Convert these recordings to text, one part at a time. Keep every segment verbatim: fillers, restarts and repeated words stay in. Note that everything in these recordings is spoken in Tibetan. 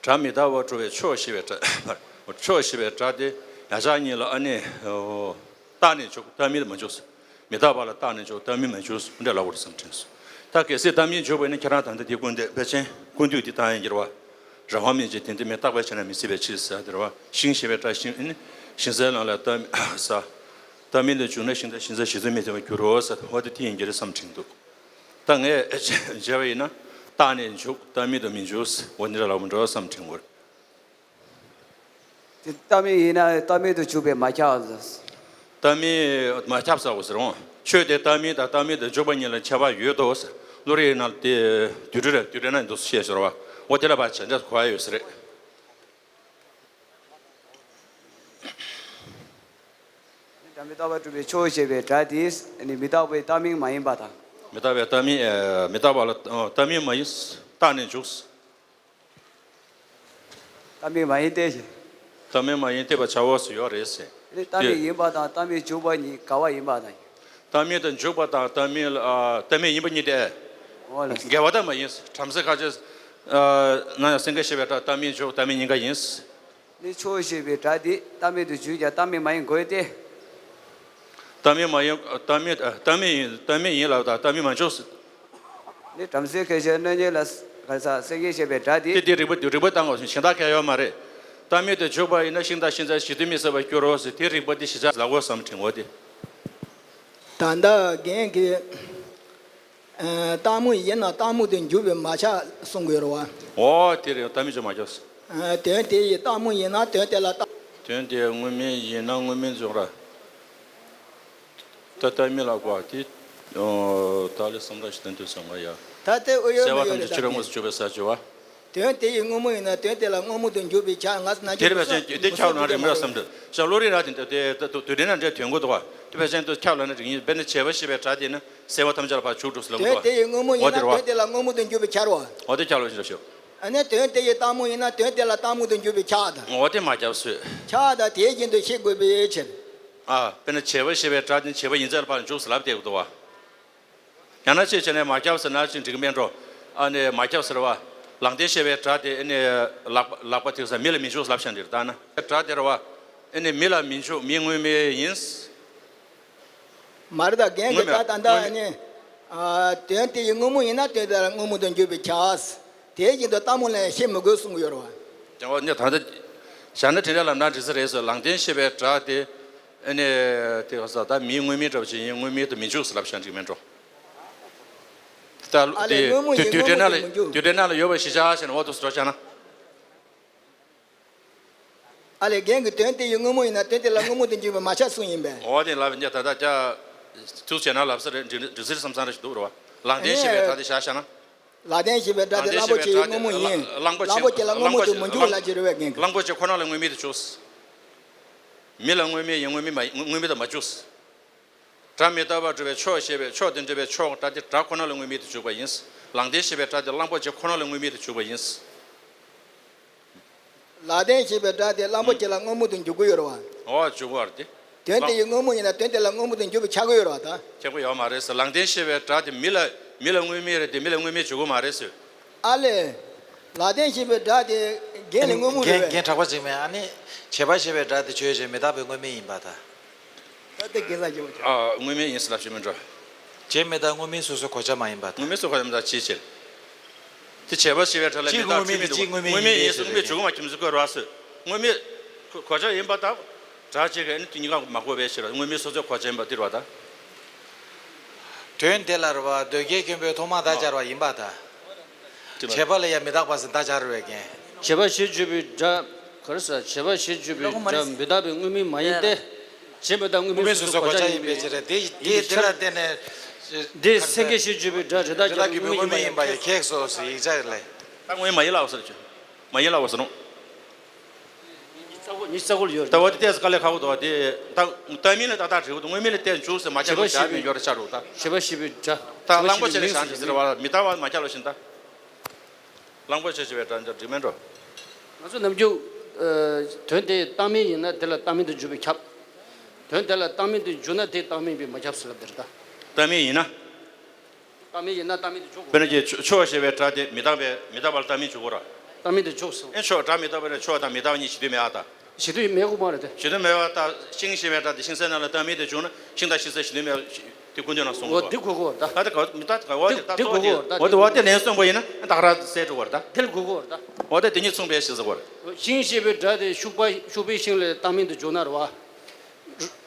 སྒྲ་མི་རྟག་པར་གྲུབ་པའི་ཕྱོགས་ཞེས་པའི་སྒྲ། ཕྱོགས་ཞེས་པའི་སྒྲ་དེ་ཡང་ཆ་གཉིས་ལ་ཨ་ནི། རྟག་ནས་འཇུག་རྟག་མིན་དུ་མི་འཇུག་མི་རྟག་པ་ལ་རྟག་ནས་འཇུག་རྟག་མིན་མི་འཇུག་འདྲ་ལབ་དགོས་རེད་བསམ་དྲན་སོང་། ད་གལ་སྲིད་རྟག་མིན་འཇུག་པ་ཡིན་ན་ཁྱེད་རང་ད་ལྟ་དེ་ཀུན་བཏུས་དཔེ་ཅན་ཀུན་བཏུས་དེ་བཏང་ཡིན་གྱི་རེད་བ། རང་དབང་མེད་ཅིང་དེ་འདི་མི་རྟག་པའི་ཆ་ནས་མི་སྲིད་པའི་ཕྱིར་ཟེར་དེ་རེད་བ། ཤིང་ཞེས་པའི་སྒྲ་ཤིང་ཨ་ནི་ཤིང་ཟེར་ནང་ལ་རྟག་ས། རྟག་མིན་དུ་འཇུག་ན་ཤིང་རྟ་ཤིང་ཟེར་གཞི་རྩའི་མི་ཐེ་བར་འགྱུར་རོ་ཟེར་འོ་དེ་དེ་ཡིན་གྱི་རེད་བསམ་དྲན་འདུག་ད་ངས་བྱས་པ་ཡིན་ན་རྟག་ནས་འཇུག་རྟག་མིན་དུ་མི་འཇུག་འོ་འདི་འདྲ་ལབ་པ་འདྲ་བསམ་དྲན་གྱི་ཡོད། དེ་རྟག་མིན་ཡིན་ན་རྟག་མིན་དུ་འཇུག་པས་མ་ཁྱབ། རྟག་མིན་མ་ཁྱབ་ཟེར་བ་ཟེར་འོང་། ཆོས་དེ་རྟག་མིན་དང་རྟག་མིན་དུ་འཇུག་པ་གཉིས་ལ་ཁྱད་པར་ཡོད་དོ་ཟེར། བློ་རིག་ནང་དེ་རྡུལ་སྒྲ་རེད། རྡུལ་སྒྲ་ན་འདུག་སེ་བཤད་ཟེར་བ། འོ་དེ་ལ་ཕར་བྱས་འདྲ་གོ་ཡ་ཡོད་ས་རེད། སྒྲ་མི་རྟག་པར་གྲུབ་པའི་ཕྱོགས་ཞེས་པའི་སྒྲ་དེ་ནི་མི་རྟག་པའི་རྟག་མིན་མ་ཡིན་པ་དང་། མི་རྟག་པའི་རྟག་མིན་མི་རྟག་པ་ལ་རྟག་མིན་མ་ཡིན། རྟག་ནས་འཇུག་རྟག་མིན་མ་ཡིན་ཏེ། རྟག་མིན་མ་ཡིན་ཏེ་བར་བྱའོ་ཟེར་ཡོད་རེད་ཟེར། རྟག་མིན་ཡིན་པ་དང་རྟག་མིན་འཇུག་པ་གཉིས་འགལ་བ་ཡིན་པ་དང་། རྟག་མིན་དུ་འཇུག་པ་དང་རྟག་མིན་ལ་ཨ་རྟག་མིན་ཡིན་པ་གཉིས་ཏེ། འོ་ལགས། འགལ་བ་ད་མ་ཡིན། བྲམ་ཟེ་ཁ་ཅིག་ཨ་ན་ཡང་སེང་གེ་ཞེས་པའི་སྒྲ་རྟག་མིན་འཇུག་རྟག་མིན་ཡིན་ག་ཡིན། ནི་ཕྱོགས་ཞེས་པའི་སྒྲ་དེ་རྟག་མིན་དུ་འཇུག་ཀྱང་རྟག་མིན་མ་ཡིན་དགོས་ཏེ། རྟག་མིན་མ་ཡིན་རྟག་མིན་རྟག་མིན་ཡིན་རྟག་མིན་ཡིན་ལབ་དང་རྟག་མིན་མ་འཇུག་ནི་བྲམ་ཟེ་ཁ་ཅིག་གནོད་བྱེད་ལ་ག་ས་སེང་གེ་ཞེས་པའི་སྒྲ་དེ། དེ་དེ་རིགས་པ་རིགས་པ་བཏང་དགོས་ཤིང་གཞན་དག་གལ་ཡོད་མ་རེད། རྟག་མིན་དུ་འཇུག་པ་ཡིན་ན་ཤིང་དང་ཤིང་རྩ་གཞི་རྩའི་མི་སྲིད་པར་འགྱུར་རོ་ཟེར་དེ་རིགས་པ་དེ་གཞི་ཆགས་ལ་གོ་བསམ་དྲན་འོ་དེ། ད་ལྟ་རྒན་གྱིས་རྟག་མོ་ཡིན་ན་རྟག་མོ་དུ་འཇུག་པས་མ་ཁྱབ་གསུང་དགོས་རེད་བ། འོ་དེ་རེད། རྟག་མིན་འཇུག་མ་ཁྱབ། དོན་དེ་ཡི་རྟག་མོ་ཡིན་ན་དོན་དེ་ལ་རྟག་དོན་དེ་དངོས་མིན་ཡིན་ན་དངོས་མིན་འཇུག་ར། ད་ལྟ་མི་ལ་གོ་བ་དེ། ད་ལས་བསམ་ར་ཞིག་དོན་དུ་སོང་བ་ཡ། ད་ལྟའི་ཨུ་ཡོན་གསལ་བ་མི་ཐམས་ཅད་ཡོད་ཕྱི་རོལ་དངོས་སུ་གྱུར་པའི་ས་བཅུ་བ། དོན་དེ་ཡི་དངོས་མོ་ཡིན་ན་དོན་དེ་ལ་དངོས་མོ་དུ་འཇུག་པའི་ཆ་ང་ན་དེ་རེད་པས་ཅན་དེ་ཁྱབ་ན་རིགས་མི་ར་བསམ་འདུག་ཤ་བློ་རིག་ར་དེ་དེ་དེ་དེ་དེ་ན་འདྲའི་དོན་གོ་འདུག་བ། དེ་བས་ཅན་དུ་ཁྱབ་ལ་ན་རིགས་ཡིན་པས་ན་བྱས་པ་ཞེས་པའི་སྒྲ་དེ་ནི་གསལ་བ་ཐམས་ཅད་ལ་ཕར་འཇུག་འགྲོ་སུ་ལ་འདུག་བ། དོན་དེ་ཡི་དངོས་མོ་ཡིན་ན་དོན་དེ་ལ་དངོས་མོ་དུ་འཇུག་པའི་ཆར་བ། འོ་དེ་ཁྱབ་ལ་ཞེས་ཞུ། ཨ་ནི་དོན་དེ་ཡི་རྟག་མོ་ཡིན་ན་དོན་དེ་ལ་རྟག་མོ་དུ་འཇུག་པའི་ཆ་དང་། འོ་དེ་མ་ཁྱབ་སོས། ཆ་དང་དེའི་རྐྱེན་དུ་ཤེས་དགོས་པའི་ཕྱིར། ཨ་དཔེར་ན་བྱས་པ་ཞེས་པའི་སྒྲ་དེ་བྱས་པ་ཡིན་ཚད་ལ་ཕར་འཇུག་སུ་ལབ་བསྡད་ཀྱི་འདུག་བ། ཡང་ན་ཅིག་བྱས་ནས་མ་ཁྱབ་ཟེར་ན་ཅིག་འགྲིག་མེད་འགྲོ། ཨ་ནི་མ་ཁྱབ་ཟེར་བ། ལང་ལྡན་ཞེས་པའི་སྒྲ་དེ་ཨ་ནི་ལག་པ་ལག་པ་ཐིག་ས་མི་ལ་མི་འཇུག་ལབ་བཞག་འདིར་ལྟ་ན། སྒྲ་དེ་རེད་བ། ཨ་ནི་མི་ལ་མི་འཇུག་མི་དངོས་མེད་ཡིན། མ་རེད་ད་རྒན་གྱི་དངོས་མེད་ད་ད་ད་དངོས་ཨ་མེད་ནི། ཨ་དོན་དེ་ཡི་དངོས་མོ་ཡིན་ན་དོན་དེ་ལ་དངོས་མོ་དུ་འཇུག་པའི་ཆ། དེའི་རྐྱེན་དུ་རྟག་མོ་ལ་ཡང་ཤེས་མི་དགོས་གསུང་གི་ཡོད་རེད་བ། ཀྱང་བ་ནི་ད་ལྟ་བཞག་ན་དྲན་རེ་ལམ་སང་འགྲིག་ས་རེད་ཟེར། ལང་ལྡན་ཞེས་པའི་སྒྲ་དེ་ཨ་ནི་དེ་ག་ས་ད་མིའི་དངོས་མིང་འདྲ་བ་ཞིག་ཡིན། དངོས་མིང་དུ་མི་འཇུག་ཟེར་ལབ་བཞག་འགྲིག་མེད་འགྲོ། ད་ཨ་ལས་དེ་དངོས་མོ་དུས་ཡིན་དུས་དྲན་ན་དངོས་མོ་ལ་དུ་མི་འཇུག་དུས་དྲན་ན་ལ་ཡོད་པ་ཞིག་བཞག་བྱས་ནས་འོ་འདུག་ཟེར་བྱས་ན། ཨ་ལས་རྒན་གྱི་དོན་དེ་ཡི་དངོས་མོ་ཡིན་ན་དོན་དེ་ལ་དངོས་མོ་དུ་འཇུག་པའི་མ་ཆགས་གསུང་ཡིན་པས། འོ་དེ་ལབ་ཡིན་ད་ད་ད་ཐུགས་བྱས་ན་ལབ་ས་རེད། འགྲིག་འགྲིག་ཟེར་བསམ་བསམ་རེ་ཞིག་འདུག་རེད་བ། ལང་ལྡན་ཞེས་པའི་སྒྲ་དེ་བཞག་བཞག་ན། ལང་ལྡན་ཞེས་པའི་སྒྲ་དེ་གླང་པོ་ཆེ་ཡི་དངོས་མོ་ཡིན། གླང་པོ་ཆེ་གླང་པོ་ཆེ་ལ་དངོས་མོ་དུ་མི་འཇུག་ལབ་ཀྱི་རེད་བས་རྒན་གྱིས། གླང་པོ་ཆེ་ཁོ་ན་ལ་དངོས་མིང་དུ་འཇུག་མི་ལ་དངོས་མིང་ཡིན། དངོས་མིང་དུ་མ་འཇུག་སྒྲ་མི་རྟག་པར་གྲུབ་པའི་ཕྱོགས་ཞེས་པའི་ཕྱོགས་དེ་འགྲུབ་པའི་ཕྱོགས་སྒྲ་དེ་སྒྲ་ཁོ་ན་ལ་དངོས་མིང་དུ་འཇུག་པ་ཡིན། ལང་ལྡན་ཞེས་པའི་སྒྲ་དེ་གླང་པོ་ཆེ་ཁོ་ན་ལ་དངོས་མིང་དུ་འཇུག་པ་ཡིན། ལང་ལྡན་ཞེས་པའི་སྒྲ་དེ་གླང་པོ་ཆེ་ལ་དངོས་མོ་དུ་འཇུག་གི་ཡོད་རེད་བ། འོ་འཇུག་གི་ཡོད་རེད་དེ། དོན་དེ་ཡི་དངོས་མོ་ཡིན་ན་དོན་དེ་ལ་དངོས་མོ་དུ་འཇུག་པའི་ཆགས་ཀྱི་ཡོད་རེད་བ་ད། ཆགས་ཀྱི་ཡོད་མ་རེད་ཟེར། ལང་ལྡན་ཞེས་པའི་སྒྲ་དེ་མི་ལ་མི་ལ་དངོས་མིང་རེད་དེ་མི་ལ་དངོས་མིང་འཇུག་གི་མ་རེད་ཟེར། ཨ་ལས། ལང་ལྡན་ཞེས་པའི་སྒྲ་དེ་རྒན་ལ་དངོས་མོ་རེད་རྒན་པས། རྒན་གྲགས་པ་ཅིག་མེད་ཨ་ནི། བྱས་པ་ཞེས་པའི་སྒྲ་དེ་ཆོས་ཅན་མི་རྟག་པའི་དངོས་མིང་ཡིན་པ་དང་། ད་ལྟ་རྒན་ལགས་ཀྱིས་འོ་ཅག་དངོས་མིང་ཡིན་ཟེར་ལབ་ཤེས་མི་འགྲོ། བྱས་མི་རྟག་དངོས་མིང་སོ་སོའི་གོ་ཆ་མ་ཡིན་པ་དང་། དངོས་མིང་སོ་གོ་ཆ་མི་རྟག་ཅིའི་ཕྱིར། དེ་བྱས་པ་ཞེས་པའི་སྒྲ་ལ་མི་རྟག་ཚིག་མི་འདུག་དངོས་མིང་ཡིན་ཅིག་དངོས་མིང་དངོས་མིང་ཡིན་ཟེར་དངོས་མིང་འཇུག་མ་ཁྱིམ་སུ་བཀོད་ར་ཟེར། དངོས་མིང་གོ་ཆ་ཡིན་པ་དང་། སྒྲ་གཅིག་གིས་ནི་དེ་གཉིས་ཀ་མ་གོ་བའི་ཕྱིར་དངོས་མིང་སོ་སོའི་གོ་ཆ་ཡིན་པ་འདིར་བ་དང་། དོན་དེ་ལ་རེད་བ་འདོད་རྒྱལ་མགོན་པོས་ཐོག་མར་བརྡ་སྦྱར་བ་ཡིན་པ་དང་། བྱས་པ་ལ་ཡང་མི་རྟག་པ་ཟེར་བརྡ་སྦྱར་བའི་རྐྱེན། བྱས་པ་ཞེས་བརྗོད་པའི་སྒྲ། ག་རེ་ཟེར། བྱས་པ་ཞེས་བརྗོད་པའི་སྒྲ་མི་རྟག་པའི་དངོས་མིང་མ་ཡིན་ཏེ། བྱས་མི་རྟག་དངོས་མིང་སོ་སོའི་གོ་ཆ་ཡིན་པའི་ཕྱིར་དེ་དེ་དེ་ལ་བརྟེན་ནས། འདི་སེང་གེ་ཞེས་བརྗོད་པའི་སྒྲ་རི་དྭགས་ཀྱི་དངོས་མིང་ཡིན་པ་ཡིན་ཁེགས་སོ་ཟེར་ཡིག་ཆ་ལས། ད་དངོས་མ་ཡིན་ལབ་ཟེར་ཆོས། མ་ཡིན་ལབ་ཟེར་རུང་། ཉི་ཚ་གོ་ལ་ཡོད། ད་བ་དེ་ཏོག་ཙམ་དཀའ་ལས་ཁག་པོ་འདུག་བ་དེ། ད་ལྟ་མིན་ལ་ཏག་ཏག་འགྲིག་གི་འདུག་དངོས་མིང་ལ་བལྟས་འཇུག་ཟེར་མ་བྱས་པ་བྱ་མི་འགྱུར་ཆགས་འགྲོ་ད། བྱས་པ་ཞེས་པའི་སྒྲ། ད་གླང་པོ་ཆེ་ལ་བྱ་འདི་ཟེར་བ་མི་རྟག་པ་མ་ཁྱབ་ལ་བཞིན་ད། གླང་པོ་ཆེ་ཞེས་པའི་སྒྲ་འཇུག་འགྲིག་མེད་འགྲོ། ང་ཚོ་ནམ་རྒྱུན། དོན་དེ་རྟག་མིན་ཡིན་ན་དེ་ལ་རྟག་མིན་དུ་འཇུག་པས་ཁྱབ། དོན་དེ་ལ་རྟག་མིན་དུ་འཇུག་ན་དེ་རྟག་མིན་པས་མ་ཁྱབ་ཟེར་ལབ་དེ་རེད་ད། རྟག་མིན་ཡིན་ན། རྟག་མིན་ཡིན་ན་རྟག་མིན་དུ་འཇུག་དགོས། དཔེར་ན་ཅིག་ཕྱོགས་ཞེས་པའི་སྒྲ་དེ་མི་རྟག་པས་མི་རྟག་པ་ལ་རྟག་མིན་འཇུག་གོ་ར། རྟག་མིན་དུ་འཇུག་སོང་། ཨེ་ཕྱོགས་སྒྲ་མི་རྟག་པ་ལས་ཕྱོགས་དང་མི་རྟག་པ་གཉིས་གཞི་མཐུན་མེད་ཨ་ད། གཞི་མཐུན་མེད་དགོས་མ་རེད་དེ། གཞི་མཐུན་མེད་པ་ད་ཤིང་ཞེས་པའི་སྒྲ་དེ་ཤིང་གསལ་རྣམས་ལ་རྟག་མིན་དུ་འཇུག་ན་ཤིང་དང་ཤིང་གསལ་གཞི་མཐུན་མེད་པ་དེ་ཀུན་བཏུས་ན་གསུང་གོ། འོ་འདི་གོ་གོ་རེད་ད། ད་དེ་ག་མི་རྟག་ག་བ་དེ་ད་འདི་གོ་གོ་རེད་ད། འོ་དེ་བ་དེ་ལན་གསུམ་པ་ཡིན་ན་ད་ག་ར་གསལ་འགྲོ་བ་རེད་ད། འདི་གོ་གོ་རེད་ད། འོ་དེ་དེ་གཉིས་མཚུངས་པའི་ཞེས་ཟེར་བ་རེད། ཤིང་ཞེས་པའི་སྒྲ་དེ་ཤུག་པ་ཤུག་པའི་ཤིང་ལ་རྟག་མིན་དུ་འཇུག་ན་རེད་བ།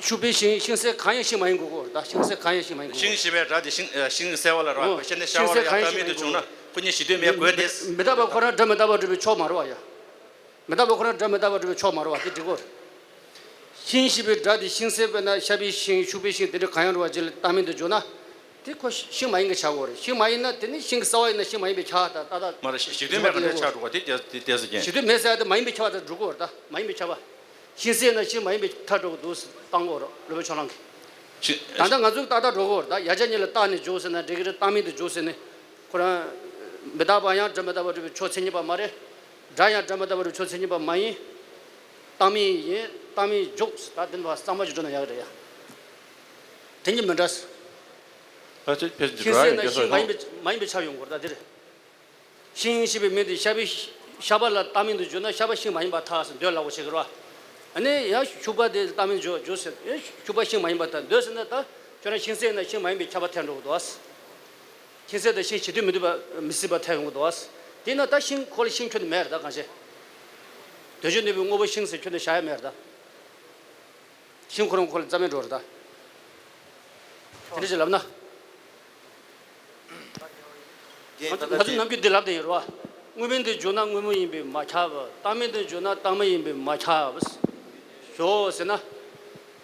ཤུག་པའི་ཤིང་ཤིང་གསལ་གང་ཡང་ཤིང་མ་ཡིན་དགོས་གོ་རེད་ད། ཤིང་གསལ་གང་ཡང་ཤིང་མ་ཡིན་དགོས་གོ། ཤིང་ཞེས་པའི་སྒྲ་དེ་ཤིང་ཤིང་གསལ་བ་ལ་རེད་བ། འོ་ཤེས་ནས་ཤར་བ་ལ་ཡང་རྟག་མིན་དུ་འཇུག་ན་ཁོ་གཉིས་གཞི་མཐུན་མེད་དགོས་ཏེ། མི་རྟག་པ་ཁོ་རང་སྒྲ་མི་རྟག་པ་སྒྲུབ་པའི་ཕྱོགས་མ་རེད་བ་ཡ། མི་རྟག་པ་ཁོ་རང་སྒྲ་མི་རྟག་པ་སྒྲུབ་པའི་ཕྱོགས་མ་རེད་བ་དེ་འགྲིག་གོ། ཤིང་ཞེས་པའི་སྒྲ་དེ་ཤིང་གསལ་དཔེར་ན་ཤ་པའི་ཤིང་ཤུག་པའི་ཤིང་དེ་འདྲ་གང་ཡང་རུང་བ་ཅིག་ལ་རྟག་མིན་དུ་འཇུག་ན། དེ་ཁོ་ཤིང་མ་ཡིན་གྱི་ཆགས་གོ་རེད། ཤིང་མ་ཡིན་ན་དེ་ནི་ཤིང་གསལ་བ་ཡིན་ན་ཤིང་མ་ཡིན་པའི་ཁྱབ་པ་དང་ཏག་ཏག་མ་རེད། གཞི་མཐུན་མེད་པ་འདྲ་ཆགས་འགྲོ་བ་དེ་ཏོག་ཙམ་ཀྱང་། གཞི་མཐུན་མེད་ཟེར་ཡ་དེ་མ་ཡིན་པའི་ཁྱབ་པ་དང་འགྲུབ་གོ་རེད་ད། མ་ཡིན་པའི་ཁྱབ་པ། ཤིང་གསལ་ན་ཤིང་མ་ཡིན་པའི་ཁྱབ་འགྲོ་གི་འདུག་བཏང་གོ་རེད་བློ་དཔེ་ཕྱོགས་གླང་གིས། ད་ལྟ་ང་ཚོས་ཏག་ཏག་འགྲོ་གོ་རེད་ད། ཡ་གྱལ་གཉིས་ལ་རྟག་ནས་འཇུག་ཟེར་ན་འགྲིག་གི་རེད། རྟག་མིན་དུ་འཇུག་ཟེར་ནས། ཁོ་རང་མི་རྟག་པ་ཡང་སྒྲ་མི་རྟག་པ་སྒྲུབ་པའི་ཕྱོགས་མཚན་ཉིད་པ་མ་རེད། སྒྲ་ཡང་སྒྲ་མི་རྟག་པ་སྒྲུབ་པའི་ཕྱོགས་མཚན་ཉིད་པ་མ་ཡིན། རྟག་མིན་ཡིན། རྟག་མིན་འཇུག་ད་དེ་འདྲ་གཙང་མ་ཞིག་འགྲོ་ན་ཡག་རེད་ཡ། དེ་གཉིས་མི་འདྲ། ད་ཅིག་ཕལ་ཆེར་ཤིང་གསལ་ན་ཤིང་མ་ཡིན་པའི་མ་ཡིན་པའི་ཆ་ཡོང་གོ་རེད་ད་དེ་རེད། ཤིང་ཞེས་པའི་མིང་དེ་ཤ་པའི་ཤ་པ་ལ་རྟག་མིན་དུ་བརྗོད་ན་ཤ་པ་ཤིང་མ་ཡིན་པར་ཐལ་ཟེར་འདོད་སླ་བོ་བྱེད་ཀྱི་རེད་བ། ཨ་ནི་ཡང་ཤུག་པ་དེ་རྟག་མིན་བརྗོད་བརྗོད་ཟེར་ཨེ་ཤུག་པ་ཤིང་མ་ཡིན་པར་ཐལ་འདོད་ཟེར་ན་ད་ཁྱོད་རང་ཤིང་གསལ་ན་ཤིང་མ་ཡིན་པའི་ཁྱབ་པ་ཐལ་འགྲོ་གི་འདུག་བ། ཤིང་གསལ་དང་ཤིང་གཞི་མཐུན་མི་མཐུན་པ་མི་སྲིད་པ་ཐལ་ཡོང་གི་འདུག་བ། དེས་ན་ད་ཤིང་ཁོ་ལ་ཤིང་ཁྱོན་ནས་མེད་རེད་ད་གང་ཤེས། དོན་བྱེད་ནུས་པའི་དངོས་པོ་ཤིང་ཟེར་ཁྱོན་ནས་བཞག་ཡ་མེད་རེད་ད། ཤིང་ཁོ་རང་ཁོ་ལ་རྩ་མེད་འགྲོ་རེད་ད། དེ་འདྲ་ཞིག་ལབ་ན། རྒན་ད་ལྟ་ང་ཚོ་ནམ་རྒྱུན་འདི་ལབ་བསྡད་ཡོད་རེད་བ། དངོས་མིང་དུ་བརྗོད་ན་དངོས་མིང་ཡིན་པས་མ་ཁྱབ། རྟག་མིང་དུ་བརྗོད་ན་རྟག་མིང་ཡིན་པས་མ་ཁྱབ། ཞོག་ཟེར་ན།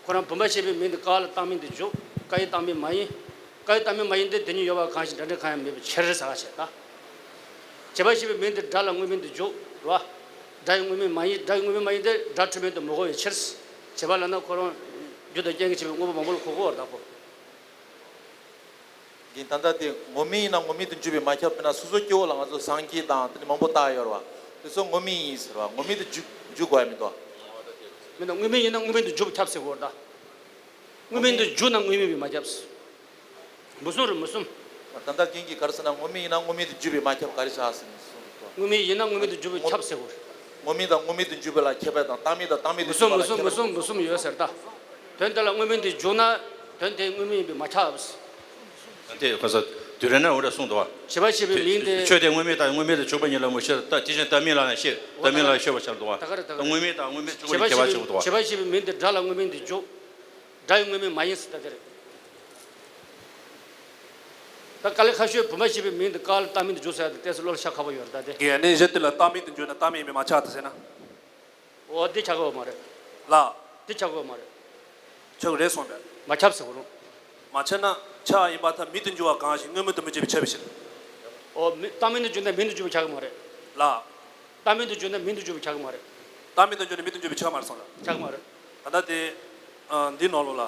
ཁོ་རང་བུམ་པ་ཞེས་པའི་མིང་དེ་ཀ་ལ་རྟག་མིང་དུ་འཇུག་ཀ་ཡི་རྟག་མིང་མ་ཡིན། ཀ་ཡི་རྟག་མིང་མ་ཡིན་ཏེ་དེ་གཉིས་ཡོད་པ་གང་ཞིག་འདྲ་འདྲ་གང་ཡང་མེད་པའི་ཕྱིར་ཟེར་བ་བྱས་ད། བྱེད་པ་ཞེས་པའི་མིང་དེ་སྒྲ་ལ་དངོས་མིང་དུ་འཇུག་རེད་བ། སྒྲ་ཡི་དངོས་མིང་མ་ཡིན། སྒྲ་ཡི་དངོས་མིང་མ་ཡིན་ཏེ་སྒྲ་འཁྲུལ་མིན་དུ་མི་གོ་བའི་ཕྱིར། བྱེད་པ་ལབ་ན་ཁོ་རང་རྒྱུ་དང་རྐྱེན་གྱིས་བྱས་པའི་དངོས་པོ་མང་པོ་ལ་གོ་གོ་བར་གདགས་གོ། རྒན་ད་ལྟ་དེ་དངོས་མིང་ཡིན་ན་དངོས་མིང་དུ་འཇུག་པས་མ་ཁྱབ། དཔེར་ན་སོ་སོ་སྐྱེ་བོ་ལ་ང་ཚོ་སངས་རྒྱས་དང་དེ་ནི་མང་པོ་བཏགས་ཡོད་རེད་བ། དེ་ཚོ་དངོས་མིང་ཡིན་ཟེར་བ་དངོས་མིང་དུ་འཇུག་འཇུག་དགོས་ཡ་མི་འདུག་མིན་ན་དངོས་མིང་ཡིན་ན་དངོས་མིང་དུ་འཇུག་པས་ཁྱབ་ཟེར་གོ་རེད་ད། དངོས་མིང་དུ་འཇུག་ན་དངོས་མིང་བས་མ་ཁྱབ་ཟེར། མུ་གསུམ་རེད་མུ་གསུམ། ད་ལྟ་རྒན་གྱིས་ག་རེ་ཟེར་ན་དངོས་མིང་ཡིན་ན་དངོས་མིང་དུ་འཇུག་པས་མ་ཁྱབ་ག་རེ་བྱ་ཟེར་ནས་གསུངས་འདུག་དངོས་མིང་ཡིན་ན་དངོས་མིང་དུ་འཇུག་པས་ཁྱབ་ཟེར་གོ་རེད། དངོས་མིང་དང་དངོས་མིང་དུ་འཇུག་པ་ལ་ཁྱབ་པ་དང་རྟག་མིང་དང་རྟག་མིང་དུ་མུ་གསུམ་འཇུག་པ་མུ་ལ་གསུམ་ཁྱབ་པ། མུ་གསུམ་མུ་གསུམ་ཡོད་ཟེར་ད། དོན་དེ་ལ་དངོས་མིང་དུ་འཇུག་ན་དོན་དེ་དངོས་མིང་ཡིན་པས་མ་ཁྱབ། དེ་ག་ས་དུས་རེ་ན་འོ་འདྲ་གསུངས་འདུག་བ། བྱེད་པ་ཞེས་པའི་མིང་དེ། ཆོས་དེ་དངོས་མིང་དང་དངོས་མིང་དུ་འཇུག་པ་ཉིད་ལ་མུ་ཤེས། ད་དེ་བཞིན་རྟག་མིང་ལ་ཡང་ཤེས། རྟག་མིང་ལ་ཡང་ཤེས་པར་བྱ་འདུག་བ། ད་ག་རེ་ད་ག་རེ། དངོས་མིང་དང་དངོས་མིང་དུ་འཇུག་པ་ཉིད་ཁྱད་པར་ཆེ་བོ་འདུག་བ། བྱེད་པ་ཞེས་པའི་མིང་དེ་སྒྲ་ལ་དངོས་མིང་དུ་འཇུག་སྒྲ་ཡི་དངོས་མིང་མ་ཡིན་ཟེར་ད་དེ་རེད། ད་དཀའ་ལས་ཁག་ཤོས་བུམ་པ་ཞེས་པའི་མིང་དེ་ཀ་ལ་རྟག་མིང་དུ་འཇུག་ཟེར་ཡ་དེ་ཏོག་ཙམ་བློ་ལ་ཤར་ཁག་པོ་ཡོད་རེད་ད་དེ། རྒན་ནི་གཞི་དེ་ལ་རྟག་མིང་དུ་འཇུག་ན་རྟག་མིང་ཡིན་པས་མ་ཁྱབ་ཏུ་ཟེར་ན། འོ་འདི་ཆགས་ཀྱི་ཡོད་མ་རེད། ལགས། འདི་ཆགས་ཀྱི་ཡོད་མ་རེད། ཆགས་ཀྱི་རེད་གསུངས་པས། མ་ཁྱབ་ཟེར་གོ་རུང་། མ་ཁྱབ་ན་ཁྱབ་ཡིན་པར་ཐལ། མིང་དུ་འགྱུར་བ་གང་ཞིག་དངོས་མིང་དུ་མི་འགྱུར་བའི་ཁྱབ་པའི་ཕྱིར། འོ་མི་རྟག་མིང་དུ་འཇུག་ན་མིང་དུ་འཇུག་པའི་ཁྱབ་ཀྱི་མ་རེད། ལགས། རྟག་མིང་དུ་འཇུག་ན་མིང་དུ་འཇུག་པའི་ཁྱབ་ཀྱི་མ་རེད། རྟག་མིང་དུ་འཇུག་ན་མིང་དུ་འཇུག་པའི་ཁྱབ་མ་རེད་གསུངས་ལ། ཁྱབ་ཀྱི་མ་རེད། ད་ལྟ་དེ། ཨ། འདི་ནང་ལོགས་ལ།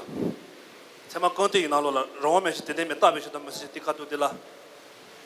ཚད་མ་ཀུན་བཏུས་ཀྱི་ནང་ལོགས་ལ་རང་དབང་མེད་ཕྱིར་དེ་ལྡན་མིན་རྟག་པའི་ཕྱིར་དུ་མི་ཟེར་དེ་ཁ་ཐུག་དེ་ལ།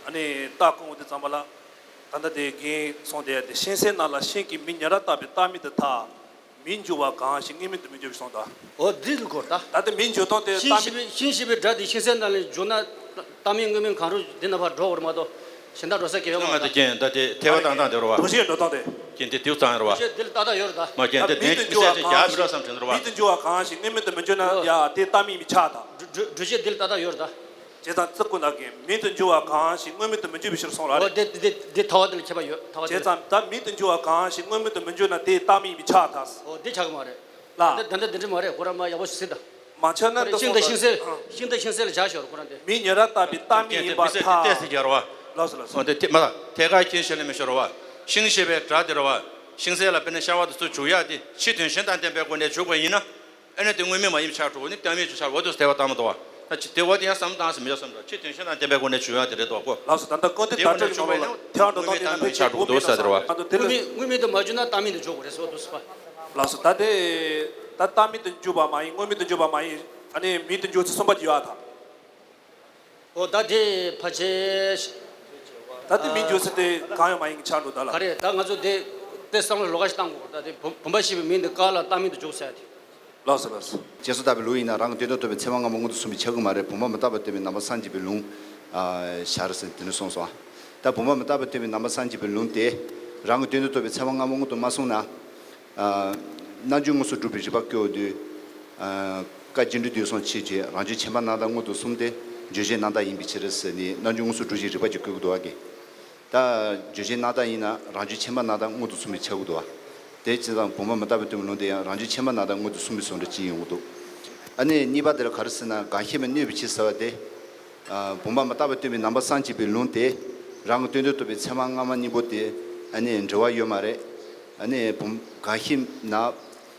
ཨ་ནི་རྟགས་ཀུན་འོང་དུས་ཙམ་པ་ལ། ད་ལྟ་དེ་རྒན་གསུངས་དེ་དེ་ཤིང་གསལ་རྣམས་ལ་ཤིང་གི་མིང་ཉེ་རབས་བཏགས་པས་རྟག་མིང་དུ་ཐལ། མིང་འགྱུར་བ་གང་ཞིག་དངོས་མིང་དུ་མི་འགྱུར་བའི་གསུངས་དང་། འོ་འདི་ལ་གོ་ད། ད་ལྟ་མིང་འགྱུར་སྟངས་དེ་ཤིང་རྟག་ཞེས་པའི་ཤིང་ཞེས་པའི་སྒྲ་དེ་ཤིང་གསལ་རྣམས་ལ་འགྱུར་ན་རྟག་མིང་དངོས་མིང་གང་རུང་འདི་ན་ཕར་འགྲོ་བར་མ་གཏོགས་གཞན་དག་འགྲོ་ས་གལ་ཡོད་མ་རེད། ད་རྒན་ད་དེ་ཐལ་བ་བཏང་སྟངས་དེ་རེད་བ། དོ་ཤལ་འགྲོ་སྟངས་དེ། རྒན་དེ་དེའུ་ཙང་རེད་བ། དོ་ཤལ་འདི་ལ་ཏག་ཏག་ཡོད་རེད་ད། མ་རྒན་དེ་མིང་དུ་འགྱུར་བ་གང་ཞིག་དངོས་མིང་དུ་མི་འགྱུར་བའི་གསུངས་དྲན་རེད་བ། མིང་དུ་འགྱུར་བ་གང་ཞིག་དངོས་མིང་དུ་མི་འགྱུར་ན་ཡང་དེ་རྟག་མིང་མི་ཆགས་དང་། འགྲོ་འགྲོ་འགྲོ་ཤལ་འདི་ལ་ཏག་ཏག་ཡོད་རེད་ད། བྱས་ཙང་ཙི་ཀུན་ལགས་ཀྱིས་མིང་དུ་འགྱུར་བ་གང་ཞིག་དངོས་མིང་དུ་མི་འགྱུར་བའི་ཕྱིར་གསུངས་ར་རེད། འོ་དེ་དེ་དེ་ཐལ་བ་དེ་ལ་ཁྱད་པར་ཡོད་ཐལ་བ་དེ། བྱས་ཙང་ད་མིང་དུ་འགྱུར་བ་གང་ཞིག་དངོས་མིང་དུ་མི་འགྱུར་ན་དེ་རྟག་མིང་མི་ཆགས་ད། འོ་དེ་ཆགས་ཀྱི་མ་རེད། ལགས། ད་ད་འདི་འདི་འདྲ་མ་རེད་ཁོ་རང་མ་ཡག་པོ་ཞིག་གཟིགས་དང་། མ་ཆགས་ན་ཁོ་རང་ཤིང་དང་ཤིང་གསལ་ཤིང་དང་ཤིང་གསལ་ལ་བཞག་ཞོར་ཁོ་རང་དེ། མིང་ཉེ་རབས་བཏགས་པའི་རྟག་མིང་ཡིན་པར་ཐལ། ལགས་སོ་ལགས་སོ། འོ་དེ་ཐད་མ་ཐད་ཀར་ཁྱེད་ཤེས་ལེ་མི་ཤོར་བ། ཤིང་ཞེས་པའི་སྒྲ་དེ་རེད་བ། ཤིང་གསལ་ལ་དཔེར་ན་ཤ་བ་དེ་ཚོ་འཇུག་ཡག་དེ་ཕྱི་དོན་གཞན་དང་ལྡན་པའི་སྒོ་ནས་འཇུག་པ་ཡིན་ན། ཨ་ནི་དེ་དངོས་མིང་མ་ཡིན་པ་ཆགས་འགྲོ་གི་ནི་རྟག་མིང་ཆགས་འོ་དུ་ཟེར་བ་བཏང་མི་འདུག་བ། ད་ཅི་དེ་བ་དེ་ཡང་བསམ་བཏང་ཟེར་མི་ཡ་བསམ་འདྲ་ཕྱི་དོན་གཞན་དང་ལྡན་པའི་སྒོ་ནས་འཇུག་ཡག་དེ་རེད་འདུག་གོ། ལགས་སོ། ད་ལྟ་ཀུན་བཏུས་དེ་དག་སྒྲ་གི་ནང་ལོགས་ལ་ཐལ་བ་འགྲོ་སྟངས་དེ་ནང་བཞིན་དངོས་མིང་རྟག་མིང་ཆགས་འགྲོ་གི་འདུག་ཟེར་དེ་རེད་བ། དངོས་མིང་དངོས་མིང་དུ་མ་འཇུག་ན་རྟག་མིང་དུ་འཇུག་དགོས་རེད་ཟེར་བ་འདུག་ཟེར་བ། ལགས་སོ། ད་དེ་ད་རྟག་མིང་དུ་འཇུག་པ་མ་ཡིན་དངོས་མིང་དུ་འཇུག་པ་མ་ཡིན་ཨ་ནི་མིང་དུ་འཇུག་ཚུལ་གསུམ་པ་ཅིག་ཡོད་ཨ་ད། འོ་ད་དེ་ཕལ་ཆེར། ད་དེ་མིང་འཇུག་ཚུལ་དེ་གང་ཡང་མ་ཡིན་གྱི་ཆགས་འགྲོ་ད་ལ། ག་རེ་ད་ང་ཚོ་དེ་དེ་བསམ་བློ་ལོགས་ཀ་ཞིག་བཏང་དགོས་ད་དེ་བུམ་བུམ་པ་ཞེས་པའི་མིང་དེ་ཀ་ལ་རྟག་མིང་དུ་འཇུག་ཟེར་ཡ་དེ། ལགས་སོ་ལགས་སོ། རྗེས་སུ་བརྟག་པའི་ལུགས་ཡིན་ན་རང་གི་སྟོང་ཉིད་རྟོགས་པའི་ཚད་མ་སྔ་མ་མངོན་དུ་སུམ་ཅུ་ཆགས་ཀྱི་མ་རེད། བུམ་པ་མི་རྟག་པར་སྟོན་པའི་ནང་པ་སངས་རྒྱས་པའི་ལུང་། ཨ་ཤར་ཟེར་དེ་ནས་གསུངས་སོ། ད་བུམ་པ་མི་རྟག་པར་སྟོན་པའི་ནང་པ་སངས་རྒྱས་པའི་ལུང་དེ། རང་གི་སྟོང་ཐུན་རྟོགས་པའི་ཚད་མ་སྔ་མ་མངོན་དུ་མ་སོང་ན། ཨ། རྣལ་འབྱོར་མངོན་སུམ་སྒྲུབ་པའི་རིགས་པ་བཀོད་དུས། ཨ། བཀའ་རྒྱུད་འབྲིང་བསྡུས་གསུམ་ཕྱེ་བྱས་རང་རྒྱུད་ཆེན་པོ་རྣམ་དག་མངོན་དུ་གསུམ་སྟེ་བརྗོད་བྱའི་རྣམ་དག་ཡིན་པའི་ཕྱིར་ཟེར་ནས་རྣལ་འབྱོར་མངོན་སུམ་སྒྲུབ་བྱའི་རིགས་པ་ཅིག་བཀོད་ཀྱི་འདུག་བ་གི། ད་བརྗོད་བྱའི་རྣམ་དག་ཡིན་ན་རང་རྒྱུད་ཆེན་པོ་རྣམ་དག་མངོན་དུ་གསུམ་པའི་ཆགས་ཀྱི་འདུག་བ། དེ་བྱས་ཙང་བུམ་པ་མི་རྟག་པའི་སྟོང་པའི་ལུང་དེ་ཡང་རང་རྒྱུད་ཆེན་པོ་རྣམ་དག་མངོན་དུ་གསུམ་པའི་བཟོ་འདྲ་ཅིག་ཡོང་གི་འདུག་ཨ་ནི་གཉིས་པ་དེ་ལ་ག་རེ་ཟེར་ན་འགའ་ཤས་མི་གནོད་པའི་ཕྱིར་ཟེར་བ་དེ། ཨ། བུམ་པ་མི་རྟག་པའི་སྟོང་པའི་ནང་པ་སངས་རྒྱས་པའི་ལུང་དེ། རང་གི་སྟོང་ཐུན་རྟོགས་པའི་ཚད་མ་སྔ་མ་གཉིས་པོ་དེ། ཨ་ནི་འབྲེལ་བ་ཡོད་མ་རེད། ཨ་ནི་བུམ་འགའ་ཤས་ན།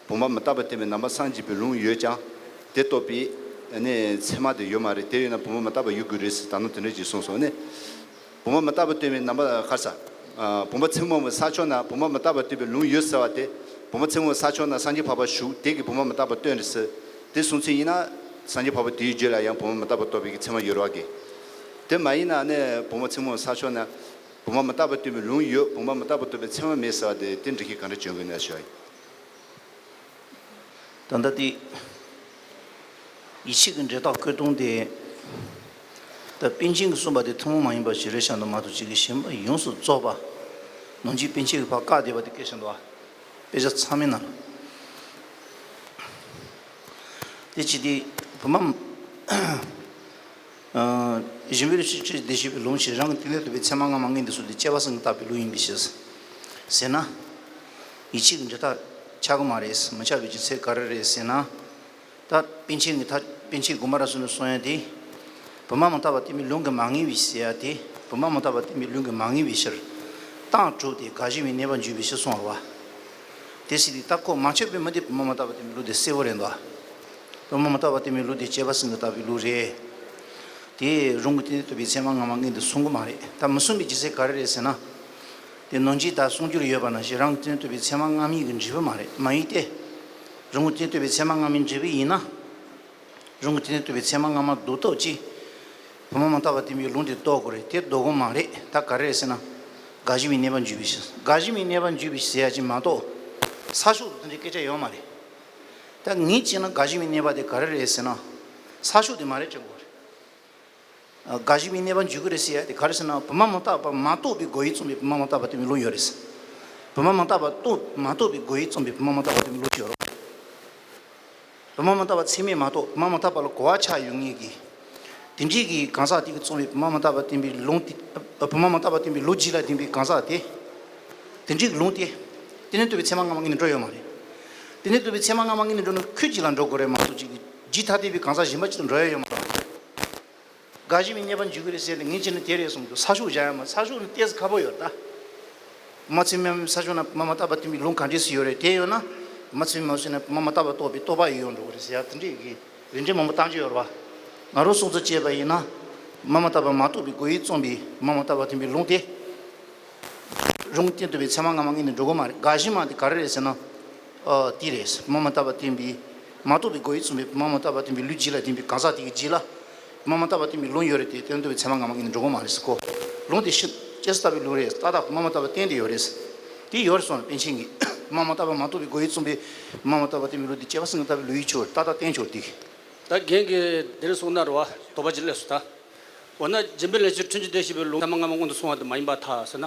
བུམ་པ་མི་རྟག་པའི་སྟོང་པའི་ནང་པ་སངས་རྒྱས་པའི་ལུང་ཡོད་ཀྱང་། དེ་རྟོགས་པའི་ཨ་ནི་ཚད་མ་དེ་ཡོད་མ་རེད། དེ་ཡོད་ན་བུམ་པ་མི་རྟག་པ་ཡོད་དགོས་རེད་ཟེར་ད་ནང་དེ་འདྲ་ཅིག་གསུངས་སོང་ཨ་ནི། བུམ་པ་མི་རྟག་པའི་སྟོང་པའི་ནང་པ་ག་རེ་ཟེར། ཨ། བུམ་པ་ཚད་མ་སྔོན་པོ་ས་ཕྱོགས་ན་བུམ་པ་མི་རྟག་པའི་སྟོང་པའི་ལུང་ཡོད་ཟེར་བ་དེ། བུམ་པ་ཚད་མ་སྔོན་པོ་ས་ཕྱོགས་ན་སངས་རྒྱས་འཕགས་པ་བཞུགས་དེ་གིས་བུམ་པ་མི་རྟག་པ་སྟོན་རེད་ཟེར། དེ་གསུང་ཚུལ་ཡིན་ན། སངས་རྒྱས་འཕགས་པ་དེའི་རྒྱུད་ལ་ཡང་བུམ་པ་མི་རྟག་པ་རྟོགས་པའི་གི་ཚད་མ་ཡོད་རེད་བ་གི། དེ་མ་ཡིན་ན་ནི་བུམ་པ་ཚད་མ་སྔོན་པོ་ས་ཕྱོགས་ན། བུམ་པ་མི་རྟག་པ་སྟོན་པའི་ལུང་ཡོད། བུམ་པ་མི་རྟག་པ་སྟོན་པའི་ཚད་མ་མེད་ཟེར་བ་དེ་དེ་འགྲེལ་བཤད་ག་འདྲ་བྱུང་གི་ན་ཞུ་བ་ཡིན། ད་ལྟ་དེ། ཡིད་ཆེས་ཀྱི་འབྲེལ་ཐག་བཀོད་སྟངས་དེ། ད་པཎ་ཆེན་གྱིས་གསུངས་པ་དེ་ཐུན་མོང་མ་ཡིན་པ་ཞིག་རེད་བཞག་འདུག་མ་གཏོགས་ཅིག་གི་གཞན་པ་ཡོངས་སུ་རྫོགས་པ། ནང་བཞིན་པཎ་ཆེན་གྱིས་ཕར་བཀག་བསྡད་པ་དེ་སྐད་ཆ་འདུག་ཨ། དཔེ་ཆ་ཚང་མའི་ནང་ལ། དེ་ཅི་སྟེ། བུམ་པ། ཨ། གཞན་པའི་ལུགས་ཤེས་ཕྱིར་དེ་ཞེས་པའི་ལུང་ཞིག་རང་གི་སྟོང་ཐུན་རྟོགས་པའི་ཚད་མ་སྔ་མ་ངེས་འདི་སོགས་ཏེ་དཔྱད་པ་གསུམ་གྱིས་བརྟགས་པའི་ལུགས་ཡིན་པའི་ཕྱིར། ཟེར་ན། ཡིད་ཆེས་ཀྱི་འབྲེལ་ཐག་ཆགས་ཀྱི་མ་རེད། མི་ཆགས་པའི་རྒྱུ་མཚན་ག་རེ་རེད་ཟེར་ན། ད་པཎ་ཆེན་གྱིས་ད་པཎ་ཆེན་དགོངས་པ་རབ་གསལ་ནས་གསུང་ཡ་དེ། བུམ་པ་མི་རྟག་པ་སྟོང་པའི་ལུང་གིས་མ་ངེས་པའི་ཟེར་ཡ་དེ། བུམ་པ་མི་རྟག་པ་སྟོང་པའི་ལུང་གིས་མ་ངེས་པའི་ཕྱིར། རྟགས་གྲུབ་སྟེ་དགག་གཞི་མེད་གནས་པར་འགྱུར་བའི་ཕྱིར་གསུངས་པ་རེད་བ། དེ་སྲིད་དེ་ད་ཁོ་མ་ཆགས་པའི་མི་དེ་བུམ་པ་མི་རྟག་པ་སྟོང་པའི་ལུང་དེ་གསལ་པོ་རེད་འདུག་བ། བུམ་པ་མི་རྟག་པ་སྟོང་པའི་ལུང་དེ་དཔྱད་པ་གསུམ་གྱིས་བརྟགས་པའི་ལུགས་རེད། དེ་རང་གི་སྟོང་ཐུན་རྟོགས་པའི་ཚད་མ་སྔ་མ་ངེས་འདི་གསུང་གི་མ་རེད། ད་མི་གསུང་པའི་རྒྱུ་མཚན་ག་རེ་རེད་ཟེར་ན། དེ་ནང་བཞིན་ད་གསུང་རྒྱུར་ཡོད་པ་ནང་བཞིན་རང་གི་སྟོང་ཐུན་རྟོགས་པའི་ཚད་མ་སྔ་མའི་གི་འབྲས་བུ་མ་རེད། མ་ཡིན་ཏེ། རང་གི་སྟོང་ཐུན་རྟོགས་པའི་ཚད་མ་སྔ་མའི་འབྲས་བུ་ཡིན་ན། རང་གི་སྟོང་ཐུན་རྟོགས་པའི་ཚད་མ་སྔ་མ་རྡོག་རྡོག་གཅིག་བུམ་པ་མི་རྟག་པ་སྟོང་པའི་ལུང་དེ་རྟོགས་དགོས་རེད། དེ་རྡོག་རྡོག་མ་རེད། ད་ག་རེ་རེད་ཟེར་ན། དགག་གཞི་མེད་གནས་པར་འགྱུར་བའི་ཕྱིར། དགག་གཞི་མེད་གནས་པར་འགྱུར་བའི་ཕྱིར་ཟེར་ཡ་ཅིག་མ་གཏོགས། ས་ཕྱོགས་དེ་འདྲའི་སྐད་ཆ་ཡོད་མ་རེད། ད་ངས་བྱས་ན་དགག་གཞི་མེད་གནས་པ་དེ་ག་རེ་རེད་ཟེར་ན། ས་ཕྱོགས་དེ་མ་རེད་དྲན་དགོས་རེད། དགག་གཞི་མེད་གནས་པར་འགྱུར་གྱི་རེད་ཟེར་ཡ་དེ་ག་རེ་ཟེར་ན། བུམ་པ་མི་རྟག་པ་མ་རྟོགས་པའི་སྒོ་ཡིས་བཙུམས་པའི་བུམ་པ་མི་རྟག་པ་སྟོང་པའི་ལུང་ཡོད་རེད། བུམ་པ་མི་རྟག་པ་རྟོགས་མ་རྟོགས་པའི་སྒོ་ཡིས་བཙུམས་པའི་བུམ་པ་མི་རྟག་པ་སྟོང་པའི་ལུང་ཞིག་ཡོད་རེད། བུམ་པ་མི་རྟག་པ་ཚད་མས་མ་རྟོགས། བུམ་པ་མི་རྟག་པ་ལ་གོ་བ་ཆགས་ཡོད་ངེས་ཀྱི། དེ་འདྲའི་གི་གང་ཟག་དེ་གིས་བཙུམས་པའི་བུམ་པ་མི་རྟག་པ་སྟོང་པའི་ལུང་དེ། བུམ་པ་མི་རྟག་པ་སྟོང་པའི་ལུགས་རྒྱུད་ལ་ལྡན་པའི་གང་ཟག་དེ། དེ་འདྲའི་གི་ལུང་དེ། སྟོང་ཐུན་རྟོགས་པའི་ཚད་མ་སྔ་མ་ངེས་ནས་འགྲོ་ཡོད་མ་རེད། སྟོང་ཐུན་རྟོགས་པའི་ཚད་མ་སྔ་མ་ངེས་ནས་འགྲོ་ན་ཁོའི་རྒྱུད་ལ་འགྲོ་དགོས་རེད་མ་གཏོགས་ཅིག་གི་རྒྱུད་ཐ་དད་པའི་གང་ཟག་གཞན་པ་ཅིག་ལ་འགྲོ་ཡ་ཡོད་མ་རེད། དགག་གཞི་མེད་གནས་པར་འགྱུར་གྱི་རེད་ཟེར་ནས་ངས་བྱས་ན་དེ་རེད་གསུངས་འདུག་ས་ཕྱོགས་བཞག་ཡ་མ། ས་ཕྱོགས་ནི་ཏོག་ཙམ་ཁག་པོ་ཡོད་ད། མ་ཚད་མའི་ས་ཕྱོགས་ན་བུམ་པ་མི་རྟག་པ་སྟོང་པའི་ལུང་ག་འདྲས་སུ་ཡོད་རེད། དེ་ཡོད་ན། མ་ཚད་མའི་ས་ཕྱོགས་ན་བུམ་པ་མི་རྟག་པ་རྟོགས་པའི་རྟོགས་པ་ཡོད་ཡོད་འགྲོ་གི་རེད་ཟེར་ཡ་དེ་འདྲས་ཀྱི་རིགས་འགྲེ་མང་པོ་བཏང་རྒྱུ་ཡོད་རེད་བ། ང་རང་སོང་ཙང་བྱས་པ་ཡིན་ན། བུམ་པ་མི་རྟག་པ་མ་རྟོགས་པའི་སྒོ་ཡིས་བཙུམས་པའི་བུམ་པ་མི་རྟག་པ་སྟོང་པའི་ལུང་དེ། རང་གི་སྟོང་ཐུན་རྟོགས་པའི་ཚད་མ་སྔ་མ་ངེས་ནས་འགྲོ་གི་མ་རེད། དགག་གཞི་མ་དེ་ག་རེ་རེད་ཟེར་ན། ཨ། དེ་རེད། བུམ་པ་མི་རྟག་པ་སྟོང་པའི་མ་རྟོགས་པའི་སྒོ་ཡིས་བཙུམས་པའི་བུམ་པ་མི་རྟག་པ་སྟོང་པའི་ལུགས་རྒྱུད་ལ་ལྡན་པའི་གང་ཟག་དེ་གི་རྒྱུད་ལ། བུམ་པ་མི་རྟག་པ་སྟོང་པའི་ལུང་ཡོད་རེད་དེ། སྟོང་ཐུན་རྟོགས་པའི་ཚད་མ་སྔ་མ་ངེས་ནས་འགྲོ་གི་མ་རེད་ཟེར་གོ། ལུང་དེ་ཕྱི་ཇི་ལྟ་བུའི་ལུང་རེད། ཏག་ཏག་བུམ་པ་མི་རྟག་པ་བསྟན་དེ་ཡོད་རེད། དེ་ཡོད་རེད་གསུངས་པ་པཎ་ཆེན་གྱིས། བུམ་པ་མི་རྟག་པ་མ་རྟོགས་པའི་སྒོ་ཡིས་བཙུམས་པའི་བུམ་པ་མི་རྟག་པ་སྟོང་པའི་ལུགས་དེ་དཔྱད་པ་གསུམ་གྱིས་བརྟགས་པའི་ལུགས་ཡིན་ཆོག་ཏག་ཏག་བསྟན་ཆོག་དེ། ད་རྒན་གྱིས་དེ་རིང་གསུངས་ན་རེད་བ། དོགས་པ་ཅིག་སླེབས་སོང་ད། འོ་ན་སྦྱིན་པའི་ལེགས་བཤད་འཕྲིན་བཅུ་བདེ་ཞེས་པའི་ལུང་ཚད་མ་སྔ་མ་སྔོན་དུ་སོང་བ་དེ་མ་ཡིན་པར་ཐལ་ཟེར་ན།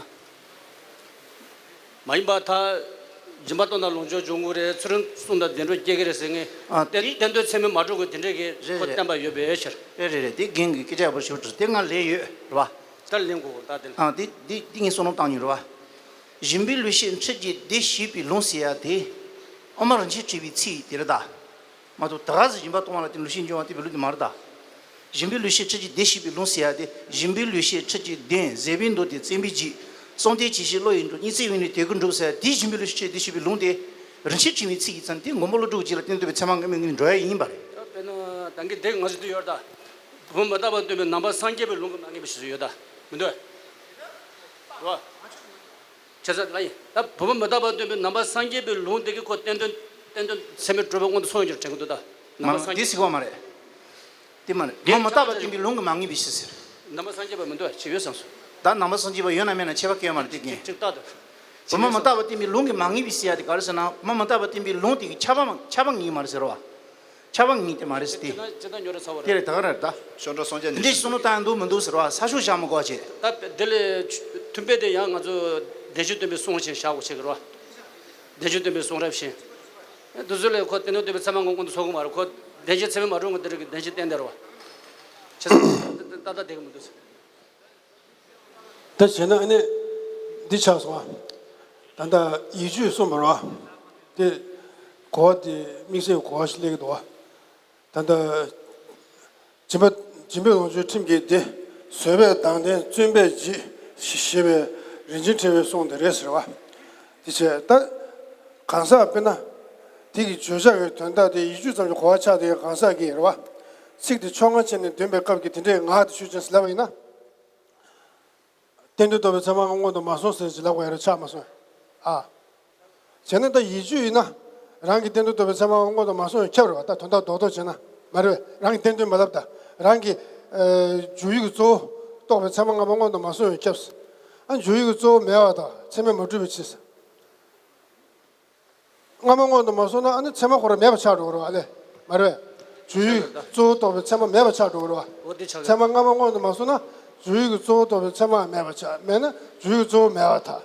མ་ཡིན་པར་ཐལ། སྦྱིན་པ་གཏོང་དང་ལོངས་སྤྱོད་འབྱུང་གི་རེད། ཚུལ་ཁྲིམས་བསྲུང་དང་བདེ་འགྲོར་སྐྱེ་གི་རེད་ཟེར་མཁན། ཨ། དེ་དེ་སྟོང་ཐུན་རྟོགས་པའི་མ་གྲུབ་ཀྱི་དེ་འདྲས་ཀྱི། རེད་ཁོ་རེད། བསྟན་པ་ཡོད་པའི་ཕྱིར། རེད་རེད་རེད། དེ་རྒན་གྱིས་སྐད་ཆ་ཡག་པོ་ཞིག་དྲིས། དེ་ང་ལན་ཡོད་རེད་བ། ད་ལན་གོ་ད་དེ་ལ། ཨ། དེ་དེ་དེ་ངས་བསམ་བློ་བཏང་མྱོང་རེད་བ། སྦྱིན་པའི་ལེགས་བཤད་འཕྲིན་གྱི་བདེ་ཞེས་པའི་ལུང་ཟེར་ཡ་དེ། དབུ་མ་རིན་ཆེན་ཕྲེང་བའི་ཚིག་དེ་རེད་ད། མ་གཏོགས་ད་ག་ཟེ་སྦྱིན་པ་གཏོང་བ་ལ་བརྟེན་ལེགས་བཤད་འབྱུང་བ་སྟོན་པའི་ལུགས་དེ་མ་རེད་ད། སྦྱིན་པའི་ལེགས་བཤད་འཕྲིན་གྱི་བདེ་ཞེས་པའི་ལུང་ཟེར་ཡ་དེ། སྦྱིན་པའི་ལེགས་བཤད་འཕྲིན་གྱི་བདེན་ཟད་པའི་མདོ་སྡེ་བཙན་པོའི་རྒྱུད། བསམ་གཏན་ཇི་བཞིན་བློ་ཡིས་འགྲུབ། སྙིང་བརྩེ་དབྱིངས་ནི་དེ་ཀུན་འགྲུབ་ཟེར་ཡ་དེ། སྦྱིན་པའི་ལེགས་བཤད་འཕྲིན་གྱི་བདེ་ཞེས་པའི་ལུང་དེ། རིན་ཆེན་ཕྲེང་བའི་ཚིག་ཡིན་ཙང་དེ་མགོན་པོ་ཀླུ་སྒྲུབ་རྒྱུད་ལ་བརྟེན་ཐུབ་པའི་ཚད་མ་སྔ་མའི་ངོས་ནས་འགྲོ་ཡ་ཡིན་པ་རེད། ད་དཔེར་ན་ད་གིན་དེ་ང་ཚོ་འདི་ཡོད་ད། བུམ་པ་མི་རྟག་པ་སྟོན་པའི་ནང་པ་སངས་རྒྱས་པའི་ལུང་གིས་མ་ངེས་པའི་ཕྱིར་ཡོད་ད། མི་འདུག་གས། རེད་བ། བྱས་ཙང་ལ་ཡིན། ད་བུམ་པ་མི་རྟག་པ་སྟོན་པའི་ནང་པ་སངས་རྒྱས་པའི་ལུང་དེ་གིས་ཁོ་སྟོང་ཐུན་སྟོང་ཐུན་ཚད་མས་གྲུབ་པ་སྔོན་དུ་སོང་ཡོད་ཀྱི་དྲན་གྱི་འདུག་ད། ནང་པ་མ་སངས་རྒྱས། དེ་ཟེར་གྱི་ཡོད་མ་རེད། དེ་མ་རེད། དེ་བུམ་པ་མི་རྟག་པ་སྟོན་པའི་ལུང་གིས་མ་ངེས་པའི་ཕྱིར་ཟེར། ནང་པ་སངས་རྒྱས་པ་མི་འདུག་གས། ཅིག་ཡོད་བསམ་སོང་། ད་ནང་པ་སངས་རྒྱས་པ་ཡོད་ན་མེད་ན་ཁྱད་པར་གང་ཡང་མ་རེད་དེ་རྒན། ཅིག་ཏག་ཏག་བུམ་པ་མི་རྟག་པ་སྟོན་པའི་ལུང་གིས་མ་ངེས་པའི་ཟེར་ཡ་དེ་ག་རེ་ཟེར་ན། བུམ་པ་མི་རྟག་པ་སྟོན་པའི་ལུང་དེ་གིས་ཁྱབ་པ་མ་ཁྱབ་པ་ངེས་མ་རེད་ཟེར་བ། ཁྱབ་པ་ངེས་དེ་མ་རེད་ཟེར་ཏེ། ཅི་ལྟར་ཉོ་རེ་ཚ་བ་རེད། དེ་རེད་ད་ག་རེད་ད། ཤོང་གྲོགས་སངས་རྒྱས་འདི་འདྲའི་གསུང་ནོ་ད་ཡང་འདུག་མི་འདུག་ཟེར་བ། ས་ཕྱོགས་བཞག་མི་དགོས་བྱས། ད་དེ་ལས་མཐུན་དཔེ་དེ་ཡང་ང་ཚོ་ བདེན་བཞི་སྟོན་པའི་གསུང་བཞིན་བཞག་དགོས་ཆེ་གི་རོ། བདེན་བཞི་སྟོན་པའི་གསུང་རབ་བཞིན། དེ་ཚོ་ལས་ཁོ་བསྟན་དོན་སྟོན་པའི་ཚད་མ་སྔོན་འགོག་འདི་ཚོ་གི་མ་རེད། ཁོ་བདེན་བཞི་ཚད་མས་མ་གྲུབ་ངོ་དེ་རིགས་ཀྱི་བདེན་བཞི་བསྟན་དེ་རེད་བ། བྱས་ཙང་ད་ལྟ་བསྡད་གི་མི་འདུག་ཟེར། ད་བྱས་ན་ཨ་ནི་འདི་ཆགས་སོང་ཨ། ད་ལྟ་ཡིག་ཆོས་གསུངས་པ་རེད་བ། དེ་གོ་བ་དེ་དམིགས་བསལ་གོ་བ་ཞིག་སླེབས་ཀྱི་འདུག་བ། ད་ལྟ་སྦྱིན་པ་སྦྱིན་པའི་ལོངས་སྤྱོད་ཁྲིམས་ཀྱི་སྡེ། བཟོད་པས་སྡང་ལྡན་བཙུན་པས་འཇིགས། ཞེས་པའི་རིན་ཆེན་ཕྲེང་བའི་གསུང་དེ་རེད་ཟེར་བ། དེ་བྱས་ད་གང་ཟག་དཔེར་ན་དེ་གི་བརྗོད་བྱ་གི་དོན་དག་དེ་ཡིག་ཆོས་ཙམ་གྱི་གོ་བ་ཆགས་དེ་གང་ཟག་གི་རེད་བ། ཚིག་དེ་ཕྱོགས་སྔ་ཕྱི་ནས་འདོན་པའི་སྐབས་ཀྱི་དེ་འདྲའི་ངག་དེ་ཆོས་ཅན་ཟེར་ལབ་པ་ཡིན་ན། བསྟན་དོན་རྟོགས་པའི་ཚད་མ་སྔ་མ་སྔོན་དུ་མ་སོང་ཟེར་ཅིག་ལབ་དགོས་ཡ་རེ་ཆགས་མ་སོང་། ཨ། བྱས་ན་ད་ཡིག་ཆོས་ཡིན་ན། རང་གི་བསྟན་དོན་རྟོགས་པའི་ཚད་མ་སྔ་མ་སྔོན་དུ་མ་སོང་ཡང་ཁྱབ་རེད་བ། ད་དོན་དག་རྡོག་རྡོག་བྱས་ན། མ་རེད་བས། རང་གི་བསྟན་དོན་མ་ལབ་ད། རང་གི་ཨ་འཇུག་ཡུལ་གྱི་གཙོ་བོ་རྟོགས་པའི་ཚད་མ་སྔ་མ་སྔོན་དུ་མ་སོང་ཡང་ཁྱབ། ཨ་འཇུག་ཡུལ་གྱི་གཙོ་བོ་མེད་པ་དང་ཚད་མས་མ་གྲུབ་པའི་ཕྱིར། སྔ་མ་སྔོན་དུ་མ་སོང་ན་ཨ་ནི་ཚད་མ་ཁོ་རང་མེད་པ་ཆགས་འགྲོ་གི་རེད་བ། ཨ་ལས། མ་རེད་བས། འཇུག་ཡུལ་གཙོ་བོ་རྟོགས་པའི་ཚད་མ་མེད་པ་ཆགས་འགྲོ་གི་རེད་བ། འོ་དེ་ཆགས་ཀྱི་རེད། ཚད་མ་སྔ་མ་སྔོན་དུ་མ་སོང་ན་འཇུག་ཡུལ་གྱི་གཙོ་བོ་རྟོགས་པའི་ཚད་མ་མེད་པ་ཆགས། མེད་ན་འཇུག་ཡུལ་གཙོ་བོ་མེད་པར་ཐལ།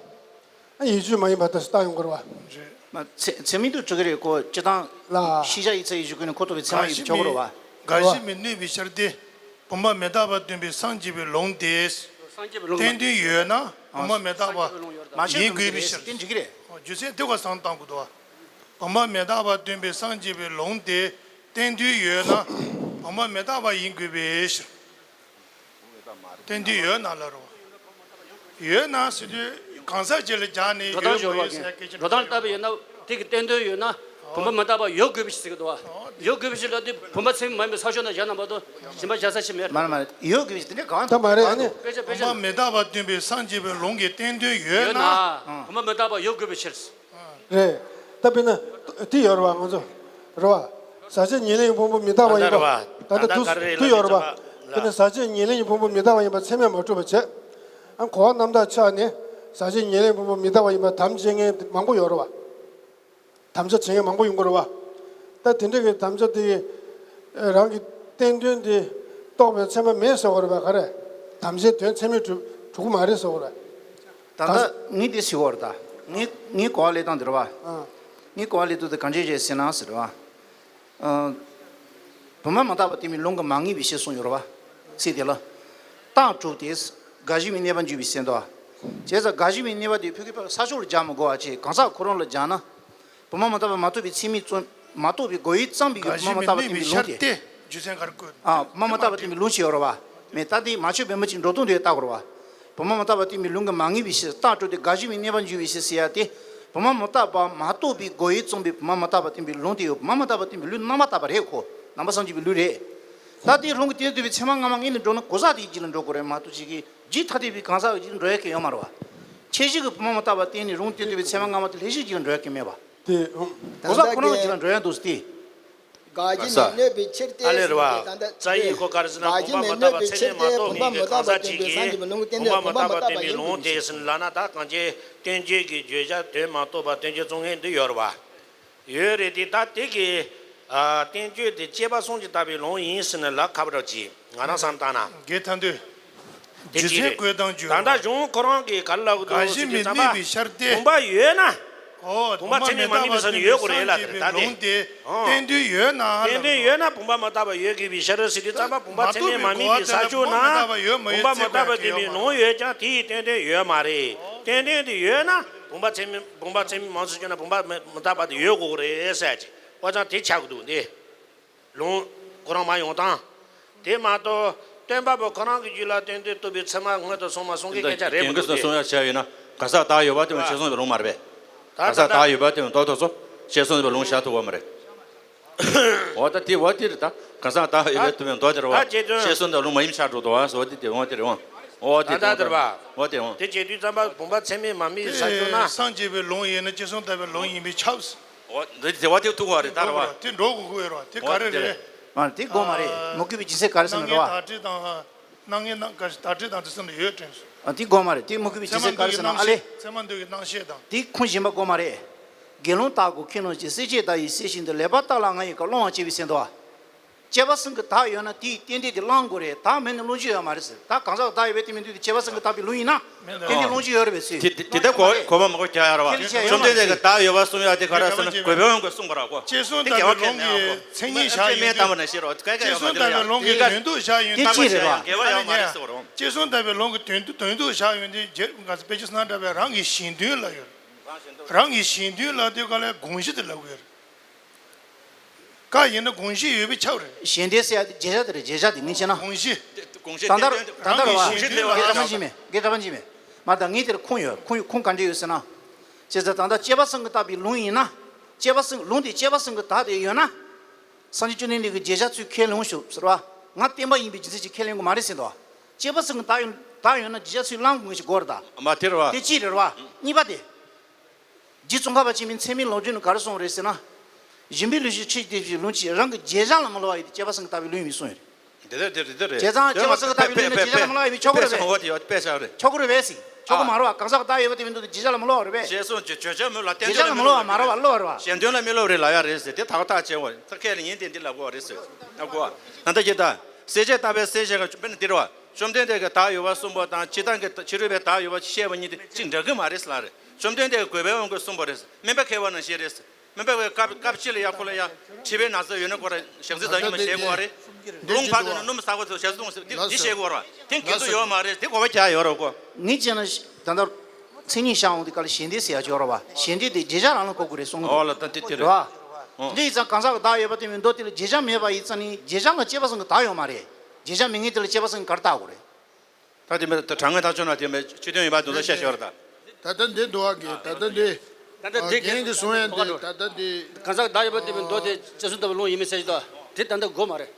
ཨ་ཡིག་ཆོས་མ་ཡིན་པ་ལྟ་ཞིག་བཏང་ཡོང་གི་རེད་བ། རེད། མ་ཚད་ཚད་མིན་དུ་གྲུབ་ཀྱི་རེད་ཁོ་སྤྱི་བཏང་ལ། ཤེས་བྱ་ཡིག་ཚད་ཡིག་ཆོས་ཀུན་ནས་ཁོ་རྟོགས་པའི་ཚད་མ་ཡིན་དུ་ཆོག་གི་རེད་བ། འགའ་ཞིག་མི་གནོད་པའི་ཕྱིར་ཏེ། བུམ་པ་མི་རྟག་པ་སྟོན་པའི་སངས་རྒྱས་པའི་ལུང་སྟེ། སངས་རྒྱས་པའི་ལུང་གི་མ། བསྟན་དོན་ཡོད་ན་བུམ་པ་མི་རྟག་པ་ཡིན་དགོས་པའི་ཕྱིར། བསྟན་འགྲིག་གི་རེད། རྒྱུ་མཚན་དེ་ག་བསམ་བཏང་དགོས་འདུག་བ། བུམ་པ་མི་རྟག་པ་སྟོན་པའི་སངས་རྒྱས་པའི་ལུང་སྟེ། བསྟན་དོན་ཡོད་ན་བུམ་པ་མི་རྟག་པ་ཡིན་དགོས་པའི་ཕྱིར། བསྟན་དོན་ཡོད་ན་ལ་རོ། ཡོད་ན་ཟེར་དུས་གང་ཟག་ཅིག་ལ་སྦྱར་ནས་འགྲོ་སྟངས་ཡོད་སྦྱོར་མ་བ་ཡོད་ཟེར་སྐད་ཆ་འགྲོ་སྟངས་ལྟ་བུ་ཡོད་ན་དེ་གི་བསྟན་དོན་ཡོད་ན་བུམ་པ་མི་རྟག་པ་ཡོད་དགོས་པའི་ཕྱིར་ཟེར་གི་འདུག་བ། ཡོད་དགོས་པའི་ཕྱིར་ལ་དེ་བུམ་པ་ཚད་མ་མིན་པའི་ས་ཕྱོགས་ན་བཞག་ན་མ་གཏོགས་གཞན་པ་བཞག་ས་ཅིག་མེད། མ་རེད་མ་རེད། ཡོད་དགོས་པའི་ཕྱིར་དེ་འདྲ་གང་ད་མ་རེད། ཨ་ནི་དཔེ་ཆ་དཔེ་བུམ་པ་ཆ་མི་རྟག་པ་སྟོན་པའི་སངས་རྒྱས་པའི་ལུང་གི་བསྟན་དོན་ཡོད་ཡོད་ན་ན་བུམ་པ་མི་རྟག་པ་ཡོད་དགོས་པའི་ཕྱིར། རེད། ད་དཔེར་ན། དེ་ཡོད་རེད་བ་ང་ཚོ། རེད་བ། ཟག་བཅས་ཉེར་ལེན་གྱི་ཕུང་པོ་མི་རྟག་པ་ཡིན་པ། ད་ལྟ་རེད་བ། ད་ལྟ་དུ་ག་རེ་རེད་དུ་ཡོད་རེད་བ། ལབ་དཔེར་ན་ཟག་བཅས་ཉེར་ལེན་གྱི་ཕུང་པོ་མི་རྟག་པ་ཡིན་པ་ཚད་མས་མ་གྲུབ་པ་བྱས། ཨ་གོ་བ་རྣམ་དག་ཆགས་ནས་ཟག་བཅས་ཉེར་ལེན་གྱི་ཕུང་པོ་མི་རྟག་པ་ཡིན་པ་དམ་བཅས་མཁན་མང་པོ་ཡོད་རེད་བ། དམ་བཅའ་བྱེད་མཁན་མང་པོ་ཡོང་གི་རེད་བ། ད་དེ་འདྲ་གི་དམ་བཅའ་དེ། རང་གི་བསྟན་དོན་དེ་རྟོགས་པའི་ཚད་མ་མེད་ཟེར་བ་རེད་བ་ག་རེ། དམ་བཅའི་དོན་ཚད་མས་གྲུབ་གྲུབ་ཀྱི་མ་རེད་ཟེར་བ་རེད། ད་ལྟ་ངས་འདི་ཞུ་བར་ད། ངས་ངས་གོ་བ་ལེན་སྟངས་འདི་རེད་བ། ཨ། ངས་གོ་བ་ལེན་སྟངས་འདི་གང་ཅི་བྱས་ཟེར་ན་ཟེར་བ། ཨ། བུམ་པ་མི་རྟག་པ་སྟོན་པའི་ལུང་གིས་མ་ངེས་པའི་ཕྱིར་གསུངས་ཡོད་རེད་བ། ཚིག་དེ་ལ། རྟགས་གྲུབ་སྟེ། དགག་བཞི་པའི་གནས་པ་འཇུག་པའི་ཟེར་འདུག་བ། བྱས་ཙང་དགག་བཞི་པའི་གནས་པ་དེ་ཕ་གི་ཕ་གི་ས་ཕྱོགས་ལ་སྦྱར་མི་དགོས་པ་བྱས་གང་ཟག་ཁོ་རང་ལ་སྦྱར་ན། བུམ་པ་མི་རྟག་པ་མ་རྟོགས་པའི་ཚད་མས་རྩོམ། མ་རྟོགས་པའི་སྒོ་ཡིས་བརྩམས་པའི་དགག་བཞི་བུམ་པ་མི་རྟག་པ་སྟོན་པའི་ལུང་སྟེ། རྒྱུ་མཚན་ག་རེ་བཀོད། ཨ། བུམ་པ་མི་རྟག་པ་སྟོན་པའི་ལུང་ཞིག་ཡོད་རེད་བ། མེད་ད་དེ་མ་ཆོས་པད་མ་གཅིག་འགྲོ་སྟངས་དེ་ལྟ་དགོས་རེད་བ། བུམ་པ་མི་རྟག་པ་སྟོན་པའི་ལུང་གིས་མ་ངེས་པའི་ཕྱིར་རྟགས་གྲུབ་སྟེ་དགག་བཞི་པའི་གནས་པ་འཇུག་པའི་ཕྱིར་ཟེར་ཡ་དེ། བུམ་པ་མི་རྟག་པ་མ་རྟོགས་པའི་སྒོ་ཡིས་རྩོམ་པའི་བུམ་པ་མི་རྟག་པ་སྟོན་པའི་ལུང་དེ་ཡོད། བུམ་པ་མི་རྟག་པ་སྟོན་པའི་ལུང་རྣམ་པར་དག་པ་རེད་ཁོ། རྣམ་པ་སངས་རྒྱས་པའི་ལུང་རེད། ད་དེ་རང་གི་དེ་ལྟ་བུའི་ཚད་མ་སྔ་མ་ངེས་ནས་འགྲོ་ན་གོ་ས་དེའི་རྗེས་ལ་འགྲོ་དགོས་རེད་མ་གཏོགས་ཅིག་གིས་རྗེས་ཐ་དད་པའི་གང་ཟག་གི་རྗེས་ལ་འགྲོ་ཡ་གི་ཡོད་མ་རེད་བ། ཁྱད་གཞི་གི་བུམ་པ་མི་རྟག་པ་བསྟན་ནས་རང་དེ་ལྟ་བུའི་ཚད་མ་སྔ་མ་དེ་ལྷད་གཞིའི་རྗེས་ལ་འགྲོ་ཡ་གི་མེད་བ། དེ་གོ་ས་ཁོ་རང་གི་རྗེས་ལ་འགྲོ་ཡ་འདུག་སྟེ། དགག་བཞི་མི་གནོད་པའི་ཕྱིར་ཏེ། ཨ་ལས་རེད་བ། ད་ལྟ་རྩ་ཡི་གོ་ག་རེ་ཟེར་ན་དགག་བཞི་བུམ་པ་མི་མི་གནོད་པའི་ཕྱིར་ཏེ་བུམ་པ་མི་རྟག་པ་སྟོན་པའི་ལུང་སྟེ་ཟེར་ལབ་ན་ད་གང་ཅི་བུམ་པ་མི་རྟག་པ་སྟོན་པའི་ལུང་དེ་ཟེར་ལབ་ན་ད་གང་ཅི་བསྟན་བཅོས་ཀྱི་བརྗོད་བྱ་དོན་མ་རྟོགས་པ་བསྟན་བཅོས་རྩོམ་མཁན་འདི་ཡོད་རེད་བ། ཡོད་རེད་དེ་ད་དེ་གི་ཨ་བསྟན་བཅོས་དེ་དཔྱད་པ་གསུམ་གྱིས་བཏགས་པའི་ལུང་ཡིན་ཟེར་ནས་ལབ་ཁག་པོ་འདྲ་ཅིག་ང་རང་བསམ་བཏང་ན། དགེ་ཐང་དུ། དེ་རྒྱུ་མཚན་བཀོད་སྟངས་བརྗོད་ད་ལྟ་གཞུང་ཁོ་རང་གིས་ག་རེ་ལབ་ཀྱི་འདུག་ཟེར་དུས་ཙམ་པ་བུམ་པ་ཡོད་ན། ཨོ། བུམ་པ་ཚད་མས་མ་དམིགས་པའི་ས་ནས་ཡོད་དགོས་རེད་ལབ་དེ་ད་དེ། ཨོ། བསྟན་དོན་ཡོད་ན་བསྟན་དོན་ཡོད་ན་བུམ་པ་མི་རྟག་པ་ཡོད་དགོས་པའི་ཕྱིར་ཟེར་དུས་ཙམ་པ་བུམ་པ་ཚད་མས་མ་དམིགས་པའི་ས་ཕྱོགས་ན་བུམ་པ་མི་རྟག་པ་སྟོན་པའི་ལུང་ཡོད་ཀྱང་དེ་ཡི་བསྟན་དོན་ཡོད་མ་རེད། བསྟན་དོན་དེ་ཡོད་ན་བུམ་པ་ཚད་མས་བུམ་པ་ཚད་མས་མ་ཚད་ཕྱོགས་ན་བུམ་པ་མི་རྟག་པ་དེ་ཡོད་དགོས་རེད་ཟེར་གྱི། ཨོ་ཙང་དེ་ཆགས་ཀྱི་འདུག་འདི། ལུང་ཁོ་རང་མ་ཡོང་དང་། དེ་མ་གཏོགས་སྟོན་པ་པོ་ཁོ་རང་གི་རྒྱུད་ལ་བསྟན་དོན་རྟོགས་པའི་ཚད་མ་སྔོན་དུ་སོང་མ་སོང་གི་སྐད་ཆ་རེད་མི་འདུག་སྟེ། གསུང་ཡ་བྱ་ཡོད་ན་གང་ཟག་བདག་ཡོད་པ་དེ་མ་ཤེས་སོང་བའི་ལུང་མ་རེད་པས། གང་ཟག་བདག་ཡོད་པ་དེ་མ་རྟོགས་ཐོག་སོ་ཤེས་སོང་བའི་ལུང་བཞག་ཐུབ་པ་མ་རེད། འོ་ད་དེ་འོ་དེ་རེད་ད། གང་ཟག་བདག་ཡོད་པའི་དུ་མའི་མདོ་དེ་རེད་བ། ད་བྱེད་དོན་ཤེས་སོང་དང་ལུང་མ་ཡིན་ཆགས་འགྲོ་འདུག་བ་སོ་དེ་དེ་འོ་དེ་རེད་འོ། འོ་དེ་ད་ད་དེ་རེད་བ། འོ་དེ་འོ། དེ་བྱེད་དུས་ཙམ་པ་བུམ་པ་ཚད་མས་མ་དམིགས་ས་ཕྱོགས་ན། སངས་རྒྱས་པའི་ལུང་ཡིན་ན་ཤེས་སོང་ལྟ་བུའི་ལུང་ཡིན་པས་ཁྱབ། འོ་འདི་དེ་བ་དེ་ཐུག་པ་རེད་ད་རེད་བ། དེ་འགྲོ་དགོས་ཀྱི་ཡོད་རེད་བ། དེ་ག་རེ་རེད། མ་དེ་དགོས་མ་རེད། མུ་གུ་བའི་ཇི་སྲིད་ག་རེ་ཟེར་ན་རེད་བ། སྣང་བརྙན་དག་སྒྲིབ་དང་། སྣང་བརྙན་དག་སྒྲིབ་དང་དེ་ཚོ་ནི་ཡོད་དྲན་སོང་། དེ་དགོས་མ་རེད། དེ་མུ་གུ་བའི་ཇི་སྲིད་ག་རེ་ཟེར་ན་ཨ་ལེ། ཚད་མ་འདུས་ཀྱི་རྣམ་ཤེས་དང་། དེ་ཁུངས་གཞན་པ་དགོས་མ་རེད། དགེ་སློང་དག་གོ་ཁྱེད་རྣམས་ཀྱིས་སྲེག་བཅད་དག་ཡིས་བསྲེགས་བཞིན་དུ་ལེགས་པར་བརྟགས་ལ་ང་ཡི་བཀའ་སློང་བར་བྱེད་པའི་ཟེར་འདུག་བ། སྐྱེས་པ་སེམས་ཀྱི་བདག་ཡོད་ན་དེའི་རྟེན་འབྲེལ་དེ་བླང་དགོས་རེད། བདག་མེད་ན་བླང་རྒྱུ་ཡོད་མ་རེད་ཟེར། ད་གང་ཟག་བདག་ཡོད་པའི་རྟེན་མིན་འདུས་དེ་སྐྱེས་པ་སེམས་ཀྱི་བདག་པའི་ལུང་ཡིན་ན་རྟེན་འབྲེལ་བླང་རྒྱུ་ཡོད་རེད་པས་ཟེར། དེ་དེ་དེ་གོ་གོ་བ་མ་གོ་རྒྱག་ཡ་ར་བ། ཁས་ལེན་བྱས་ཡོད་མ་རེད། བཅོམ་ལྡན་འདས་ཀྱིས་བདག་ཡོད་པ་གསུང་ཡ་དེ་ག་རེ་ཟེར་ན་དགོས་པའི་དབང་གིས་གསུངས་པ་ར་གོ། ཅེས་གསུངས་དེ་དག་དགེ་བ་པའི་ལུང་གི་མཚན་ཉིད་བཞག་ཡོད་དེ་ལ། མཚན་ཉིད་བཞག་ཡོད་དེ་ལ། དེ་ག་ཡོད་མ་རེད་ཟེར་བ། དེ་བཅོམ་ལྡན་འདས་ཀྱི་ལུང་གི་དོན་དུ་བཞག་ཡོད་དེ་ཅི་རེད་བ། དགེ་བ་ཡོད་མ་རེད་ཟེར་བ་ར་བ། བཅོམ་ལྡན་འདས་ཀྱི་ལུང་གི་དོན་དུ་དོན་དུ་བཞག་ཡོད་དེ་རྗེ་དཔེ་ཆ་སྣ་འདྲ་བའི་རང་གི་གཞན་དོན་ལབ་ཡོད། རང་གི་གཞན་དོན་ལབ་དུས་ག་ལ་དགོངས་གཞི་དེ་ལབ་དགོས་རེད། བཀའ་ཡིན་ན་དགོངས་གཞི་ཡོད་པས་ཁྱབ་རེད། གཞན་དོན་ཟེར་ཡ་དེ་བརྗོད་བྱ་དེ་རེད། བརྗོད་བྱ་དེ་ངས་བཤད་ན། དགོངས་གཞི། དགོངས་གཞི་ད་ལྟར་རྟེན་འབྲེལ་ད་ལྟར་བ། རང་གི་གཞན་དོན་ལ་དགེ་རྒན་གྲྭ་པ་འཇིགས་མེད། དགེ་རྒན་གྲྭ་པ་འཇིགས་མེད། མ་ད་ངས་དེར་ཁུངས་ཡོད། ཁུངས་ཁུངས་ག་འདྲ་ཡོད་ཟེར་ན། བྱས་ཙང་ད་ལྟ་སྐྱེས་པ་སེམས་ཀྱི་བདག་པའི་ལུང་ཡིན་ན། སྐྱེས་པ་སེམས་ལུང་དེ་སྐྱེས་པ་སེམས་ཀྱི་བདག་དེ་ཡོད་ན། སངས་རྒྱས་བཅོམ་ལྡན་འདས་ཀྱིས་བརྗོད་བྱ་ཚུར་ཁས་ལེན་ཞུ་ཟེར་བ། ང་བརྟེན་པ་ཡིན་པའི་རྒྱུ་མཚན་གྱིས་ཁས་ལེན་དགོས་མ་རེད་ཟེར་འདུག། སྐྱེས་པ་སེམས་ཀྱི་བདག་ཡོད་བདག་ཡོད་ན་བརྗོད་བྱ་ཚུར་བླང་དགོས་ཞེས་དགོས་རེད་ད། མ་དེ་རེད་བ། དེ་གཅིག་རེད་བ། གཉིས་པ་དེ། རྗེ་ཙོང་ཁ་པ་ཆེན་པོས་ཚད་མའི་ལོ་རྒྱུས་ནང་ག་རེ་གསུངས་རེད་ཟེར་ན། སྦྱིན་པའི་ལུགས་ཀྱི་ཆོས་ཀྱི་ལུང་གཅིག་རང་གི་བརྗོད་བྱ་ལ་མི་སླུ་བ་ཡིན་ཏེ་སྐྱེས་པ་སེམས་ཀྱི་བདག་པའི་ལུང་ཡིན་པས་གསུངས་ཡོད་རེད། དེ་ལྟར་དེ་རེད་དེ་རེད། བྱས་ཙང་སྐྱེས་པ་སེམས་ཀྱི་བདག་པའི་ལུང་ཡིན་ན་བརྗོད་བྱ་ལ་མི་སླུ་བ་ཡིན་པས་ཆོག་གི་རེད་པས། ཆོག་གི་རེད་པས་ཟེར། ཆོག་གི་མ་རེད་བ། གང་ཟག་བདག་ཡོད་པ་དེ་མིན་འདུག་སྟེ་བརྗོད་བྱ་ལ་མི་སླུ་བ་རེད་པས། ཞེས་གསུངས་ཀྱི་བརྗོད་བྱ་མོད་ལ་བརྟེན་བརྗོད་བྱ་ལ་མི་སླུ་བ་མ་རེད་བ། སླུ་བ་རེད་བ། གཞན་དོན་ལ་མི་སླུ་བ་རེད་ལབ་ཡ་རེད་ཟེར། དེ་ད་ག་ཐག་བཅད་པ་རེད། ད་ཁས་ལེན་ཡིན་ཏེ་འདི་ལབ་དགོས་པ་རེད་ཟེར། ལབ་དགོས་པ། ད་ལྟ་ཁྱེད་ད། ཟེར་བྱས་ད་བའི་གསལ་བྱེད་ཀྱི་དཔེར་ན་འདིར་བ། བཅོམ་ལྡན་འདས་ཀྱིས་བདག་ཡོད་པ་གསུངས་པ་དང་ཕྱི་དང་གི་ཕྱི་རོལ་པའི་བདག་ཡོད་པ་བཤད་པ་གཉིས་དེ་གཅིག་འདྲ་གི་མ་རེད་ཟེར་ལ་རེད། བཅོམ་ལྡན་འདས་ཀྱིས་དགོས་པའི་དབང་གིས་གསུངས་པ་རེད། སྨན་པ་མཁས་པ་ནང་བཞིན་རེད། སྨན་པ་བའི་སྐབས་སྐབས་གཅིག་ལ་ཡ་ཁོ་ལ་ཡ་མཁྲིས་པའི་ན་ཚ་ཡོད་ན་ཁོ་ར་ཞག་ཚི་ད་ཡོད་མ་བཤད་དགོས་པ་རེད། རླུང་བབས་དུས་ན་སྣུམ་ཟ་དགོས་ཚོ་ཞག་ཚི་རླུང་ཟ་འདི་འདི་བཤད་དགོས་པ་རེད། དེ་འགལ་འདུ་ཡོད་མ་རེད། དེ་གོ་བ་རྒྱག་ཡོད་རེད་གོ། ངས་བྱས་ན་ད་ལྟ་མཚན་ཉིད་བཞག་འོང་དུས་ག་ལ་གཞན་དོན་ཟེར་ཡ་ཅིག་ཡོད་རེད་བ། གཞན་དོན་དེ་བརྗོད་བྱ་རང་ལ་གོ་དགོས་རེད་གསུངས་འདུག། ཨོ་ལ་ད་དེ་དེ་རེད། རེད་བ། འདི་ཡིན་ཙང་གང་ཟག་གི་བདག་ཡོད་པ་དེ་མིན་འདུག། དེ་ལ་བརྗོད་བྱ་མེད་པ་ཡིན་ཙང་ནི་བརྗོད་བྱ་ལ་སྐྱེས་པ་སེམས་ཀྱི་བདག་ཡོད་མ་རེད། བརྗོད་བྱ་མེད་མཁན་དེ་ལ་སྐྱེས་པ་སེམས་ཀྱི་ག་རེ་བཏགས་དགོས་རེད། ད་དེ་མི་ད་དྲང་ངེས་ཐག་ཆོད་ན་དེ་མི་སྤྱི་དོན་ཡིན་པ་དོན་དག་བཤད་ཤོར་ད། ད་ལྟ་འདི་འདུག་ཨ་གི་ད་ལྟ་འདི། ད་ལྟ་འདི་རྒན་གྱིས་གསུང་ཡ་འདི་ད་ལྟ་འདི། གང་ཟག་བདག་ཡོད་པ་དེ་མིན་འདུག་སྟེ་སྐྱེས་སེམས་བདག་པའི་ལུང་ཡིན་མིན་ཟེར་གྱི་འདུག། དེ་ད་ལྟ་དགོས་མ་རེད།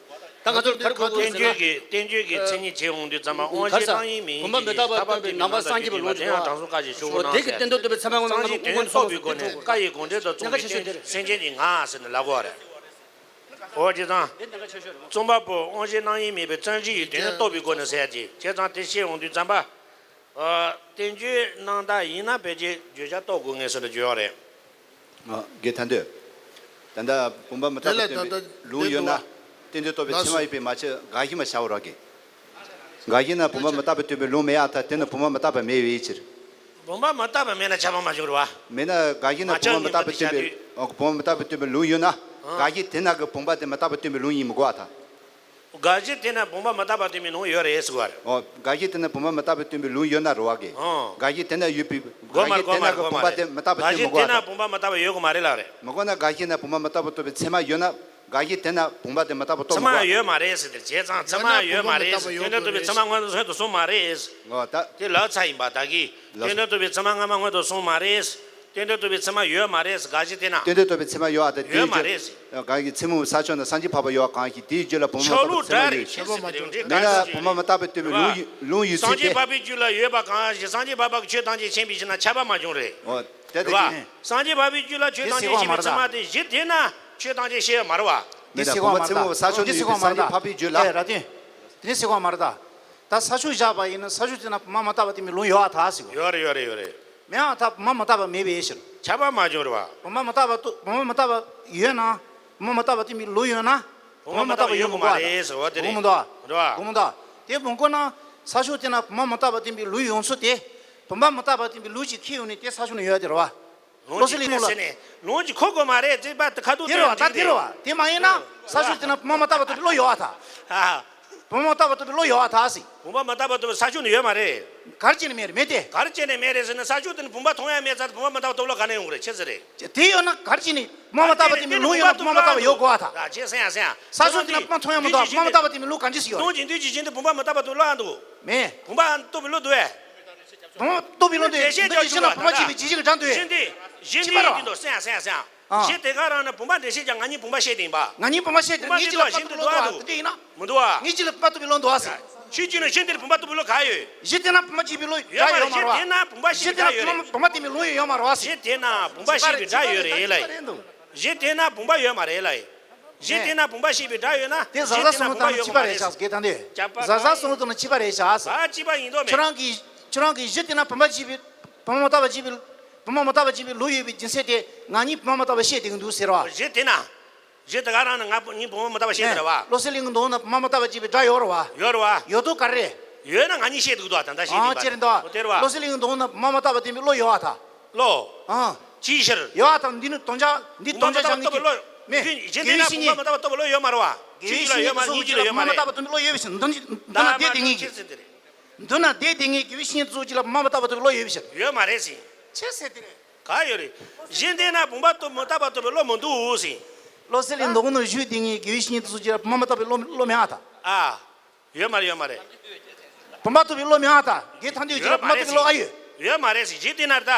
ད་ང་ཚོར་ག་རེ་དགོས་དགོས་ཟེར་ན། བསྟན་བཅོས་ཀྱི་བསྟན་བཅོས་ཀྱི་མཚན་ཉིད་བྱེད་འོང་དུས་ཙམ་པ་དབང་ཤེས་སྣང་ཡུལ་མིན་གྱི་བདག་པ་སྟོན་པའི་ནང་པ་སངས་རྒྱས་པའི་ལུང་གཅིག་དེ་ཡང་དྲང་སྲོང་བཀའ་བཞིན་ཤོག་གུ་སྣང་ཟེར། དེ་གི་སྟེང་དུ་འདུས་པའི་ཚད་མ་དངོས་སྣང་ངོ་མ་སྟོང་ཕྲག་གཅིག་ཕྲུགས་དགོས་ནས་བཀའ་ཡི་དགོངས་འགྲེལ་དང་མཚུངས་པའི་སྟེང་སེམས་ཅན་གྱི་ངག་ཟེར་ནས་ལབ་དགོས་པ་རེད། འོ་བྱས་ཙང་། རྩོམ་པ་པོ་དབང་ཤེས་སྣང་ཡུལ་མིན་པའི་བསྟན་བཅོས་ཀྱི་དོན་རྟོགས་པའི་སྒོ་ནས་ཟེར་ཡ་ཅིག་བྱས་ཙང་དེ་བཤད་འོང་དུས་ཙམ་པ། བསྟན་བཅོས་རྣམ་དག་ཡིན་ན་ཕལ་ཆེར་བརྗོད་བྱ་རྟོགས་དགོས་ངེས་ཟེར་ནས་བརྗོད་ཡོད་རེད། དགེ་ཐན་འདོད། ད་ལྟ་བུམ་པ་མི་རྟག་པ་སྟོན་པའི་ལུང་ཡོད་ན། རྟེན་འབྲེལ་རྟོགས་པའི་ཚད་མ་ཡོད་པས་མ་ཁྱབ་དགག་གཞི་མ་བྱའོ་རོགས་གི། དགག་གཞི་ན་བུམ་པ་མི་རྟག་པ་སྟོན་པའི་ལུང་མེད་ཨ་ཐ་དེ་ནི་བུམ་པ་མི་རྟག་པ་མེད་པའི་ཕྱིར། བུམ་པ་མི་རྟག་པ་མེད་ན་ཁྱབ་པ་མ་བྱུང་རེད་བ། མེད་ན་དགག་གཞི་ན་བུམ་པ་མི་རྟག་པ་སྟོན་པའི་ཨོ་བུམ་པ་མི་རྟག་པ་སྟོན་པའི་ལུང་ཡོད་ན། དགག་གཞི་དེ་ན་གི་བུམ་པ་དེ་མི་རྟག་པ་སྟོན་པའི་ལུང་ཡིན་མི་དགོས་ཨ་ཐ། དགག་གཞི་དེ་ན་བུམ་པ་མི་རྟག་པ་སྟོན་པའི་ལུང་ཡོད་རེད་ཟེར་བ་རེད། ཨོ་དགག་གཞི་དེ་ན་བུམ་པ་མི་རྟག་པ་སྟོན་པའི་ལུང་ཡོད་ན་རེད་བ་གི། ཨོ། དགག་གཞི་དེ་ན་ཡོད་པའི་དགག་གཞི་དེ་ན་གི་བུམ་པ་དེ་མི་རྟག་པ་སྟོན་མི་དགོས་ཨ་ཐ། དགག་གཞི་དེ་ན་བུམ་པ་མི་རྟག་པ་ཡོད་གི་མ་རེད་ལ་རེད། མི་དགོས་ན་དགག་གཞི་ན་བུམ་པ་མི་རྟག་པ་སྟོན་པའི་ཚད་མ་ཡོད་ན། དགག་གཞི་དེ་ན་བུམ་པ་དེ་མི་རྟག་པ་རྟོགས་མི་དགོས། ཚད་མ་ཡོད་མ་རེད་ཟེར་ཏེ་བྱས་ཙང་ཚད་མ་ཡོད་མ་རེད་ཟེར་སྟོན་དོན་རྟོགས་པའི་ཚད་མ་སྔོན་དུ་སོང་དུ་སོང་མ་རེད། ཨོ་ད། དེ་ལབ་ཚར་ཡིན་པ་ད་གི། སྟོན་དོན་རྟོགས་པའི་ཚད་མ་སྔ་མ་སྔོན་དུ་སོང་མ་རེད། སྟོན་དོན་རྟོགས་པའི་ཚད་མ་ཡོད་མ་རེད་ཟེར་དགག་གཞི་དེ་ན། སྟོན་དོན་རྟོགས་པའི་ཚད་མ་ཡོད་ཨ་ད་དེའི་ཡོད་མ་རྒྱུ། རེད་ཟེར། དགག་གཞི་ཚད་མ་ས་ཕྱོགས་ན་སངས་རྒྱས་འཕགས་པ་ཡོད་གང་ཞིག་དེའི་རྒྱུད་ལ་བུམ་པ་མི་རྟག་པའི་ཚད་མ་ཡོད། མེད་ན་བུམ་པ་མི་རྟག་པའི་སྟོན་པའི་ལུང་ཡོད་ལུང་ཡོད་ཚུལ་ཏེ། སངས་རྒྱས་འཕགས་པའི་རྒྱུད་ལ་ཡོད་པ་གང་ཞིག་སངས་རྒྱས་འཕགས་པ་གི་ཆོས་ཐམས་ཅད་མཁྱེན་པའི་ཕྱིར་ན་ཁྱབ་པ་མ་བྱུང་རེད། ཨོ་དེ་ལྟ་རེད་བ། ཅི། སངས་རྒྱས་འཕགས་པའི་རྒྱུད་ལ་ཆོས་ཐམས་ཅད་མཁྱེན་པའི་ཚད་མ་དེ་གཞི་དེ་ན་ཆོས་ཐམས་ཅད་ཤེས་ཡོད་མ་རེད་བ། དེ་སེ་གོ་མ་རེད་ད། དེ་སེ་གོ་མ་རེད་ད། སངས་རྒྱས་འཕགས་པའི་རྒྱུད་ལ། ཨེ་ར་ཏི། དེ་སེ་གོ་མ་རེད་ད། ད་ས་ཕྱོགས་བཞག་པ་ཡིན་ན་ས་ཕྱོགས་དེ་ན་བུམ་པ་མི་རྟག་པ་སྟོན་པའི་ལུང་ཡོད་ཨ་ཐ་ཟེར་གོ། ཡོད་རེད་ཡོད་རེད་ཡོད་རེད། མེད་ཨ་ཐ་བུམ་པ་མི་རྟག་པ་མེད་པའི་ཕྱིར། ཁྱབ་པ་མ་བྱུང་རེད་བ། བུམ་པ་མི་རྟག་པ་ཏུ་བུམ་པ་མི་རྟག་པ་ཡོད་ན། བུམ་པ་མི་རྟག་པ་སྟོན་པའི་ལུང་ཡོད་ན། བུམ་པ་མི་རྟག་པ་ཡོད་མི་དགོས་ཨ་ཐ། མ་རེད་ཟེར་བ་དེ་རེད། གོ་མི་འདུག་ཨ། རེད་བ། གོ་མི་འདུག་ཨ། དེ་བུམ་གོ་ན། ས་ཕྱོགས་དེ་ན་བུམ་པ་མི་རྟག་པ་སྟོན་པའི་ལུང་ཡོང་ཚུལ་དེ། བུམ་པ་མི་རྟག་པ་སྟོན་པའི་ལུང་ཅིག་ཁྱེར་ཡོང་ནས་དེ་ས་ཕྱོགས་ན་ཡོད་དེ་རེད་བ། ལོ་ལོ་སི་ལི་ལོ་ལ། ལོ་སི་ལི་ལོ་ལ། ལོ་ལོ་ཁོ་གོ་མ་རེད་ཅེས་པ་དེ་ཁ་ཐུག་དེ་རེད་བ། ད་དེ་རེད་བ། དེ་མ་ཡིན་ན། ས་ཕྱོགས་དེ་ན་བུམ་པ་མི་རྟག་པ་སྟོན་པའི་ལུང་ཡོད་ཨ་ཐ། ཨ། བུམ་པ་མི་རྟག་པ་སྟོན་པའི་ལུང་ཡོད་ཨ་ཐ་ཟེར། བུམ་པ་མི་རྟག་པ་སྟོན་པའི་ས་ཕྱོགས་ན་ཡོད་མ་རེད། ག་རེ་བྱས་ནས་མེད་རེད་མེད་དེ། ག་རེ་བྱས་ནས་མེད་རེད་ཟེར་ན་ས་ཕྱོགས་དེ་ན་བུམ་པ་མཐོང་ཡ་མེད་ཙང་བུམ་པ་མི་རྟག་པ་སྟོན་པའི་ལུང་ག་ནས་ཡོང་གི་རེད་ཆི་ཟེར་རེད། དེ་ཡོད་ན་ག་རེ་བྱས་ནས་བུམ་པ་མི་རྟག་པ་སྟོན་པའི་ལུང་ཡོད་ན་བུམ་པ་མི་རྟག་པ་ཡོད་དགོས་ཨ་ཐ། ཨ་ཅེ་སེང་ཡ་སེང་ཡ། ས་ཕྱོགས་དེ་ན་བུམ་པ་མཐོང་ཡ་མི་འདུག་ཨ། བུམ་པ་མི་རྟག་པ་སྟོན་པའི་ལུང་ག་འདྲ་ཞིག་ཡོད་རེད། སྟོང་གཞི་འདུས་ཀྱི་རྒྱུན་དུ་བུམ་པ་མི་རྟག་པ་སྟོན་པའི་ལུང་ཨ་འདུག་མེད། བུམ་པ་སྟོན་པའི་ལུང་འདུག་ཨེ། བུམ་པ་སྟོན་པའི་ལུང་འདུག་འགྲེལ་བཤད་རྒྱག་རྒྱུ་ལ་བུམ་པ་གཅིག་པའི་ཇི་ཞིག་གྲངས་འདུག་ཨེ། གཞི་འདི། གཞི་འདི་ཡིན་དུ་སེང་སེང་སེང་། ཨ། གཞི་དེ་ག་རང་ནས་བུམ་པ་འགྲེལ་བཤད་རྒྱག་ང་གཉིས་བུམ་པ་བཤད་དེ་ཡིན་པ། ང་གཉིས་བུམ་པ་བཤད་དེ་བུམ་པ་ངའི་འདི་ལ་ཕ་སྟོན་པའི་ལུང་འདུག་ཨ་འདུག་འདི་ཡིན་ན། མི་འདུག་ཨ། ངའི་གཅིག་ལ་བུམ་པ་སྟོན་པའི་ལུང་འདུག་ཨ་ཟེར། ཆོས་བརྒྱུད་ནང་གཞི་འདིར་བུམ་པ་སྟོན་པའི་ལུང་ག་ཡོད། གཞི་དེ་ན་བུམ་པ་གཅིག་པའི་ལུང་ཡོད་མ་རེད་བ། གཞི་དེ་ན་བུམ་པ་གཅིག་པའི་སྒྲ་ཡོད་རེད། བུམ་པ་སྟོན་པའི་ལུང་ཡོད་མ་རེད་བ་ཟེར། གཞི་དེ་ན་བུམ་པ་གཅིག་པའི་སྒྲ་ཡོད་རེད་ལ། གཞི་དེ་ན་བུམ་པ་ཡོད་མ་རེད་ལ། གཞི་དེ་ན་བུམ་པ་གཅིག་པའི་སྒྲ་ཡོད་ན། དེ་གཞི་དེ་ན་བཟའ་ཟླ་བུམ་པ་ཡོད་མ་རེད། གཞི་དེ་ན་བུམ་པ་ཡོད་མ་རེད་ཟེར། གཞི་དེ་ན་བུམ་པ་གཅིག་པ་རེད་ཟེར་ཨ་ཟེར། ཁྱོད་རང་གིས་ཁྱོད་རང་གིས་གཞི་དེ་ན་བུམ་པ་གཅིག་པ་རེད་ཟེར་ཨ་ཟེར། ཁྱོད་རང་གིས་ཁྱོད་རང་གིས་གཞི་དེ་ན་བུམ་པ་གཅིག་པའི་བུམ་པ་མི་རྟག་པ་གཅིག་པའི་བུམ་པ་མི་རྟག་པ་གཅིག་པའི་ལུང་ཡོད་པའི་རྒྱུ་མཚན་དེ་ང་གཉིས་བུམ་པ་མི་རྟག་པ་བཤད་བསྡད་ཀྱི་འདུག་ཟེར་བ། གཞི་དེ་ན། གཞི་དེ་ག་རང་ནི་ང་ངའི་བུ་མོ་མི་རྟག་པ་བཤད་དེ་རེད་བ། བློ་གསལ་གླིང་གི་མདོ་ན་བུ་མོ་མི་རྟག་པ་བྱས་པའི་སྒྲ་ཡོད་རེད་བ། ཡོད་རེད་བ། ཡོད་དོ་ག་རེ། ཡོད་ན་ང་གཉིས་བཤད་འདུག་དོ་ད་ལྟ་བཤད་ཨང་ཀྱིན་པ་ཅེ་རེད་འདུག་དེ་རེད་བ། བློ་གསལ་གླིང་གི་མདོ་ན་བུ་མོ་མི་རྟག་པ་བསྟན་པའི་བློ་ཡོད་བ་ད། བློ། ཨང་། ཅིའི་ཕྱིར། ཡོད་བ་ད་འདི་ནི་དོན་ཆ་འདི་བུ་མོ་དོན་ཆ་མི་རྟག་པ་སྟོབས་པའི་བློ། མེད། དགེ་བའི་བཤེས་གཉེན། བུ་མོ་མི་རྟག་པ་སྟོབས་པའི་བློ་ཡོད་མ་རེད་བ། དགེ་བའི་བཤེས་གཉེན་ཚོ་གཅིག་ལ་བུ་མོ་མི་རྟག་པ་སྟོབས་པའི་བློ་ཡོད་པའི་ཕྱིར་འདི་འདི་ན་བསྡད་དེ་ངེས་ཀྱི། འདི་ན་བསྡད་དེ་ངེས་དགེ་བའི་བཤེས་གཉེན་ཚོ་གཅིག་ལ་བུ་མོ་མི་རྟག་པ་སྟོབས་པའི་བློ་ཡོད་པའི་ཕྱིར། ཡོད་མ་རེད་ཟེར། ཅི་ཟེར་དེ་རེད། ག་ཡོད་རེད། གཞི་འདི་ན་བུམ་པ་སྟོབས་མི་རྟག་པ་སྟོབས་པའི་བློ་མི་འདུག་ཟེར། བློ་གསལ་གླིང་མདོ་ནོ་བཞུགས་དེ་ངེས་དགེ་བའི་བཤེས་གཉེན་ཚོ་གཅིག་ལ་བུམ་པ་མི་རྟག་པའི་བློ་བློ་མེད་ཨ་ད། ཨ། ཡོད་མ་རེད་ཡོད་མ་རེད། བུམ་པ་སྟོབས་པའི་བློ་མེད་ཨ་ད། དགེ་ཐང་དུས་གཅིག་ལ་བུམ་པ་སྟོབས་པའི་བློ་ཨ་ཡོད། ཡོད་མ་རེད་ཟེར་གཞི་འདི་ན་རེད་ད།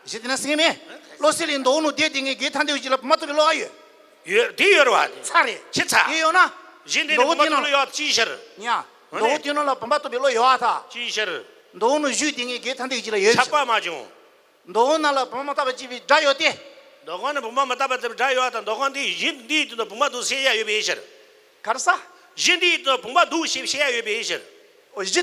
གཞི་འདི་ན་ཟེར་མེད། བློ་གསལ་གླིང་མདོ་ནོ་བསྡད་དེ་ངེས་དགེ་ཐང་དུས་གཅིག་ལ་བུམ་པ་སྟོབས་པའི་བློ་ཨ་ཡོད། ཡོད་དེ་ཡོད་རེད་བ། ཚ་རེད། ཕྱི་ཚ། དེ་ཡོད་ན། གཞི་འདི་ནི་མདོ་བུམ་པ་སྟོབས་པའི་བློ་ཡོད་ཅིའི་ཕྱིར། ཡ། མདོ་བོ་དེ་ནོ་ལ་བུམ་པ་སྟོབས་པའི་བློ་ཡོད་ཨ་ད། ཅིའི་ཕྱིར། མདོ་བོ་ནོ་བཞུགས་དེ་ངེས་དགེ་ཐང་དུས་གཅིག་ལ་ཡོད་ཆགས་པ་མ་བྱུང་། མདོ་བོ་ན་ལ་བུམ་པ་མི་རྟག་པ་བྱས་པའི་སྒྲ་ཡོད་དེ། མདོ་ཁང་ནི་བུམ་པ་མི་རྟག་པ་བྱས་པའི་སྒྲ་ཡོད་ཨ་ད་མདོ་ཁང་འདི་གཞི་འདིའི་དུས་ན་བུམ་པ་འདུག་ཟེར་ཡ་ཡོད་པའི་ཕྱིར། ག་རེ་ཟ། གཞི་འདིའི་དུས་ན་བུམ་པ་འདུག་ཞེས་བཤད་ཡ་ཡོད་པའི་ཕྱིར། ཨོ་གཞི།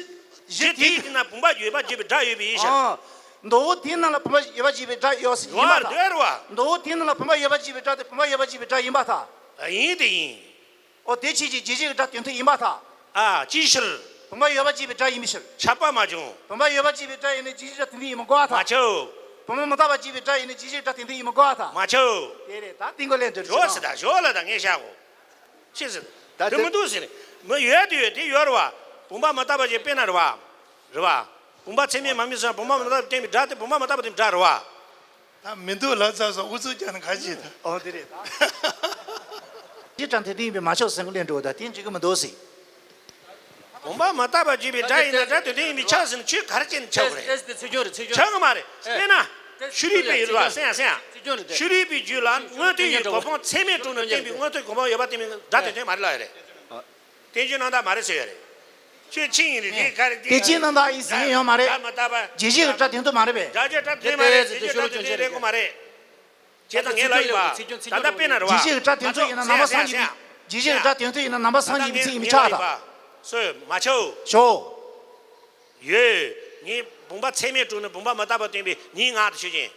གཞི་གཞི་དེའི་དེའི་དུས་ན་བུམ་པ་ཡོད་པ་བྱས་པའི་སྒྲ་ཡོད་པའི་ཕྱིར། ཨ། མདོ་བོ་དེའི་ནང་ལ་བུམ་པ་ཡོད་པ་བྱས་པའི་སྒྲ་ཡོད་ཡིན་པ་ཡོད་ད། རེད་བ། མདོ་བོ་དེའི་ནང་ལ་བུམ་པ་ཡོད་པ་བྱས་པའི་སྒྲ་དེ་བུམ་པ་ཡོད་པ་བྱས་པའི་སྒྲ་ཡིན་པ་ད། ཡིན་དེ་ཡིན། ཨོ་དེ་ཕྱིས་ཀྱི་རྗེས་བྱེད་ཀྱི་སྒྲ་དོན་མཐུན་ཡིན་པ་ད། ཨ་ཅིའི་ཕྱིར། བུམ་པ་ཡོད་པ་བྱས་པའི་སྒྲ་ཡིན་པའི་ཕྱིར། ཆགས་པ་མ་བྱུང་། བུམ་པ་ཡོད་པ་བྱས་པའི་སྒྲ་ཡིན་ན་རྗེས་བྱེད་སྒྲ་དོན་མཐུན་ཡིན་མི་དགོས་པ་ད། མ་ཆགས། བུམ་པ་མི་རྟག་པ་བྱས་པའི་སྒྲ་ཡིན་ན་རྗེས་བྱེད་སྒྲ་དོན་མཐུན་ཡིན་མི་དགོས་པ་ད། མ་ཆགས། དེ་རེད་ད་དེ་འགོ་ལེན་འདོད་ཞོག་ཟེར་ད་ཞོག་ལ་ད་ངས་བཤད་གོ་ཅི་ཟེར། ད་དེ་དེ་མི་འདུག་ཟེར། མི་ཡོད་དེ་ཡོད་དེ་ཡོད་རེད་བ། བུམ་པ་མི་རྟག་པ་ཅིག་དཔེར་ན་རེད་བ། རེད་བ། བུམ་པ་ཚད་མས་མ་དམིགས་ཟེར་ན་བུམ་པ་མི་རྟག་པ་བསྟན་པའི་སྒྲ་དེ་བུམ་པ་མི་རྟག་པ་བསྟན་པའི་སྒྲ་རེད་བ། ད་མི་འདུག་ལབ་ཚར་སོང་ཨུ་ཚུགས་རྒྱག་ན་ག་ཅི་ད། ཨོ་དེ་རེད་ད། ཅི་དྲང་དེ་དེ་ཡིན་པས་མ་ཆོག་ཟེར་གི་ལན་འགྲོ་ད་དེ་འགྲིག་གི་མི་འདུག་ཟེར། བུམ་པ་མི་རྟག་པ་བརྗོད་པའི་སྒྲ་ཡིན་ན་སྒྲ་དོན་མཐུན་ཡིན་པས་ཆགས་ཟེར་ན་ཆོས་ག་རེ་བྱས་ནས་ཆགས་པ་རེད། ཨེ་ཨེ་དེ་ཚིག་སྦྱོར་རེད་ཚིག་སྦྱོར་ཆགས་གི་མ་རེད། དཔེར་ན། ཤུ་རིའི་དཔེ་ཡིན་རེད་བ་སེམས་སེམས། ཤུ་རིའི་དཔེ་རྒྱུད་ལ་མངོན་མཐོ་ཡི་གོ་འཕང་ཚད་མས་གྲུབ་ན་བསྟན་པའི་མངོན་མཐོའི་གོ་འཕང་ཡོད་པ་བསྟན་པའི་སྒྲ་དོན་མཐུན་མ་རེད་ལབ་ཡ་རེད། བསྟན་བཅོས་རྣམ་དག་མ་རེད་ཟེར་ཡ་རེད། ཁྱོད་ཕྱི་ཡིན་རེད་དེ་ག་རེ་དེ་དེ་ཕྱི་རྣམ་དག་ཡིན་ཟེར་ཡོད་མ་རེད། སྒྲ་མི་རྟག་པ། རྗེས་བྱེད་ཀྱི་སྒྲ་དོན་མཐུན་མ་རེད་པས། སྒྲ་བྱས་སྒྲ་དོན་མ་རེད་ཟེར་དེ་ཤོ་ལོ་ཅོན་ཅན་རེད་གོ་མ་རེད། བྱས་ཙང་ངས་ལབ་ཡིན་པ། ད་ལྟ་དཔེར་ན་རེད་བ། རྗེས་བྱེད་ཀྱི་སྒྲ་དོན་མཐུན་ཡིན་ན་ནང་པ་སངས་རྒྱས་པའི། རྗེས་བྱེད་ཀྱི་སྒྲ་དོན་མཐུན་ཡིན་ན་ནང་པ་སངས་རྒྱས་པའི་ཚིག་ཡིན་པས་ཆགས་ད། སོས་མ་ཆོག་ཞོ། ཡོད། ངས་བུམ་པ་ཚད་མས་གྲུབ་ན་བུམ་པ་མི་རྟག་པ་སྟོན་པའི་ངའི་ངག་ཏུ་ཆོས་ཅན།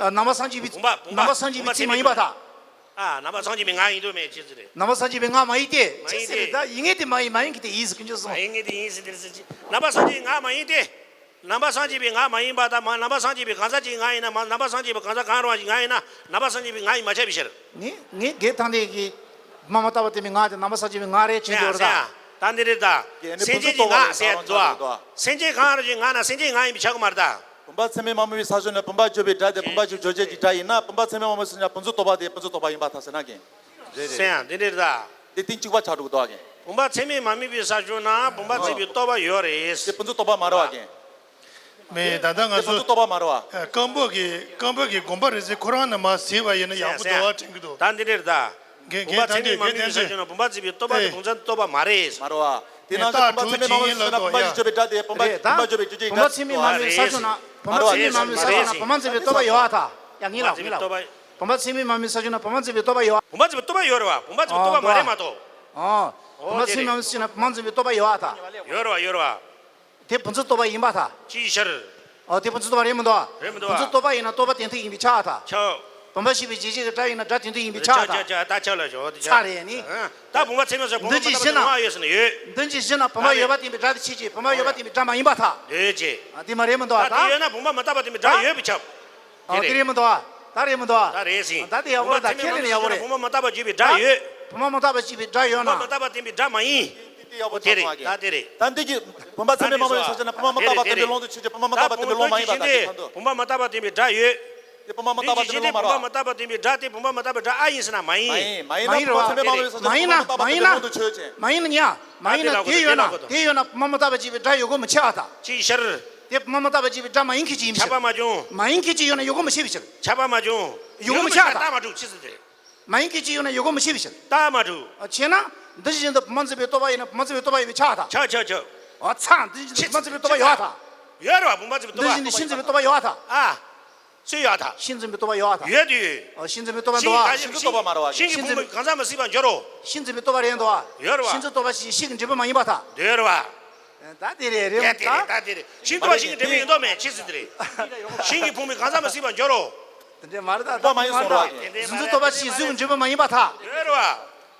ཨ། ནང་པ་སངས་རྒྱས་པའི། བུམ་པ་བུམ་པ་ནང་པ་སངས་རྒྱས་པའི་ཚིག་མ་ཡིན་པ་དང་། ཨ། ནང་པ་སངས་རྒྱས་པའི་ངག་ཡིན་དོ་མེད་ཅི་ཟེར་རེད། ནང་པ་སངས་རྒྱས་པའི་ངག་མ་ཡིན་ཏེ། མ་ཡིན་ཏེ། ཅི་ཟེར་རེད་ད་ཡིན་ངེས་དེ་མ་ཡིན་མ་ཡིན་གི་དེ་ཡིན་ཟེར་ཀུན་སྤྱོད་སོང་། མ་ཡིན་ངེས་དེ་ཡིན་ཟེར་དེ་ཟེར་ཅི། ནང་པ་སངས་རྒྱས་པའི་ངག་མ་ཡིན་ཏེ། ནང་པ་སངས་རྒྱས་པའི་ངག་མ་ཡིན་པ་དང་མ་ནང་པ་སངས་རྒྱས་པའི་གང་ཟག་ཅིག་ངག་ཡིན་ན་མ་ནང་པ་སངས་རྒྱས་པའི་གང་ཟག་གང་རུང་བ་ཞིག་ངག་ཡིན་ན་ནང་པ་སངས་རྒྱས་པའི་ངག་ཡིན་མ་ཆགས་པའི་ཕྱིར། ངས་ངས་དགེ་ཐང་ལྡན་གྱི་བུམ་པ་མི་རྟག་པ་བསྟན་པའི་ངག་དེ་ནང་པ་སངས་རྒྱས་པའི་ངག་རེད་ཅེས་སེང་ཡ་འདོད་རེད་ད། སེང་ཡ། ད་འདི་རེད་ད། སེང་ཆེན་གྱི་ངག་ཟེར་ཡ་འདུག་ཨ། སེང་ཆེན་གང་རུང་ཞིག་ངག་ན་སེང་ཆེན་ངག་ཡིན་པས་ཆགས་ཀྱི་མ་རེད་ད། བུམ་པ་ཚད་མས་མ་དམིགས་པའི་ས་ཕྱོགས་ནས་བུམ་པ་བརྗོད་པའི་སྒྲ་དེ་བུམ་པ་བརྗོད་བརྗོད་བྱེད་ཀྱི་སྒྲ་ཡིན་ན་བུམ་པ་ཚད་མས་མ་དམིགས་ཟེར་ན་བུམ་ཚུགས་རྟོག་པ་དེ་བུམ་ཚུགས་རྟོག་པ་ཡིན་པར་ཐལ་ཟེར་ན་ཀྱེ། རེད་རེད། སེང་ཡ་འདི་འདྲ་རེད་ད། དེ་གཏིང་གཅིག་པ་ཆགས་འགྲོ་གི་འདུག་ཨ་ཀྱེ། བུམ་པ་ཚད་མས་མ་དམིགས་པའི་ས་ཕྱོགས་ན་བུམ་པ་བརྩིགས་པའི་རྟོག་པ་ཡོད་རེད། དེ་བུམ་ཚུགས་རྟོག་པ་མ་རེད་བ་ཀྱེ། མེད་ད་ལྟ་ང་དེ་བུམ་ཚུགས་ཚོ་རྟོག་པ་མ་རེད་བ། ཨ། སྐམ་པོ་གི་སྐམ་པོ་གི་དགོན་པ་རེད་ཟེར་ཁོ་རང་ནས་མར་གཟིགས་པ་ཡིན་ན་ཡག་པོ་འདུག་བ་དྲན་གྱི་འདུག་ད་འདི་འདྲ་རེད་ད། རྒན་བུམ་པ་རྒན་ཚད་མས་མ་དམིགས་པའི་ས་ཕྱོགས་ན་བུམ་པ་བརྩིགས་པའི་རྟོག་པ་དེ་བུམ་ཚུགས་རྟོག་པ་མ་རེད། མ་རེད་བ། དེ་ནང་བཞིན་བུམ་པ་ཚད་མས་མ་དམིགས་པའི་ས་ཕྱོགས་ན་བུམ་པ་བརྗོད་པའི་སྒྲ་དེ་བུམ་པ་བུམ་པ་བརྗོད་པའི་བརྗོད་བྱའི་སྒྲ་ཞིག་ཡོད་རེད། བུམ་པ་ཚད་མས་མ་དམིགས་པའི་ས་ཕྱོགས་ན་བུམ་པ་བརྩིགས་པའི་རྟོག་པ་ཡོད་ཨ་ད། ཡ་ངེས་ལ་ངེས་ལ། བུམ་པ་ཚད་མས་མ་དམིགས་པའི་ས་ཕྱོགས་ན་བུམ་པ་བརྩིགས་པའི་རྟོག་པ་ཡོད། བུམ་པ་བརྩིགས་པའི་རྟོག་པ་ཡོད་རེད་བ། བུམ་པ་བརྩིགས་པའི་རྟོག་པ་མ་རེད་མ་གཏོགས། ཨོ། བུམ་པ་ཚད་མས་མ་དམིགས་པའི་ས་ཕྱོགས་ན་བུམ་པ་བརྩིགས་པའི་རྟོག་པ་ཡོད་ཨ་ད། ཡོད་རེད་བ་ཡོད་རེད་བ། དེ་བུམ་ཚུགས་རྟོག་པ་ཡིན་པ་ད། ཅིའི་ཕྱིར། ཨོ་དེ་བུམ་ཚུགས་རྟོག་པ་རེད་མི་འདུག་ཨ། རེད་མི་འདུག་ཨ། བུམ་ཚུགས་རྟོག་པ་ཡིན་ན་རྟོག་པ་དོན་མཐུན་ཡིན་པས་ཆགས་ཨ་ད། ཆགས། བུམ་པ་ཞེས་པའི་རྗེས་བྱེད་ཀྱི་སྒྲ་ཡིན་ན་སྒྲ་དོན་མཐུན་ཡིན་པས་ཆགས་ཨ་ད། ཆགས་ཆགས་ད་ཆགས་ལ་ཞོག་དེ་ཆགས། ཚར་རེད་ནི། ཨ། ད་བུམ་པ་ཚད་མས་ས་བུམ་པ་མི་རྟག་པ་དོན་མཐུན་ཡོད། འདི་ཅི་ཞེ་ན་བུམ་པ་ཡོད་པ་བསྟན་པའི་སྒྲ་དེ་ཕྱིས་ཀྱི་བུམ་པ་ཡོད་པ་བསྟན་པའི་སྒྲ་མ་ཡིན་པ་ད། འདོད་ཅེས། ཨ་དེ་མ་རེད་མི་འདུག་ཨ་ད། ད་དེ་ཡོད་ན་བུམ་པ་མི་རྟག་པ་བསྟན་པའི་སྒྲ་ཡོད་པས་ཁྱབ། ཨ་དེ་རེད་མི་འདུག་ཨ། ད་རེད་མི་འདུག་ཨ། ད་རེད་ཟིན། ད་དེ་ཡག་པོ་རེད་ད་ཁས་ལེན་ཡག་པོ་རེད། བུམ་པ་མི་རྟག་པ་བརྗོད་པའི་སྒྲ་ཡོད། བུམ་པ་མི་རྟག་པ་བརྗོད་པའི་སྒྲ་ཡོད་ན། བུམ་པ་མི་རྟག་པ་བསྟན་པའི་སྒྲ་མ་ཡིན། དེ་ཡག་པོ་དེ་རེད་ད་དེ་རེད། ད་འདི་གི་བུམ་པ་ཚད་མས་མ་དམིགས་པའི་ས་ཕྱོགས་ན་བུམ་པ་མི་རྟག་པ་བསྟན་པའི་ལུང་དུ་ཆུད་ཅེས་བུམ་པ་མི་རྟག་པ་བསྟན་པའི་ལུང་མ་ཡིན་པ་ད་དེ་ཁ་འདུག་བུམ་པ་མི་རྟག་པ་བསྟན་པའི་སྒྲ་ཡོད། དེ་བུམ་པ་མི་རྟག་པ་བསྟན་པའི་ལུང་མ་རེད་བ། བུམ་པ་མི་རྟག་པ་བསྟན་པའི་སྒྲ་དེ་བུམ་པ་མི་རྟག་པའི་སྒྲ་ཨ་ཡིན་ཟེར་ན་མ་ཡིན། མ་ཡིན་མ་ཡིན་རེད་བ། མ་ཡིན་རེད་བ། མ་ཡིན་ན་མ་ཡིན་ན་ཡ། མ་ཡིན་ན་དེ་ཡོད་ན་བུམ་པ་མི་རྟག་པ་བརྗོད་པའི་སྒྲ་ཡོད་དགོས་མི་ཆེ་བ་ད། ཅིའི་ཕྱིར། དེ་བུམ་པ་མི་རྟག་པ་བརྗོད་པའི་སྒྲ་མ་ཡིན་ཁུལ་གྱིས་ཡིན་ཕྱིར། ཁྱབ་པ་མ་བྱུང་། མ་ཡིན་ཁུལ་གྱིས་ཡོད་ན་ཡོད་དགོས་མི་ཤེས་པའི་ཕྱིར། ཁྱབ་པ་མ་བྱུང་། ཡོད་དགོས་མི་ཤེས་པ་ད། རྟགས་མ་གྲུབ་ཅི་ཟེར་དེ། མ་ཡིན་ཁུལ་གྱིས་ཡོད་ན་ཡོད་དགོས་མི་ཤེས་པའི་ཕྱིར། རྟགས་མ་གྲུབ། ཨ་བྱས་ན། འདི་བཞིན་དུ་བུམ་པ་འཛིན་པའི་རྟོག་པ་ཡིན་ན་བུམ་པ་འཛིན་པའི་རྟོག་པ་ཡོད་པས་ཁྱབ་ད། ཁྱབ་ཁྱབ་ཁྱབ། ཨ་ཚ་འདི་བཞིན་དུ་བུམ་པ་འཛིན་པའི་རྟོག་པ་ཡོད་ད། ཡོད་རེད་བ་བུམ་པ་འཛིན་པའི་རྟོག་པ་ཡོད་ད། འདི་བཞིན་དུ་ཤིན་འཛིན་པའི་རྟོག་པ་ཡོད་ད། ཨ། སུ་ཡོད་ད། ཤིན་འཛིན་པའི་རྟོག་པ་ཡོད་ད། ཡོད་དུས། ཨ་ཤིན་འཛིན་པའི་རྟོག་པ་འདུག་ཨ། ཤིན་འཛིན་པའི་རྟོག་པ་མ་རེད་བ། ཤིན་གྱི་ཕུང་པོའི་གང་ཟག་མི་སྲིད་པར་འགྱུར་རོ། ཤིན་འཛིན་པའི་རྟོག་པ་རེད་འདུག་ཨ། ཡོད་རེད་བ། ཤིན་འཛིན་རྟོག་པ་ཞིག་ཤིན་གྱི་འབྲས་བུ་མ་ཡིན་པ་ད། ཡོད་རེད་བ། ད་དེ་རེད་རེད་ད། ད་དེ་རེད། ཤིན་རྟོག་པ་ཤིན་གྱི་འབྲས་བུ་ཡིན་མདོག་མེད་ཅི་ཟེར་དེ་རེད། ཤིན་གྱི་ཕུང་པོའི་གང་ཟག་མི་སྲིད་པར་འགྱུར་རོ། དེ་འདྲ་མ་རེད་ད། པ་མ་ཡིན་སོང་ར། གཟུགས་འཛིན་རྟོག་པ་ཕྱིའི་གཟུགས་ཀྱི་འབྲས་བུ་མ་ཡིན་པར་ཐལ། ཡོད་རེད་བ།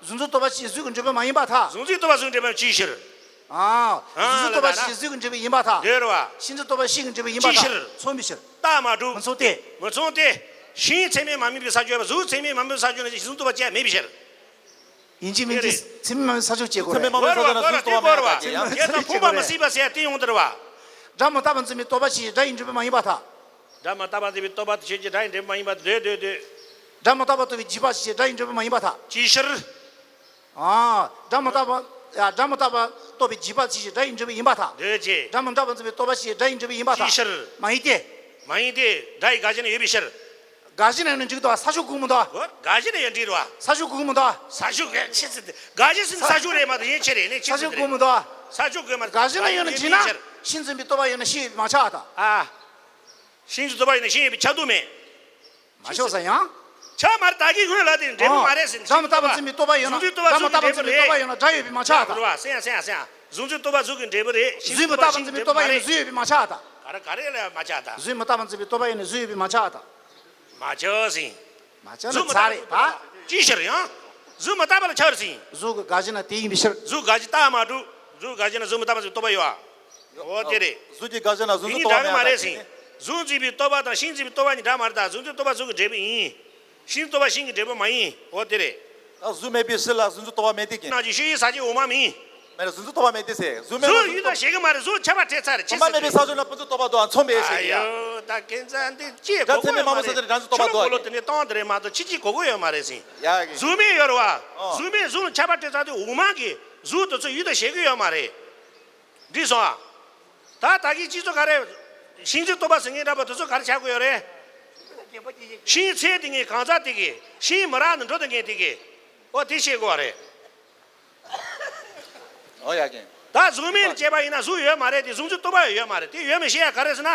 གཟུགས་འཛིན་རྟོག་པ་ཕྱིའི་གཟུགས་ཀྱི་འབྲས་བུ་མ་ཡིན་པར་ཐལ། གཟུགས་འཛིན་རྟོག་པ་གཟུགས་འབྲས་བུ་ཅིའི་ཕྱིར། ཨ། གཟུགས་འཛིན་རྟོག་པ་ཕྱིའི་གཟུགས་ཀྱི་འབྲས་བུ་ཡིན་པར་ཐལ། ཡོད་རེད་བ། ཤིང་འཛིན་རྟོག་པ་ཤིང་གི་འབྲས་བུ་ཡིན་པར་ཐལ། ཅིའི་ཕྱིར། མཚུངས་པའི་ཕྱིར། རྟགས་མ་གྲུབ། མི་མཚུངས་ཏེ། མི་མཚུངས་ཏེ། ཤིང་ཚད་མས་མ་དམིགས་པའི་ས་བཅད་པ་གཟུགས་ཚད་མས་མ་དམིགས་པའི་ས་བཅད་ན་གཟུགས་འཛིན་རྟོག་པ་ཅིའི་ཕྱིར་མེད་པའི་ཕྱིར། ཡིན་གཅིག་མིན་གཅིག་ཚད་མས་མ་དམིགས་པའི་ས་བཅད་ཅིག་དགོས་རེད། ཚད་མས་མ་དམིགས་པའི་ས་བཅད་ན་གཟུགས་འཛིན་རྟོག་པ་མེད་པ་ཅིའི་ཕྱིར། དེ་ཚོ་ཕུང་པ་མི་སྲིད་པ་ཟེར་ཡ་དེ་ཡོང་དེ་རེད་བ། སྒྲ་མི་རྟག་པར་འཛིན་པའི་རྟོག་པ་ཕྱིའི་སྒྲ་ཡི་འབྲས་བུ་མ་ཡིན་པར་ཐལ། སྒྲ་མི་རྟག་པར་འཛིན་པའི་རྟོག་པ་དེ་ཕྱིའི་སྒྲ་ཡི་འབྲས་བུ་མ་ཡིན་པར་འདོད་འདོད་འདོད། སྒྲ་མི་རྟག་པར་རྟོགས་པའི་འཇིགས་པ་ཕྱིའི་སྒྲ་ཡི་འབྲས་བུ་མ་ཡིན་པར་ཐལ། ཅིའི་ཕྱིར། ཨ། སྒྲ་མི་རྟག་པ། ཡ། སྒྲ་མི་རྟག་པར་རྟོགས་པའི་འཇིགས་པ་ཕྱིའི་སྒྲ་ཡི་འབྲས་བུ་ཡིན་པར་ཐལ། འདོད་ཅེས། སྒྲ་མི་རྟག་པར་འཛིན་པའི་རྟོག་པ་ཕྱིའི་སྒྲ་ཡི་འབྲས་བུ་ཡིན་པར་ཐལ། ཅིའི་ཕྱིར། མ་ཡིན་ཏེ། མ་ཡིན་ཏེ། སྒྲ་ཡི་དགག་བྱ་ནི་ཡོད་པའི་ཕྱིར། དགག་བྱ་ནི་ཡོད་ན་འགྲིག་འདུག་བ། ས་ཕྱོགས་གོ་གི་མི་འདུག་བ། དགག་བྱ་ནི་ཡང་འགྲིག་རེད་བ། ས་ཕྱོགས་གོ་གི་མི་འདུག་བ། ས་ཕྱོགས་གོ་ཆི་ཟེར་ཏེ། དགག་བྱ་ཟེར་ན་ས་ཕྱོགས་རེད་མ་གཏོགས་གཞན་ཆི་རེད་ནས་ཆི་ས་ཕྱོགས་གོ་གི་མི་འདུག་བ། ས་ཕྱོགས་གོ་མ། དགག་བྱ་ནི་ཡོད་ན་འགྲིག་ན། ཤིང་འཛིན་པའི་རྟོག་པ་ཡོད་ན་ཤིང་ཡོད་པས་མ་ཁྱབ་པར་ཐལ། ཨ། ཤིང་འཛིན་རྟོག་པ་ཡོད་ན་ཤིང་ཡོད་པས་ཁྱབ་འདུག་མེད། མ་ཆོག་ས་ཡང་། ཆ་མར་ད་གིན་སྔོན་ལ་དེ་འབྲས་བུ་མ་རེད་ཟེར། སྒྲ་མི་རྟག་པར་འཛིན་པའི་རྟོག་པ་ཡོད་ན། གཟུགས་འཛིན་རྟོག་པ་གཟུགས་ཀྱི་འབྲས་བུ་རེད། སྒྲ་ཡོད་པས་མ་ཁྱབ་པར་ཐལ། རེད་བ། སེམས་སེམས་སེམས། གཟུགས་འཛིན་རྟོག་པ་གཟུགས་ཀྱི་འབྲས་བུ་རེད། ཤིང་འཛིན་རྟོག་པ་གཟུགས་ཀྱི་འབྲས་བུ་མ་རེད། གཟུགས་ཡོད་པས་མ་ཁྱབ་པར་ཐལ། ག་རེ་ག་རེ་ལ་མ་ཁྱབ་པར་ཐལ། གཟུགས་མི་རྟག་པར་འཛིན་པའི་རྟོག་པ་ཡོད་ན་གཟུགས་ཡོད་པས་མ་ཁྱབ་པར་ཐལ། མ་ཁྱབ་ཟེར། མ་ཁྱབ་ན་ཚར་རེད་ད། ཅིའི་ཕྱིར་ཡང་། གཟུགས་མི་རྟག་པ་ལ་ཁྱབ་རེད་ཟེར། གཟུགས་ཀྱི་དགག་བྱ་ན་དེ་ཡིན་པའི་ཕྱིར། གཟུགས་དགག་བྱའི་རྟགས་མ་གྲུབ། གཟུགས་དགག་བྱ་ན་གཟུགས་མི་རྟག་པ་ཟེར་རྟོག་པ་ཡོད་ཨ། འོ་དེ་རེད། གཟུགས་ཀྱི་དགག་བྱ་ན་གཟུགས་འཛིན་རྟོག་པ་མེད་པ་རེད་ཟེར། གཟུགས་འཛིན་པའི་རྟོག་པ་དང་ཤིང་འཛིན་པའི་རྟོག་པ་གཉིས་འདྲ་མ་རེད་ད། གཟུགས་འཛིན་རྟོག་པ་གཟུགས་ཀྱི་འབྲས་བུ་ཡིན། ཤིང་འཛིན་རྟོག་པ་ཤིང་གི་འབྲས་བུ་མ་ཡིན། འོ་དེ་རེད། ད་གཟུགས་མེད་པའི་ཕྱིར་ལ་གཟུགས་འཛིན་རྟོག་པ་མེད་དེ་ཀྱི། ནང་གི་ཤེས་ཡུལ་ཟག་བཅས་འོག་མ་མིན། མེད་ན་གཟུགས་འཛིན་རྟོག་པ་མེད་དེ་ཟེར། གཟུགས་མེད་ན་གཟུགས་ཡུལ་དང་ཤེས་ཀྱི་མ་རེད། གཟུགས་ཁྱབ་པ་བྲལ་ཚར་རེད། ཁྱད་པར་མེད་པའི་ས་ཕྱོགས་ན་ཕུན་སུམ་ཚོགས་པ་འདུག་ཨ། མཚུངས་པའི་ཞེས་ཀྱི་ཡ། ད་ཁྱེད་ཚང་འདི་ཅི་གོ་དགྲ་ཚད་མས་མ་དམིགས་ས་དེ་རང་བཞིན་རྟོག་པ་འདུག་ཨ། ཁྱེད་ཚོ་ལོ་དེ་འདྲའི་སྟོང་དེ་རེད་མ་གཏོགས་ཕྱི་ཅི་གོ་གི་ཡོད་མ་རེད་ཟེར། ཡ་གི། གཟུགས་མེད་ཡོད་རེད་བ། ཨོ། གཟུགས་མེད་གཟུགས་ལ་ཁྱད་པར་བྲལ་ཚར་དུས་འོག་མ་གི་གཟུགས་དེ་ཚོ་ཡུལ་དུ་བྱེད་ཀྱི་ཡོད་མ་རེད། འགྲིག་སོང་ཨ། ད་ད་གིན་སྤྱི་ཚོགས་ག་རེ། ཤིང་འཛིན་རྟོག་པ་ཟེར་མཁན་འདྲ་པོ་དེ་ཚོ་ག་རེ་ཆགས་ཀྱི་ཡོད་རེད། ཤིང་ཚད་དེ་ངའི་གང་ཟག་དེ་གི། ཤིང་མི་རག་ནི་འགྲོ་དེ་ངའི་དེ་གི། ཨོ་དེ་ཤེས་དགོས་པ་རེད། ཨོ་ཡ་གིན། ད་གཟུགས་མེད་ནས་སྐྱེས་པ་ཡིན་ན་གཟུགས་ཡོད་མ་རེད་དེ། གཟུགས་འཛིན་རྟོག་པ་ཡོད་མ་རེད་དེ། ཡོད་མེད་ཤེས་ཡ་ག་རེ་ཟེར་ན།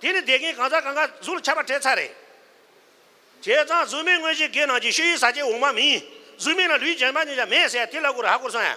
དེ་ནི་དེ་ངའི་གང་ཟག་གང་ག་གཟུགས་ལ་ཁྱད་པར་བྲལ་ཚར་རེད། བྱས་ཙང་གཟུགས་མེད་དངོས་གཞི་དགེ་རྣམས་ཀྱི་ཤེས་ཡུལ་ཟག་བཅས་འོག་མ་མིན། གཟུགས་མེད་ན་ལུས་ཀྱང་མ་ཉིད་ཀྱང་མེད་ཟེར་དེ་ལབ་དགོས་རེད། ཧ་གོ་སོང་ཡ།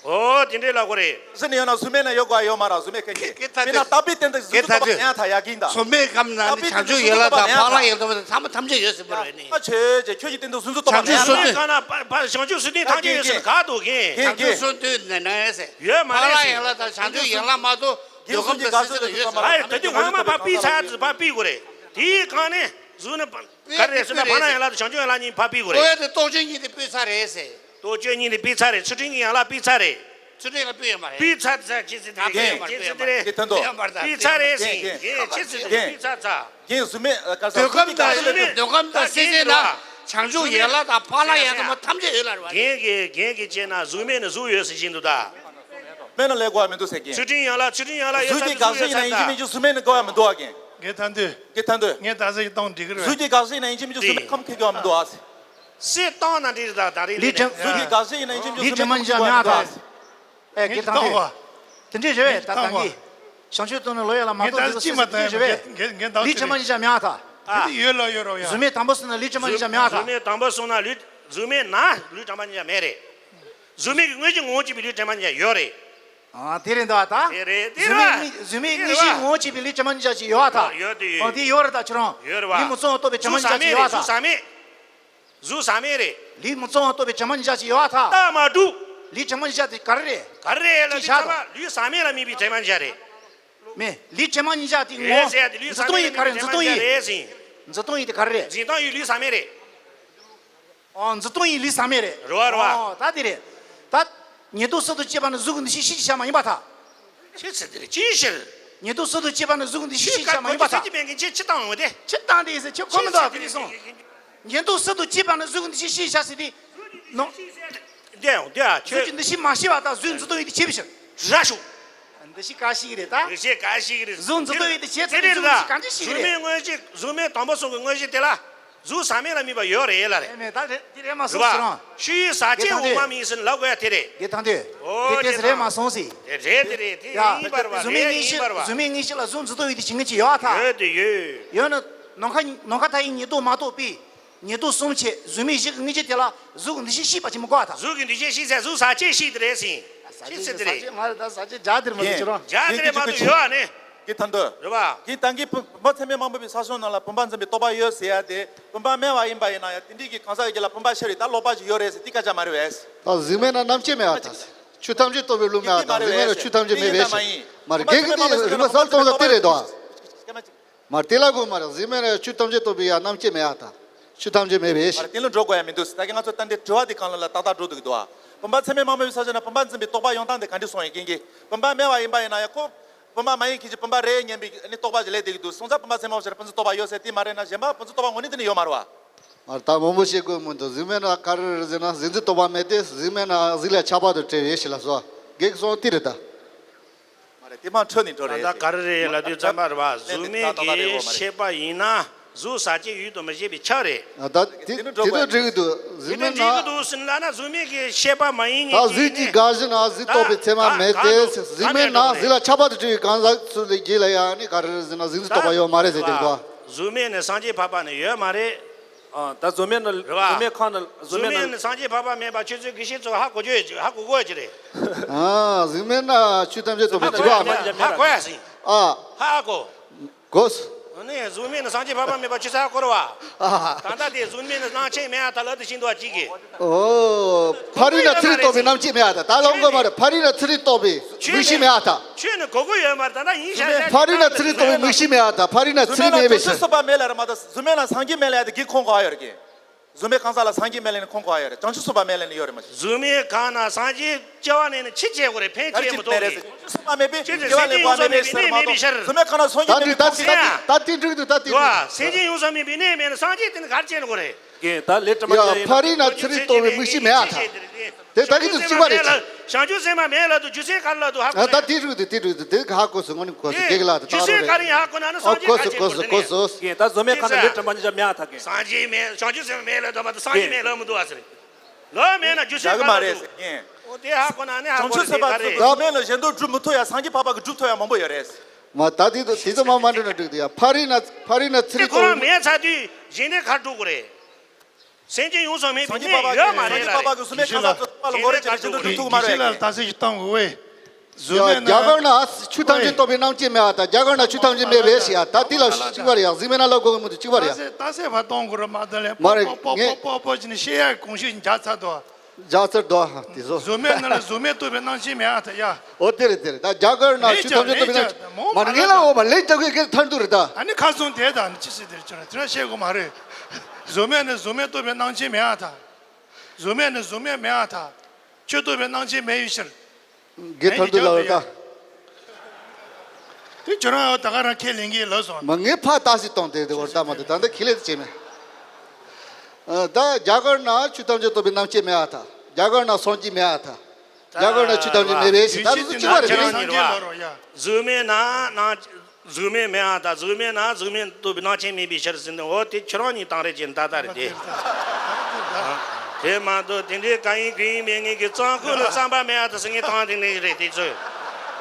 ཨོ་དེ་འདྲའི་ལབ་དགོས་རེད། གཟུགས་ནི་ཡོད་ན་གཟུགས་མེད་ན་ཡོད་དགོས་ཡོད་མ་རེད། གཟུགས་མེད་མཁན་གྱི། དཔེར་ན་དག་པའི་སྟེང་དུ་གཟུགས་འཛིན་རྟོག་པ་མེད་ཡ་ཐལ་ཡ་གིན་ད། གཟུགས་མེད་ཁམས་ན་ནི་བྱང་ཆུབ་ཡན་ལག་དང་འཕགས་ལམ་ཡན་ལག་དང་ཐམས་ཅད་ཡོད་ཟེར་བ་རེད་ནི། ཨ་ཆོས་ཅན་ཁྱོད་ཀྱི་སྟེང་དུ་གཟུགས་འཛིན་རྟོག་པ་མེད་ཡ་ཐལ། གཟུགས་མེད་ཁམས་ན་བྱང་ཆུབ་སེམས་དང་ཐམས་ཅད་ཡོད་ཟེར་ན་ག་འདུག་གིན། བྱང་ཆུབ་སེམས་དུ་ནི་ནང་ཡོད་ཟེར། ཡོད་མ་རེད་ཟེར། འཕགས་ལམ་ཡན་ལག་དང་བྱང་ཆུབ་ཡན་ལག་མ་གཏོགས་འདོད་ཁམས་དང་སེམས་ཅན་ལ་ཡོད་ཟེར། ཨ་ད་དེ་འོག་མ་ཕར་ཕུད་ཚར་ཕར་ཕུད་དགོས་རེད། དེའི་སྒང་ནས་གཟུགས་ནི། ག་རེ་ཟེར་ན་འཕགས་ལམ་ཡན་ལག་དང་བྱང་ཆུབ་ཡན་ལག་གཉིས་ཕར་ཕུད་དགོས་རེད། ལྟོ་ཡོད་དེ་རྟོགས་བྱའི་གཉིས་དེ་ཕུད་ཚར་རེད་ཟེར། རྟོགས་བྱའི་གཉིས་དེ་ཕུད་ཚར་རེད། ཚུལ་ཁྲིམས་ཀྱི་ཡན་ལག་ཕུད་ཚར་རེད། ཚུལ་ཁྲིམས་ལ་ཕུད་ཡོད་མ་རེད། ཕུད་ཚར་ཚར་ཅི་ཟེར་དེ་རེད། ཨ་ཕུད་ཡོད་མ་རེད། ཅི་ཟེར་དེ་རེད། ཕུད་ཚར་རེད་ཟེར། ཕུད་ཚར་ཚར། ཕུད་ཚར་ཚར། གིན་གཟུགས་མེད་ག་ས་འདོད་ཁམས་དང་སེམས་ཅན་ལ་ཡོད་ཟེར། ཨ་ཕུད་ཚར་ཚར། གིན་གཟུགས་མེད་ག་ས་འདོད་ཁམས་དང་སེམས་ཅན་ན་བྱང་ཆུབ་ཡན་ལག་དང་འཕགས་ལམ་ཡན་ལག་ཐམས་ཅད་ཡོད་ལ་རེད་བ། གིན་གིན་གིན་གིན་བྱས་ན་གཟུགས་མེད་ནི་གཟུགས་ཡོད་ཟེར་གྱིན་འདུག་ད། མེད་ན་ལས་དགོས་པ་མི་འདུག་ཟེར་གྱིན། ཚུལ་ཁྲིམས་ཡན་ལག་ཚུལ་ཁྲིམས་ཡན་ལག་ཡོད་ས་དེ་གཟུགས་ཡོད་ས་ད། གཟུགས་ཀྱི་དགག་བྱ་ཡིན་ན་ཡིན་གཅིག་མིན་གཅིག་གཟུགས་མེད་ནི་དགོས་པ་མི་འདུག་ཨ་གིན། གིན་ད་འདོད། གིན་ད་འདོད། ངས་ད་ཟེར་གྱི་སྟོང་འགྲིག་གི་རེད། གཟུགས་ཀྱི་དགག་བྱ་ཡིན་ན་ཡིན་གཅིག་མིན་གཅིག་གཟུགས་མེད་ཁམས་ཁེགས་ཀྱི་བ་མི་འདུག་ཨ་ཟེར། སྲིད་སྟོང་ན་འགྲིག་རེད་ད་ད་རེད་ལས་ནས། གཟུགས་ཀྱི་དགག་བྱ་ཡིན་ན་ཡིན་གཅིག་མིན་གཅིག་གཟུགས་མེད་ཁམས་ཁེགས་ཀྱི་བ་མི་འདུག་ཨ་ཟེར། ཨེ་གིན་ད་འདོད། དེ་འདྲས་རེད་བས་ད་ད་གིན། བྱང་ཆུབ་སྟོང་ནས་ལོག་ཡ་ལ་མ་གཏོགས་དེ་ཚོ་སྲིད་དེ་འདྲས་རེད་བས། ལས་དྲན་པ་ཉིད་ཀྱང་མེད་པར་ཐལ། དེ་ཡོད་ལ་ཡོད་རོགས་ཡ། གཟུགས་མེད་དང་པོ་སོང་ན་ལས་དྲན་པ་ཉིད་ཀྱང་མེད་པར་ཐལ། གཟུགས་མེད་དང་པོ་སོང་ན་ལས། གཟུགས་མེད་ན་ལས་དྲན་པ་ཉིད་ཀྱང་མེད་རེད། གཟུགས་མེད་ཀྱི་དངོས་གཞི་ངོ་བོ་གཅིག་པའི་ལས་དྲན་པ་ཉིད་ཀྱང་ཡོད་རེད། ཨ་དེ་རེད་འདུག་ཨ་ད། དེ་རེད་དེ་རེད་བ། གཟུགས་མེད་དངོས་གཞིའི་ངོ་བོ་གཅིག་པའི་ལས་དྲན་པ་ཉིད་ཀྱང་ཅིག་ཡོད་པར་ཐལ། ཡོད་དེ་ཡོད། ཨ་དེ་ཡོད་རེད་ད་ཁྱོད་རང་། ཡོད་རེད་བ། ལས་མི་གཙང་བ་རྟོགས་པའི་དྲན་པ་ཉིད་ཀྱང་ཅིག་ཡོད་པར་ཐལ། གཟུགས་ཟག་མེད་རེད། གཟུགས་ཟག་མེད་རེད། ལས་མི་གཙང་བ་རྟོགས་པའི་དྲན་པ་ཉིད་ཀྱང་ཅིག་ཡོད་པར་ཐལ། རྟགས་མ་གྲུབ། ལས་དྲན་པ་ཉིད་ཀྱང་དེ་ག་རེ་རེད། ག་རེ་རེད་ལ་དེ་ཚང་མ་ལུས་ཟག་མེད་ལ་དམིགས་པའི་དྲན་པ་ཉིད་ཀྱང་རེད། མེད། ལུས་དྲན་པ་ཉིད་ཀྱང་དེ་ངོ་། རེད་ཟེར་ཡ་དེ་ལུས་ཟག་མེད་ལ་དམིགས་པའི་དྲན་པ་ཉིད་ཀྱང་རེད་ཟེར། འཛིན་སྟངས་ཡིན་དེ་ག་རེ་རེད། འཛིན་སྟངས་ཡིན་ལུས་ཟག་མེད་རེད། ཨོ་འཛིན་སྟངས་ཡིན་ལུས་ཟག་མེད་རེད། རེད་བ་རེད་བ། ཨོ་ད་དེ་རེད། ད། ཉེར་བསྡོགས་གསུམ་དང་བཅས་པ་ནི་གཟུགས་ཀྱི་འདུ་ཤེས་ཕྱིའི་ཕྱིར་མ་ཡིན་པར་ཐལ། ཅི་ཟེར་དེ་རེད་ཅིའི་ཕྱིར། ཉེར་བསྡོགས་གསུམ་དང་བཅས་པ་ནི་གཟུགས་ཀྱི་འདུ་ཤེས་ཕྱིའི་ཕྱིར་མ་ཡིན་པར་ཐལ། ཅི་མེད་མཁན་ཅི་ཅི་བཏང་འོང་དེ། ཅི་བཏང་དེ་ཟེར་ཁྱོད་གོ་མི་འདུག་དེ་རེད་སོང་། ཉེར་བསྡོགས་གསུམ་དང་བཅས་པ་ནི་གཟུགས་ཀྱི་འདུ་ཤེས་ཕྱིའི་ཕྱིར་ཟེར་དེ། ནོ། འདི་ཡང་འདི་ཡང་ཁྱོད། གཟུགས་ཀྱི་འདུ་ཤེས་མ་སྐྱེས་པར་ཐལ། གཟུགས་འཛིན་སྟངས་ཡིན་དེ་བྱས་པའི་ཕྱིར། ར་ཤོག་འདུ་ཤེས་ག་ཞིག་རེད་ད། འདུ་ཤེས་ག་ཞིག་རེད། གཟུགས་འཛིན་སྟངས་ཡིན་དེ་བྱས་ཚེ་དེ་རེད་ད། གཟུགས་ཀྱི་འདུ་ཤེས་གང་ཅི་ཞིག་རེད། གཟུགས་མེད་དངོས་གཞི་གཟུགས་མེད་དང་པོ་གསུམ་གྱི་དངོས་གཞི་དེ་ལ། གཟུགས་ཟག་མེད་ལ་དམིགས་པ་ཡོད་རེད་ལ་རེད། མེད་མེད་ད་རེད་དེ་རེད་མ་སོང་ཟེར་རང་། ཤེས་ཡུལ་ཟག་བཅས་འོག་མ་མིན་ཟེར་ལབ་དགོས་ཡ་དེ་རེད། དེ་ཐང་དུས། ཨོ་དེ་དེ་དེ་རེད་མ་སོང་ཟེར། དེ་རེད་དེ་རེད་དེ་ཡ་ཡིན་པར་བ་གཟུགས་མེད་དངོས་གཞི་ཡིན་པར་བ། གཟུགས་མེད་དངོས་གཞི་ལ་གཟུགས་འཛིན་སྟངས་ཡོད་དེ་བྱེད་མཁན་ཅིག་ཡོད་ཨ་ཐ། ཡོད་དེ་ཡོད། ཡོད་ན་ནམ་མཁའ་ནམ་མཁའ་མཐའ་ཡས་ཉེར་བསྡོགས་མ་གཏོགས་པའི། ཉེར་བསྡོགས་གསུམ་བྱས་གཟུགས་མེད་གཞི་གི་དངོས་གཞི་དེ་ལ་གཟུགས་འདུ་ཤེས་སྐྱེས་པ་ཅིག་མི་དགོས་ཨ་ཐ། གཟུགས་ཀྱི་འདུ་ཤེས་སྐྱེས་ཚེ་གཟུགས་ཟག་བཅས་ཤེས་དེ་རེད་ཟེར། ཟག་བཅས་ཤེས་དེ་རེད། ཟག་བཅས་མ་རེད་ད་ཟག་བཅས་སྦྱར་དེར་མ་རེད་ཁྱོད་རང་། སྦྱར་དེ་རེད་མ་གཏོགས་ཡོད་ཨ་ནི། གི་ཐང་དུ། རེད་བ། གི་ཏང་གི་བུམ་པ་ཚད་མེད་མང་པོ་པའི་ས་ཞིང་ནང་ལ་བུམ་པ་འཛིན་པའི་རྟོག་པ་ཡོད་ཟེར་ཡ་དེ། བུམ་པ་མེད་པ་ཡིན་པ་ཡིན་ན་ཡང་དེ་འདྲའི་གི་གང་ཟག་གི་རྒྱུད་ལ་བུམ་པ་ཤར་རེད། ད་ལོག་པ་ཞིག་ཡོད་རེད་ཟེར་དེ་སྐད་ཆ་མ་རེད་བས། ད་གཟུགས་མེད་ན་རྣམ་དཔྱོད་མེད་ཨ་ད། ཆོས་ཐམས་ཅད་རྟོགས་པའི་རླུང་མེད་ཨ་ད། གཟུགས་མེད་ན་ཆོས་ཐམས་ཅད་མེད་པས་ཤེས། མ་རེད་གེགས་དེ་རིག་པ་གསལ་སྟོང་ལ་དེ་རེད་དོ། མ་རེད་དེ་ལ་གོ་མ་རེད། གཟུགས་མེད་ན་ཆོས་ཐམས་ཅད་རྟོགས་པའི་ཡ་རྣམ་དཔྱོད་མེད་ཨ་ད། ཆོས་ཐམས་ཅད་མེད་པས་ཤེས། མ་རེད་དེ་ལ་འགྲོ་དགོས་ཡ་མི་འདུག་ད་གིན་ང་ཚོ་ད་འདི་དྲི་བ་དེ་གང་ལ་ལ་ཏག་ཏག་འགྲོ་འདུག་གི་འདུག་ཨ། བུམ་པ་ཚད་མེད་མང་པོ་ཡོད་ས་ཞིག་ན་བུམ་པ་འཛིན་པའི་རྟོག་པ་ཡོང་སྟངས་དེ་ག་འདྲ་སོང་ཡིན་གིན་གི། བུམ་པ་མེད་པ་ཡིན་པ་ཡིན་ན་ཡང་ཁོ། བུམ་པ་མ་ཡིན་མཁན་གྱི་བུམ་པ་རེད་སྙམ་པའི་ནི་རྟོག་པ་ཞིག་སླེབས་བསྡད་ཀྱི་འདུག་སོང་ཙང་བུམ་པ་ཚད་མེད་མང་པོ་ཞིག་ལ་བུམ་འཛིན་རྟོག་པ་ཡོད་ཟེར་དེ་མ་རེད་ན་གཞན་པ་བུམ་འཛིན་རྟོག་པ་དངོས་གནས་དེ་ནི་ཡོད་མ་རེད་བ། མ་རེད་ད་མང་པོ་བཤད་དགོས་མི་འདུག་གཟུགས་མེད་ན་ག་རེ་རེད་ཟེར་ན་གཟུགས་འཛིན་རྟོག་པ་མེད་དེ་གཟུགས་མེད་ན་གཟུགས་ལ་ཆགས་པ་དང་བྲལ་བའི་ཞིག་ལ་སོ། གེགས་སོང་དེ་རེད་ད། མ་རེད་དེ་མ་འཕྲོད་ནས་འགྲོ་ད་རེད་ལྟ་ཟེར། ག་རེ་རེད་ལབ་དུས་ཙམ་པ་རེད་བ། གཟུགས་མེད་ཀྱི་ཤེས་པ་ཡིན་ན་གཟུགས་ཟག་བཅས་ཡུལ་དུ་མི་བྱེད་པའི་ཆ་རེད། ད་དེ་དེ་ནི་འགྲོ་དགོས་དེ་ནི་འགྲིག་གི་འདུག་གཟུགས་དེ་མེད་ན། འགྲིག་གི་འདུག་ཟེར་ལབ་ན་གཟུགས་མེད་ཀྱི་ཤེས་པ་མ་ཡིན་ད་ཉིད་གཟུགས་ཀྱི་ཀྱིས་དགག་གཞི་ན་གཟུགས་རྟོགས་པའི་ཚད་མ་མེད་དེ། ག་ག་གཟུགས་མེད་ན་ག་གཟུགས་ལ་ཆགས་པ་དང་བྲལ་བའི་གང་ཟག་ཚོ་ལ་རྒྱུད་ལ་ཡང་ནི་ག་རེ་རེད་ཟེར་ན་གཟུགས་འཛིན་རྟོག་པ་ཡོད་མ་རེད་ཟེར་གྱི་འདུག་གཟུགས་མེད་ནི་སངས་རྒྱས་འཕགས་པ་ནི་ཡོད་མ་རེད། ཨ། ད་གཟུགས་མེད་ན་རེད་བ། གཟུགས་མེད་ཁོ་ན་གཟུགས་གཟུགས་མེད་མེད་ན། ནི་སངས་རྒྱས་འཕགས་པ་མེད་པ་ཁྱོད་ཚོས་དགེ་བཤེས་ཚོ་ཧ་གོ་རྒྱུ་ཧ་གོ་དགོས་ཀྱི་རེད། ཨ། གཟུགས་མེད་ན་ཆོས་ཐམས་ཅད་རྟོགས་པའི་ཧ་གོ་ཡ་ཟིན། ཧ་གོ་ཡ་ཟིན། ཨ། ཧ་གོ། གོ་སོང་། ཨ་ནི་གཟུགས་མེད་ན་སངས་རྒྱས་འཕགས་པ་མེད་པ་ཁྱོད་ཚོས་ཧ་གོ་རེད་བ། ཨ། ད་ལྟ་དེ་གཟུགས་མེད་ན་རྣམ་དབྱེ་མེད་ཨ་ད་ལབ་དེ་བཞིན་དུ་བ་གཅིག་གིས། ཨོ། ཕ་རོལ་ན་ཚུར་རྟོག་པའི་རྣམ་དབྱེ་མེད་ཨ་ད། ད་ལོག་གོ་མ་རེད། ཕ་རོལ་ན་ཚུར་རྟོག་པའི་མིག་ཤེས་མེད་ཨ་ད། ཁྱོད་ནི་གོ་གོ་ཡོད་མ་རེད། ད་ལྟ་ཡིན་ཤག་ཕ་རོལ་ན་ཚུར་རྟོག་པའི་མིག་ཤེས་མེད་ཨ་ད། ཕ་རོལ་ན་ཚུར་མེད་པའི་ཕྱིར། གཟུགས་མེད་ན་བྱང་ཆུབ་སེམས་དཔའ་མེད་ལ་ར་མ་ད། གཟུགས་མེད་ན་སངས་རྒྱས་མེད་ལ་ཡ་དེ་གི་ཁོང་གོ་ཨ་ཡོད་རེད་གི། གཟུགས་མེད་གང་ཟག་ལ་སངས་རྒྱས་མེད་ལ་ནི་ཁོང་གོ་ཨ་ཡོད་རེད། བྱང་ཆུབ་སེམས་དཔའ་མེད་ལ་ནི་ཡོད་རེད་མ་གཞི། གཟུགས་མེད་གང་ན་སངས་རྒྱས་སྐྱེ་བ་ནས་ནི་ཕྱིར་སྐྱེ་དགོས་རེད། ཕན་ཆད་མི་ཐོགས་རེད། བྱང་ཆུབ་སེམས་དཔའ་མེད་པས་སྐྱེ་བ་ལེན་དགོས་མེད་པའི་ཕྱིར་མ་གཏོགས། གཟུགས་མེད་གང་ན་སངས་རྒྱས་མེད་པའི་ཁོང་གོ་ཨ་ཡོད་རེད། ད་དེ་འགྲིག་འདུག་ད་དེ་འགྲིག་འདུག་ད་དེ་འགྲིག་འདུག་སངས་རྒྱས་དེ་ནི་ག་རེ་བྱས་ནི་དགོས་རེད། རྒན་ད་ལས་དྲི་མ་ཡ་ཡ་ཕ་རོལ་ན་ཚུར་རྟོག་པའི་མིག་ཤེས་མེད་ཨ་ད། དེ་ད་གི་དུ་གཅིག་པ་རེད། བྱང་ཆུབ་སེམས་དཔའ་མེད་ལ་དུ་རྒྱུ་མཚན་ག་རེ་ལ་དུ་ཧ་གོ། ད་དེ་རུ་དེ་དེ་རུ་དེ་དེ་ཧ་གོ་སོང་། ངོ་ནི་གོ་སོང་། རྒྱུ་མཚན་ག་རེ་ཧ་གོ་ན་ནི་སངས་རྒྱས་ག་རེ་གོ་སོང་། གོ་སོང་། རྒན་ད་གཟུགས་མེད་ཁ་ན་ལས་དྲི་མ་ཉིད་ཀྱང་མེད་ཨ་ད་རྒན། སངས་རྒྱས་མེད། བྱང་ཆུབ་སེམས་དཔའ་མེད་ལ་དུ་མ་དུ་སངས་རྒྱས་མེད་ལ་མི་དུ་ཨ་ཟེར། ལོ་མེད་ན་རྒྱུ་མཚན་ག་རེ་ལ་དུ། འོ་དེ་ཧ་གོ་ན་ནི་ཧ་གོ་ན་དེ་ག་རེ། ད་མེད་ལ་གཞན་དོན་སྒྲུབ་མི་ཐུབ་ཡ། སངས་རྒྱས་འཕགས་པ་གི་སྒྲུབ་ཐུབ་ཡ་མང་པོ་ཡོད་རེད། མ་ད་དེ་དེ་ཚོ་མ་མ་འགྲོ་ན་འགྲིག་འདུག་ཡ། ཕ་རོལ་ན་ཕ་རོལ་ན་ཚུར་རྟོག་པའི། ཁོ་རང་མེད་ཚར་དུས་གཞན་དེ་ག་རེ་འགྲོ་དགོས་རེད། སེམས་ཅན་ཡོངས་སུ་སྨིན་པའི་གནས་ཡོད་མ་རེད་ལ། སངས་རྒྱས་པ་གི་གཟུགས་མེད་ཁ་ཟས་ཚོ་པ་ལ་གོ་རེ་བྱེད་རེ་བྱེད་འདུག་ཐུག་མ་རེད། ལ་ད་སེ་ཞིག་བཏང་དགོས་བས། གཟུགས་མེད་ན། རྒྱ་གར་ན་ཆོས་ཐམས་ཅད་རྟོགས་པའི་རྣམ་དབྱེ་མེད་ཨ་ད། རྒྱ་གར་ན་ཆོས་ཐམས་ཅད་མེད་པས་ཞེས་ཨ་ད། དེ་ལ་གཅིག་པ་རེད་ཡ། གཟུགས་མེད་ན་ལ་གོ་གི་མི་འདུག་གཅིག་པ་རེད་ཡ། ད་སེ་ད་སེ་བ་གཏོང་དགོས་ར་མ་ད་ལས། མ་རེད། པོ་པོ་ངས་པོ་པོ་པོ་ཅི་ནི་ཤེས་ཡ་གོང་ཤོས་ཀྱི་འཇག་ཚར་དོ། རྒྱ་ཚར་དོ་ཧ་དེ་ཚོ། གཟུགས་མེད་ན་ལ་གཟུགས་མེད་རྟོགས་པའི་རྣམ་དབྱེ་མེད་ཨ་ད་ཡ། ཨོ་དེ་རེད་དེ་རེད། ད་རྒྱ་གར་ན་ཆོས་ཐམས་ཅད་རྟོགས་པའི་རྣམ་དབྱེ་མ་ངེས་ལ་འོ་མ་ལས་རྒྱ་གོས་ཀྱི་ཐར་འདུག་རེད་ད། ཨ་ནི་ཁ་སང་དེ་ད་ནི་ཅི་སྲིད་དེར་ཁྱོད་རང་དེ་རང་བཤད་དགོས་མ་རེད། གཟུགས་མེད་ན་གཟུགས་མེད་རྟོགས་པའི་རྣམ་དབྱེ་མེད་ཨ་ད། གཟུགས་མེད་ན་གཟུགས་མེད་མེད་ཨ་ད། ཆོས་རྟོགས་པའི་རྣམ་དབྱེ་མེད་པའི་ཕྱིར། དགེ་ཐར་འདུག་ལ་འོ་ད། དེ་ཁྱོད་རང་ད་ག་རང་ཁས་ལེན་གྱི་ལབ་སོང་། མ་ངས་ཕ་ད་སི་གཏོང་དེ་དེ་བར་ད་མ་དེ་ད་འདི་ཁས་ལེན་དེ་བྱས་མེད། ཨ། ད་རྒྱ་གར་ན་ཆོས་ཐམས་ཅད་རྟོགས་པའི་རྣམ་དབྱེ་མེད་ཨ་ད། རྒྱ་གར་ན་སངས་རྒྱས་མེད་ཨ་ད། རྒྱ་གར་ན་ཆོས་ཐམས་ཅད་མེད་པས་ཞེས་ད་རུ་གཅིག་པ་རེད་དེ། སངས་རྒྱས་ལ་རོ་ཡ། གཟུགས་མེད་ན་ན། གཟུགས་མེད་མེད་ཨ་ད། གཟུགས་མེད་ན་གཟུགས་མེད་རྟོགས་པའི་རྣམ་དབྱེ་མེད་པའི་ཕྱིར་ཟེར་ནས་འོ་དེ་ཁྱོད་རང་གཉིས་དང་རེད་ཅེས་ད་ལྟ་རེད་དེ། དེ་མ་གཏོགས་དེ་འདྲའི་གང་ཡིན་གང་ཡིན་མེད་ངེས་ཀྱི་གཙང་ཁུག་ན་རྩམ་པ་མེད་ཨ་ད་ཟེར་ངེས་དང་དེ་འདྲའི་རེད་དེ་ཚོས།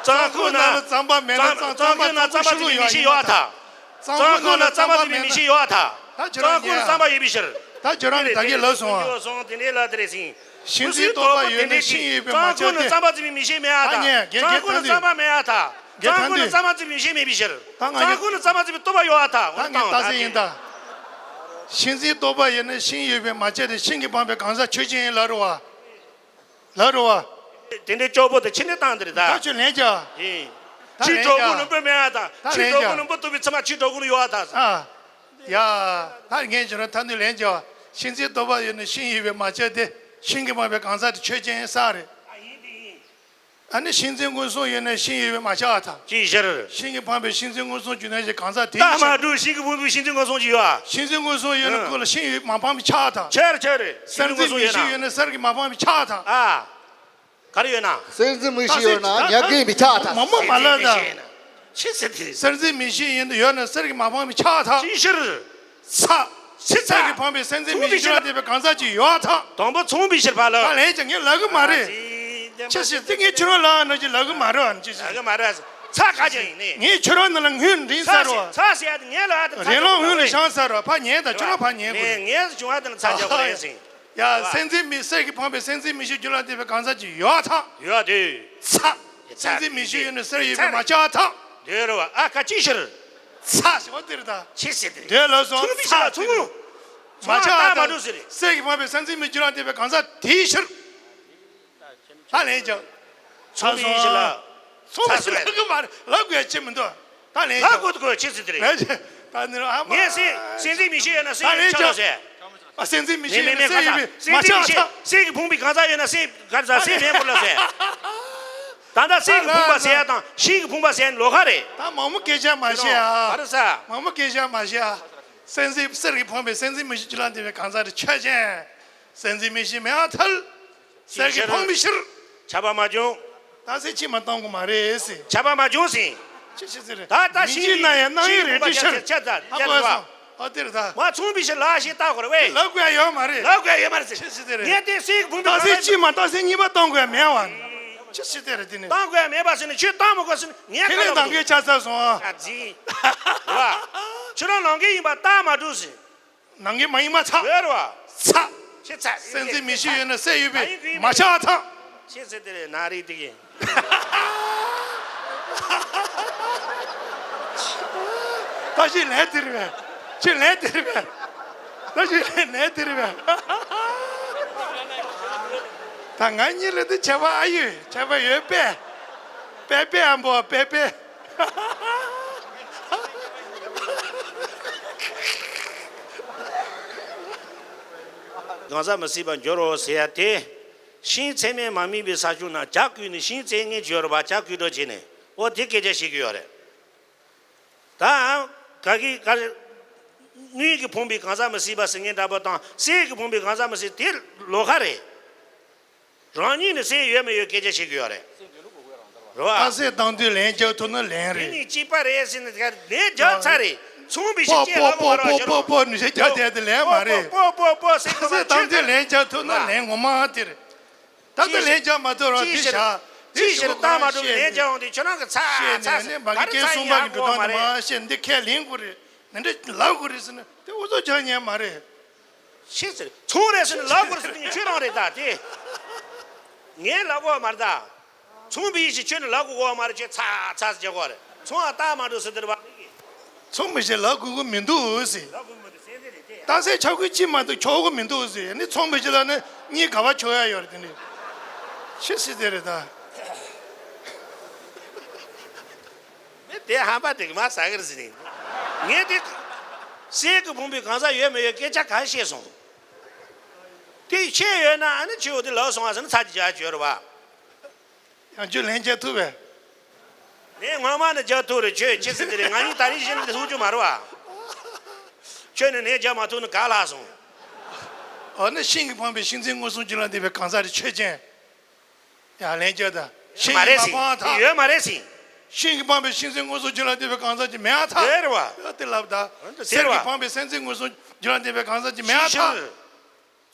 གཙང་ཁུག་ན་རྩམ་པ་མེད་ན་རྩམ་གཙང་ཁུག་ན་རྩམ་པ་དེ་མི་ཤེས་ཡོད་ཨ་ད། གཙང་ཁུག་ན་རྩམ་པ་དེ་མི་ཤེས་ཡོད་ཨ་ད། གཙང་ཁུག་ན་རྩམ་པ་ཡོད་པའི་ཕྱིར། ད་ཁྱོད་རང་གིས་ད་གིན་ལབ་སོང་ཨ། སོང་དེ་འདྲའི་ལ་དེ་རེད་ཟིན། ཤིང་འཛིན་རྟོག་པ་ཡོད་ན་ཤིང་ཡོད་པས་མ་ཁྱབ་སྟེ། གཙང་ཁུག་ན་རྩམ་པ་དེ་མི་ཤེས་མེད་ཨ་ད། གཙང་ཁུག་ན་རྩམ་པ་མེད་ཨ་ད། གཙང་ཁུག་ན་རྩམ་པ་དེ་མི་ཤེས་མེད་པའི་ཕྱིར། གཙང་ཁུག་ན་རྩམ་པ་དེ་མི་རྟོགས་པ་ཡོད་ཨ་ད། ད་ངས་ལྟ་ས་ཡིན་ད། ཤིང་འཛིན་རྟོག་པ་ཡོད་ན་ཤིང་ཡོད་པས་མ་ཁྱབ་སྟེ་ཤིང་གིས་འཕངས་པའི་གང་ཟག་ཆོས་ཅན་ཡིན་ལབ་རེད་བ། ལབ་རེད་བ། དེ་འདྲའི་སྐྱོ་པོ་དེ་ཕྱི་ནས་བཏང་དེ་རེད་ད། ད་ཁྱོད་ལན་རྒྱག་ཡིན། ད་ཁྱོད་ལན་གྲོགས་པོ་རྒྱག་ནི་འབུ་མེད་ཨ་ད། ད་ཁྱོད་ལན་གྲོགས་པོ་རྒྱག་ནི་འབུ་ཐུབ་པའི་ཚེ་མ་ཁྱོད་གྲོགས་པོ་ནི་ཡོད་ཨ་ད། ཨ། ཡ། ད་ངས་ཁྱོད་རང་ཐ་སྣོད་ལན་རྒྱག་ཤིང་འཛིན་རྟོག་པ་ཡོད་ན་ཤིང་ཡོད་པས་མ་ཁྱབ་སྟེ་ཤིང་གིས་འཕངས་པའི་གང་ཟག་དེ་ཆོས་ཅན་ཡིན་ས་རེད། ཨ་ཡིན་དེ་ཡིན། ཨ་ནི་ཤིང་འཛིན་མངོན་སུམ་ཡོད་ན་ཤིང་ཡོད་པས་མ་ཁྱབ་ཨ་ད། ཅིའི་ཕྱིར། ཤིང་གིས་འཕངས་པའི་ཤིང་འཛིན་མངོན་སུམ་རྒྱུ་ན་ཞེས་གང་ཟག་དེའི་ཕྱིར། ད་མ་གྲུ་ཤིང་གིས་འཕངས་པའི་ཤིང་འཛིན་མངོན་སུམ་ཅིག་ཡོད་ཨ། ཤིང་འཛིན་མངོན་སུམ་ཡོད་ན་ཁོ་ལ་ཤིང་ཡོད་མ་འཕངས་པས་ཁྱབ་ཨ་ད། ཁྱབ་རེད་ཁྱབ་རེད། གསེར་འཛིན་མིག་ཤེས་ཡོད་ན་གསེར་གྱིས་མ་འཕངས་པས་ཁྱབ་ཨ་ད། ཨ། ག་རེ་ཡོད་ན། གསེར་འཛིན་མིག་ཤེས་ཡོད་ན་ཉག་གི་མི་ཁྱབ་ཨ་ད། མ་མོ་མ་ལ་ད། ཆི་ཟེར་དེ། གསེར་འཛིན་མིག་ཤེས་ཡིན་དུ་ཡོད་ན་གསེར་གྱིས་མ་འཕངས་པས་ཁྱབ་ཨ་ད། ཅིའི་ཕྱིར། ཚ། ཕྱི་ཚ་གིས་འཕངས་པའི་གསེར་འཛིན་མིག་ཤེས་ལ་དད་པའི་གང་ཟག་ཅིག་ཡོད་ཨ་ད། དང་པོ་མཚུངས་པའི་ཕྱིར་ཕ་ལ། ད་ལན་ཀྱང་ངས་ལབ་གི་མ་རེད། ཅི་ཞིག་དེ་ངས་ཁྱོད་རང་ལ་ཨ་ནོ་ཅིག་ལབ་གི་མ་རེད་ཨ་ཅི་ཞིག་ལབ་གི་མ་རེད། ཚ་ཁ་ཅིག་ཡིན་ནི། ངས་ཁྱོད་རང་ནང་ལ་ངོས་འདྲེན་ཚ་ཟེར་བ། ཚ་ཟེར་ཡ་དེ་ངས་ལབ་ཨ་ད་ཚ། རེ་ལོང་ངོས་ལ་བཞག་ཟེར་བ་ཕ་ཉན་ད་ཁྱོད་རང་ཕ་ཉན་དགོས། ངས་ངས་བྱུང་བ་དེ་ལ་ཚ་རྒྱག་དགོས་རེད་ཟིན། ཡ། གསེར་འཛིན་མིག་གསེར་གྱིས་འཕངས་པའི་གསེར་འཛིན་མིག་ཤེས་རྒྱུད་ལ་དད་པའི་གང་ཟག་ཅིག་ཡོད་ཨ་ད། ཡོད་ཨ་དེ། ཚ། གསེར་འཛིན་མིག་ཤེས་ཡོད་ན་གསེར་ཡོད་པས་མ་ཁྱབ་ཨ་ད། དེ་རེད་བ། ཨ་ཁ་ཅི་ཕྱིར། ཚ་ཞེས་པ་དེ་རེད་ད། ཆི་ཟེར་དེ་རེད། དེ་ལ་སོང་ཚ་ཚ་ཚུགས། མ་ཆགས་ད་མ་འགྲོ་ཟེར་རེད། སྲས་ཀྱི་ཕངས་པའི་སེམས་ཅན་མི་བཅུ་ལ་དད་པའི་གང་ཟག་དེའི་ཕྱིར། ད་ལན་ཅང་། ཚོང་པའི་ཡིད་ལ། ཚོང་པའི་ལ་གི་མ་རེད། ལ་དགོས་ཡ་ཆེ་མི་འདུག་ད་ལན་ལ་ཅང་། དགོས་དགོས་ཆེ་ཟེར་དེ་རེད། ད་ནི་ཨ་མ། ངས་སེམས་སེམས་ཅན་མི་ཤེས་ཡོད་ན་སེམས་ཡོད་ཆགས་ལ་ཟེར། ཨ་སེམས་ཅན་མི་ཤེས་ཡོད་ན་སེམས་ཡོད་པའི་མ་ཆགས་ཚ། སེམས་ཀྱི་ཕུང་པོའི་གང་ཟག་ཡོད་ན་སེམས་ག་ཟ་སེམས་མེད་པོ་ལ་ཟེར། ད་ལྟ་སེམས་ཀྱི་ཕུང་པ་ཟེར་ཡ་དང་ཤིང་གི་ཕུང་པ་ཟེར་ཡ་ལོགས་ཀ་རེད། ད་མང་མོ་སྐད་ཆ་མ་བཤད་ཨ། ག་རེ་ཟ། མང་མོ་སྐད་ཆ་མ་བཤད་ཨ། སེམས་ཅན་གསེར་གྱི་ཕུང་པོའི་སེམས་ཅན་མི་ཤེས་བཅུ་ལ་དད་པའི་གང་ཟག་དེ་ཆོས་ཅན། སེམས་ཅན་མི་ཤེས་མེད་ཨ་ཐལ། གསེར་གྱི་ཕུང་པོའི་ཕྱིར། ཆགས་པ་མ་བྱུང་། ད་སེམས་ཅན་མ་བཏང་དགོས་མ་རེད་ཟེར། ཆགས་པ་མ་བྱུང་ཟེར། ཅི་ཞིག་ཟེར། ད་ད་མི་ཤིང་ན་ཡང་སྣང་ཡུལ་རེད་དྲི་ཤར། ཆ་ད་ཨ་ཡར་གོ་བ་སོང་། ཨ་དེར་ད། མ་ཚོང་པའི་ཕྱིར་ལ་ཞེས་བཏགས་དགོས་རེད་བས། ལབ་དགོས་ཡ་ཡོད་མ་རེད། ལབ་དགོས་ཡ་ཡོད་མ་རེད་ཟེར། ཅི་ཞིག་ཟེར་རེད། ངས་དེ་སེམས་ཀྱི་ཕུང་པོའི་ད་སེམས་ཅན་མ་བཏང་སེམས་གཉིས་པ་བཏང་དགོས་ཡ་མེད་བ། ཅི་ཞིག་ཟེར་རེད་དེ་ནི། བཏང་དགོས་ཡ་མེད་པ་ཟེར་ནས་ཁྱོད་བཏང་མི་དགོས་ཟེར་ནས་ངས་ཁས་ལེན་ག་ལ་དང་གས་ཆགས་ཚར་སོང་ཨ། ཨ་ཙི། རེད་བ། ཁྱོད་རང་ནང་གས་ཡིན་པ་བཏགས་མ་འགྲོ་ཟེར། ནང་གི་མ་ཡིན་མ་ཚ། ཡོད་རེད་བ། ཚ། ཆེ་ཚ། སེམས་ཅན་མི་ཤེས་ཡོད་ན་སེམས་ཡོད་པས་མ་ཆགས་ཐང་། ཆེ་ཚེ་དེ་རེད་ན་རིག་དེ་གི། ད་ཅི་ལན་དེ་རེད་པས། ཅི་ལན་དེ་རེད་པས། ད་ཅི་ལན་དེ་རེད་པས། ད་ང་གཉིས་ལ་དེ་ཆད་པ་ཨ་ཡོད་ཆད་པ་ཡོད་པས། པེ་པེ་ཨ་འབོ་པེ་པེ། གང་ཟག་མི་སྲིད་པར་འགྱུར་རོ་ཟེར་ཡ་དེ། ཤིང་ཚད་མས་མ་དམིགས་པའི་ས་ཕྱོགས་ན་བྱ་བརྐུས་ནས་ཤིང་ཚད་ངེས་བརྗོད་རོ་བ་བྱ་བརྐུས་འགྲོ་བྱས་ནས་འོ་དེ་སྐད་ཆ་བཤད་ཀྱི་ཡོད་རེད། ད་ག་གི་ག་རེ། དངུལ་གྱི་ཕུང་པོའི་གང་ཟག་མི་སྲིད་པ་ཟེར་མཁན་འདྲ་པོ་དང་གསེར་གྱི་ཕུང་པོའི་གང་ཟག་མི་སྲིད་དེ་ལོགས་ཀ་རེད། རང་ཉིད་ནི་སེམས་ཡོད་མི་ཡོད་སྐད་ཆ་བཤད་ཀྱི་ཡོད་རེད། རེད་བ། ད་སེམས་བཏང་དུས་ལན་རྒྱག་ཐུབ་ན་ལན་དེ་རེད། ནི་གཅིག་པ་རེད་ཟེར་ནས་ལན་རྒྱག་ཚར་རེད། ཚོང་པའི་ཞིག་སྐྱེས་ལ་མོ་བ་ར་ཤོར། པོ་པོ་ནུས་ཤེས་རྒྱག་བསྡད་དེ་ལན་མ་རེད། པོ་པོ་པོ་སེམས་ད་སེམས་བཏང་དུས་ལན་རྒྱག་ཐུབ་ན་ལན་ངོ་མ་དེ་རེད། ད་ལྟ་ལན་རྒྱག་མ་ཐུབ་ར་དེ་བཞག་དེ་ཞིག་ལ་བཏང་མ་ཐུབ་ལན་རྒྱག་འོང་དེ་ཁྱོད་རང་གི་ཚ་ཚ་ཟེར་ག་རེ་ཚ་ཡིན་ཡང་གོ་མ་རེད། བཤད་འདི་ཁས་ལེན་དགོས་རེད། འདི་འདྲ་ལབ་དགོས་རེད་ཟེར་ན་དེ་འུ་ཚོ་རྒྱག་ཉན་མ་རེད། ཤེས་ཟེར། ཚོང་རེད་ཟེར་ནས་ལབ་དགོས་ཟེར་དུས་ཁྱོད་རང་རེད་ད་དེ། ངས་ལབ་དགོས་མ་རེད་ད། ཚོང་པའི་ཡིད་ཀྱིས་ཁྱོད་ནི་ལབ་དགོས་གོ་མ་རེད། ཁྱོད་ཚ་ཚ་ཟེར་གོ་རེད། ཚོང་ཨ་རྟགས་མ་འགྲོ་ཟེར་དེ་རེད་བ། ཚོང་པའི་ཡིད་ལབ་དགོས་གི་མི་འདུག་ཟེར། ལབ་དགོས་མི་འདུག་ཟེར་དེ་རེད་དེ། ད་སེ་ཆ་ཁུལ་གཅིག་མ་གཏོགས་ཆོག་གི་མི་འདུག་ཟེར། ནི་ཚོང་པའི་ཡིད་ལ་ནི་གཉིས་ག་བ་ཆོག་ཡ་ཡོད་རེད་དེ་ནི། ཤེས་སྲིད་དེ་རེད་ད། མི་དེ་ཧམ་པ་དེ་གི་མ་ཟ་གི་རེད་ཟེར་ནས། ངས་དེ། སེམས་ཀྱི་ཕུང་པོའི་གང་ཟག་ཡོད་མེད་ཡོད་སྐད་ཆ་ག་བཤད་སོང་། དེ་ཤེས་ཡོད་ན་ཨ་ནི་ཁྱོད་འོ་དེ་ལབ་སོང་བ་ཟེར་ན་ཚ་གི་རྒྱག་ཆོད་རེད་བ། ཡང་ཁྱོད་ལན་རྒྱག་ཐུབ་པས། ལན་ངོ་མ་ནི་རྒྱག་ཐུབ་རེད། ཁྱོད་ཁྱེད་ཟེར་དེ་རེད། ང་གཉིས་ད་རིང་གཞན་ལ་ཐུག་རྒྱུ་མ་རེད་བ། ཁྱོད་ནི་ལན་རྒྱག་མ་ཐུབ་ན་ག་ལྷག་སོང་། འོ་ན་ཤིང་གིས་ཕངས་པའི་ཤིང་ཚད་མངོན་སུམ་རྒྱུད་ལ་ལྡན་པའི་གང་ཟག་དེ་ཆོས་ཅན། ཡ་ལན་རྒྱག་ད། ཤིང་མ་རེད་གིས་མ་ཟིན། ཕངས་ཨ་ཐག་ཡོད་མ་རེད་ཟིན། ཤིང་གིས་ཕངས་པའི་ཤིང་ཚད་མངོན་སུམ་རྒྱུད་ལ་ལྡན་པའི་གང་ཟག་ཅིག་མེད་ཨ་ཐག་དེ་རེད་བ། ཡ་དེ་ལབ་ད། འོན་ཏེ་གསེར་གྱིས་ཕངས་པའི་གསེར་ཚད་མངོན་སུམ་རྒྱུད་ལ་ལྡན་པའི་གང་ཟག་ཅིག་མེད་ཨ་ཐག་ཤིང་ཕྱིར།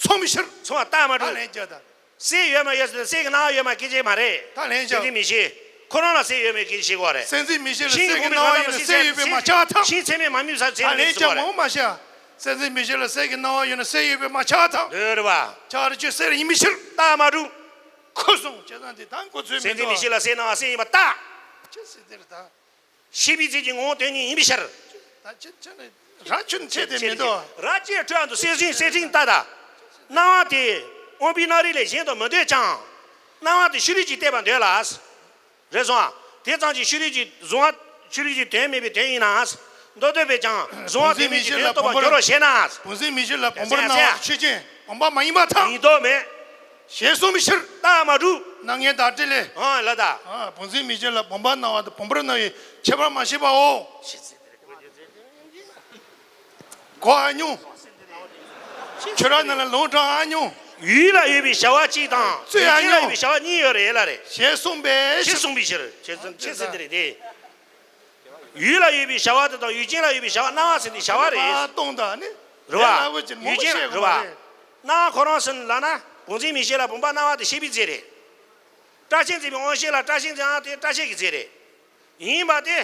ཚོང་པའི་ཕྱིར། ཚོང་པ་རྟགས་མ་ད་གྲུབ། ལན་རྒྱག་ད། གསེར་ཡོད་མ་ཡོད་ཟེར་ན་གསེར་གྱི་སྣང་བ་ཡོད་མ་སྐད་ཆ་མ་རེད། ད་ལན་རྒྱག་སེམས་ཅན་མི་ཤེས། ཁོ་རང་ལ་གསེར་ཡོད་མེད་སྐད་ཆ་ཤེས་དགོས་རེད། སེམས་ཅན་མི་ཤེས་ལ་གསེར་གྱི་སྣང་བ་ཡོད་ན་གསེར་ཡོད་པས་མ་ཁྱབ་ཐག་ཤིང་ཚད་མས་མ་དམིགས་ས་ཚད་མས་དམིགས་དགོས་རེད། ད་ལན་རྒྱག་མང་མ་བཤད། སེམས་ཅན་མི་ཤེས་ལ་གསེར་གྱི་སྣང་བ་ཡོད་ན་གསེར་ཡོད་པས་མ་ཁྱབ་ཐག་འདོད་རེད་བ། ཁྱབ་རེ་ཁྱོད་གསེར་ཡིན་མི་ཕྱིར། རྟགས་མ་གྲུབ། ཁུ་སོང་བྱས་ཙང་དེ་ད་མགོ་ཚོས་མི་འདུག་སེམས་ཅན་མི་ཤེས་ལ་གསེར་སྣང་བ་གསེར་ཡིན་པ་རྟགས། ཅི་ཟེར་དེ་རེད་ད། ཤེས་པའི་རྫས་ཀྱི་ངོ་བོ་དོན་གཉིས་ཡིན་པའི་ཕྱིར། ད་ཅི་ཅི་ནི་ར་ཆུན་ཆེ་དེ་མི་འདུག་ར་ཅེ་ཁྲོད་དུ་གསལ་ཞིང་གསལ་ཁྲིམས་ལྟ་ད། སྣང་བ་དེ་དབང་པོའི་སྣང་རིགས་ལས་གཞན་དུ་མི་འདོད་ཀྱང་། སྣང་བ་དེ་ཤེས་རིག་གིས་བལྟས་པར་འདོད་ལ། རེད་སོང་ཨ། དེ་ཙམ་གྱིས་ཤེས་རིག་གིས་གཟུང་བ་ཤེས་རིག་གིས་དོན་མེད་པའི་དོན་ཡིན་ན། མདོར་བསྡུས་པས་ཀྱང་གཟུང་བ་དོན་མེད་ཀྱི་དོན་རྟོགས་པར་འགྱུར་རོ་ཞེ་ན། བུམ་འཛིན་མི་ཤེས་ལ་བུམ་པར་སྣང་བ་ཆོས་ཅན། བུམ་པ་མ་ཡིན་པར་ཐལ། ཡིན་མདོག་མེད། ཞེས་གསུངས་པའི་ཕྱིར། རྟགས་མ་གྲུབ། སྣང་ངན་བདག་བྲལ་ལས། ཨང་ལ་ད། ཨ་བུམ་འཛིན་མི་ཤེས་ལ་བུམ་པར་སྣང་བ་དང་བུམ་པར་སྣང་བའི་ཁྱད་པར་མ་ཤེས་པའོ། གོ་ཨ་ཉུང་། ཁྱོད་རང་ནང་ལ་ལུང་དྲངས་ཨ་ཉུང་། ཡུལ་ལ་ཡོད་པའི་བྱ་བ་གཅིག་དང་རྩོད་ཡུལ་ཨ་ཅན་ལ་ཡོད་ཉུང་། པའི་བྱ་བ་གཉིས་ཡོད་རེད་ལ་རེད། ཞེས་གསུངས་པའི་ཞེས་ཕྱིར། གསུངས་པའི་ཕྱིར། ཞེས་གསུངས་ཞེས་ཟེར་དེ་རེད་དེ། ཡུལ་ལ་ཡོད་པའི་བྱ་བ་དེ་དང་ཡུལ་ཅན་ལ་ཡོད་པའི་བྱ་བ་སྣང་བ་ཟེར་དེ་བྱ་བ་རེད། སྟོང་དང་ནི། རེད་བ། ཡུལ་ཅན་རེད་བ། སྣང་བ་ཁོ་རང་ཟེར་ན་ལབ་ན་བུམ་འཛིན་མི་ཤེས་ལ་བུམ་པ་སྣང་བ་དེ་ཤེས་པའི་རྫས་རེད། སྐྲ་ཤད་འཛིན་པའི་དབང་ཤེས་ལ་སྐྲ་ཤད་འཛིན་ཨང་དེ་སྐྲ་ཤད་ཀྱི་རྫས་རེད། ཡིན་པ་དེ།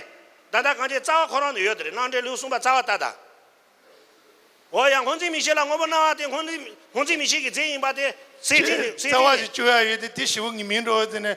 ད་ལྟ་གང་ཅི་རྩ་བ་ཁོ་རང་ནས་ཡོད་དེ་རེད། སྣང་འདྲེན་ལུགས་གསུམ་པ་རྩ་བ་ལྟ་ད། འོ་ཡང་སྔོ་འཛིན་མིག་ཤེས་ལ་སྔོན་པོ་སྣང་བ་དེ་སྔོ་འཛིན་སྔོ་འཛིན་མིག་ཤེས་ཀྱི་རྫས་ཡིན་པ་དེ་སེམས་ཅན་ནི་སེམས་རྩ་བ་ཅན་ཞིག་བཅོས་ཡ་ཡོད་དེ་དེ་ཞེ་པོ་ངེས་མིན་འགྲོ་བ་དེ་ནི་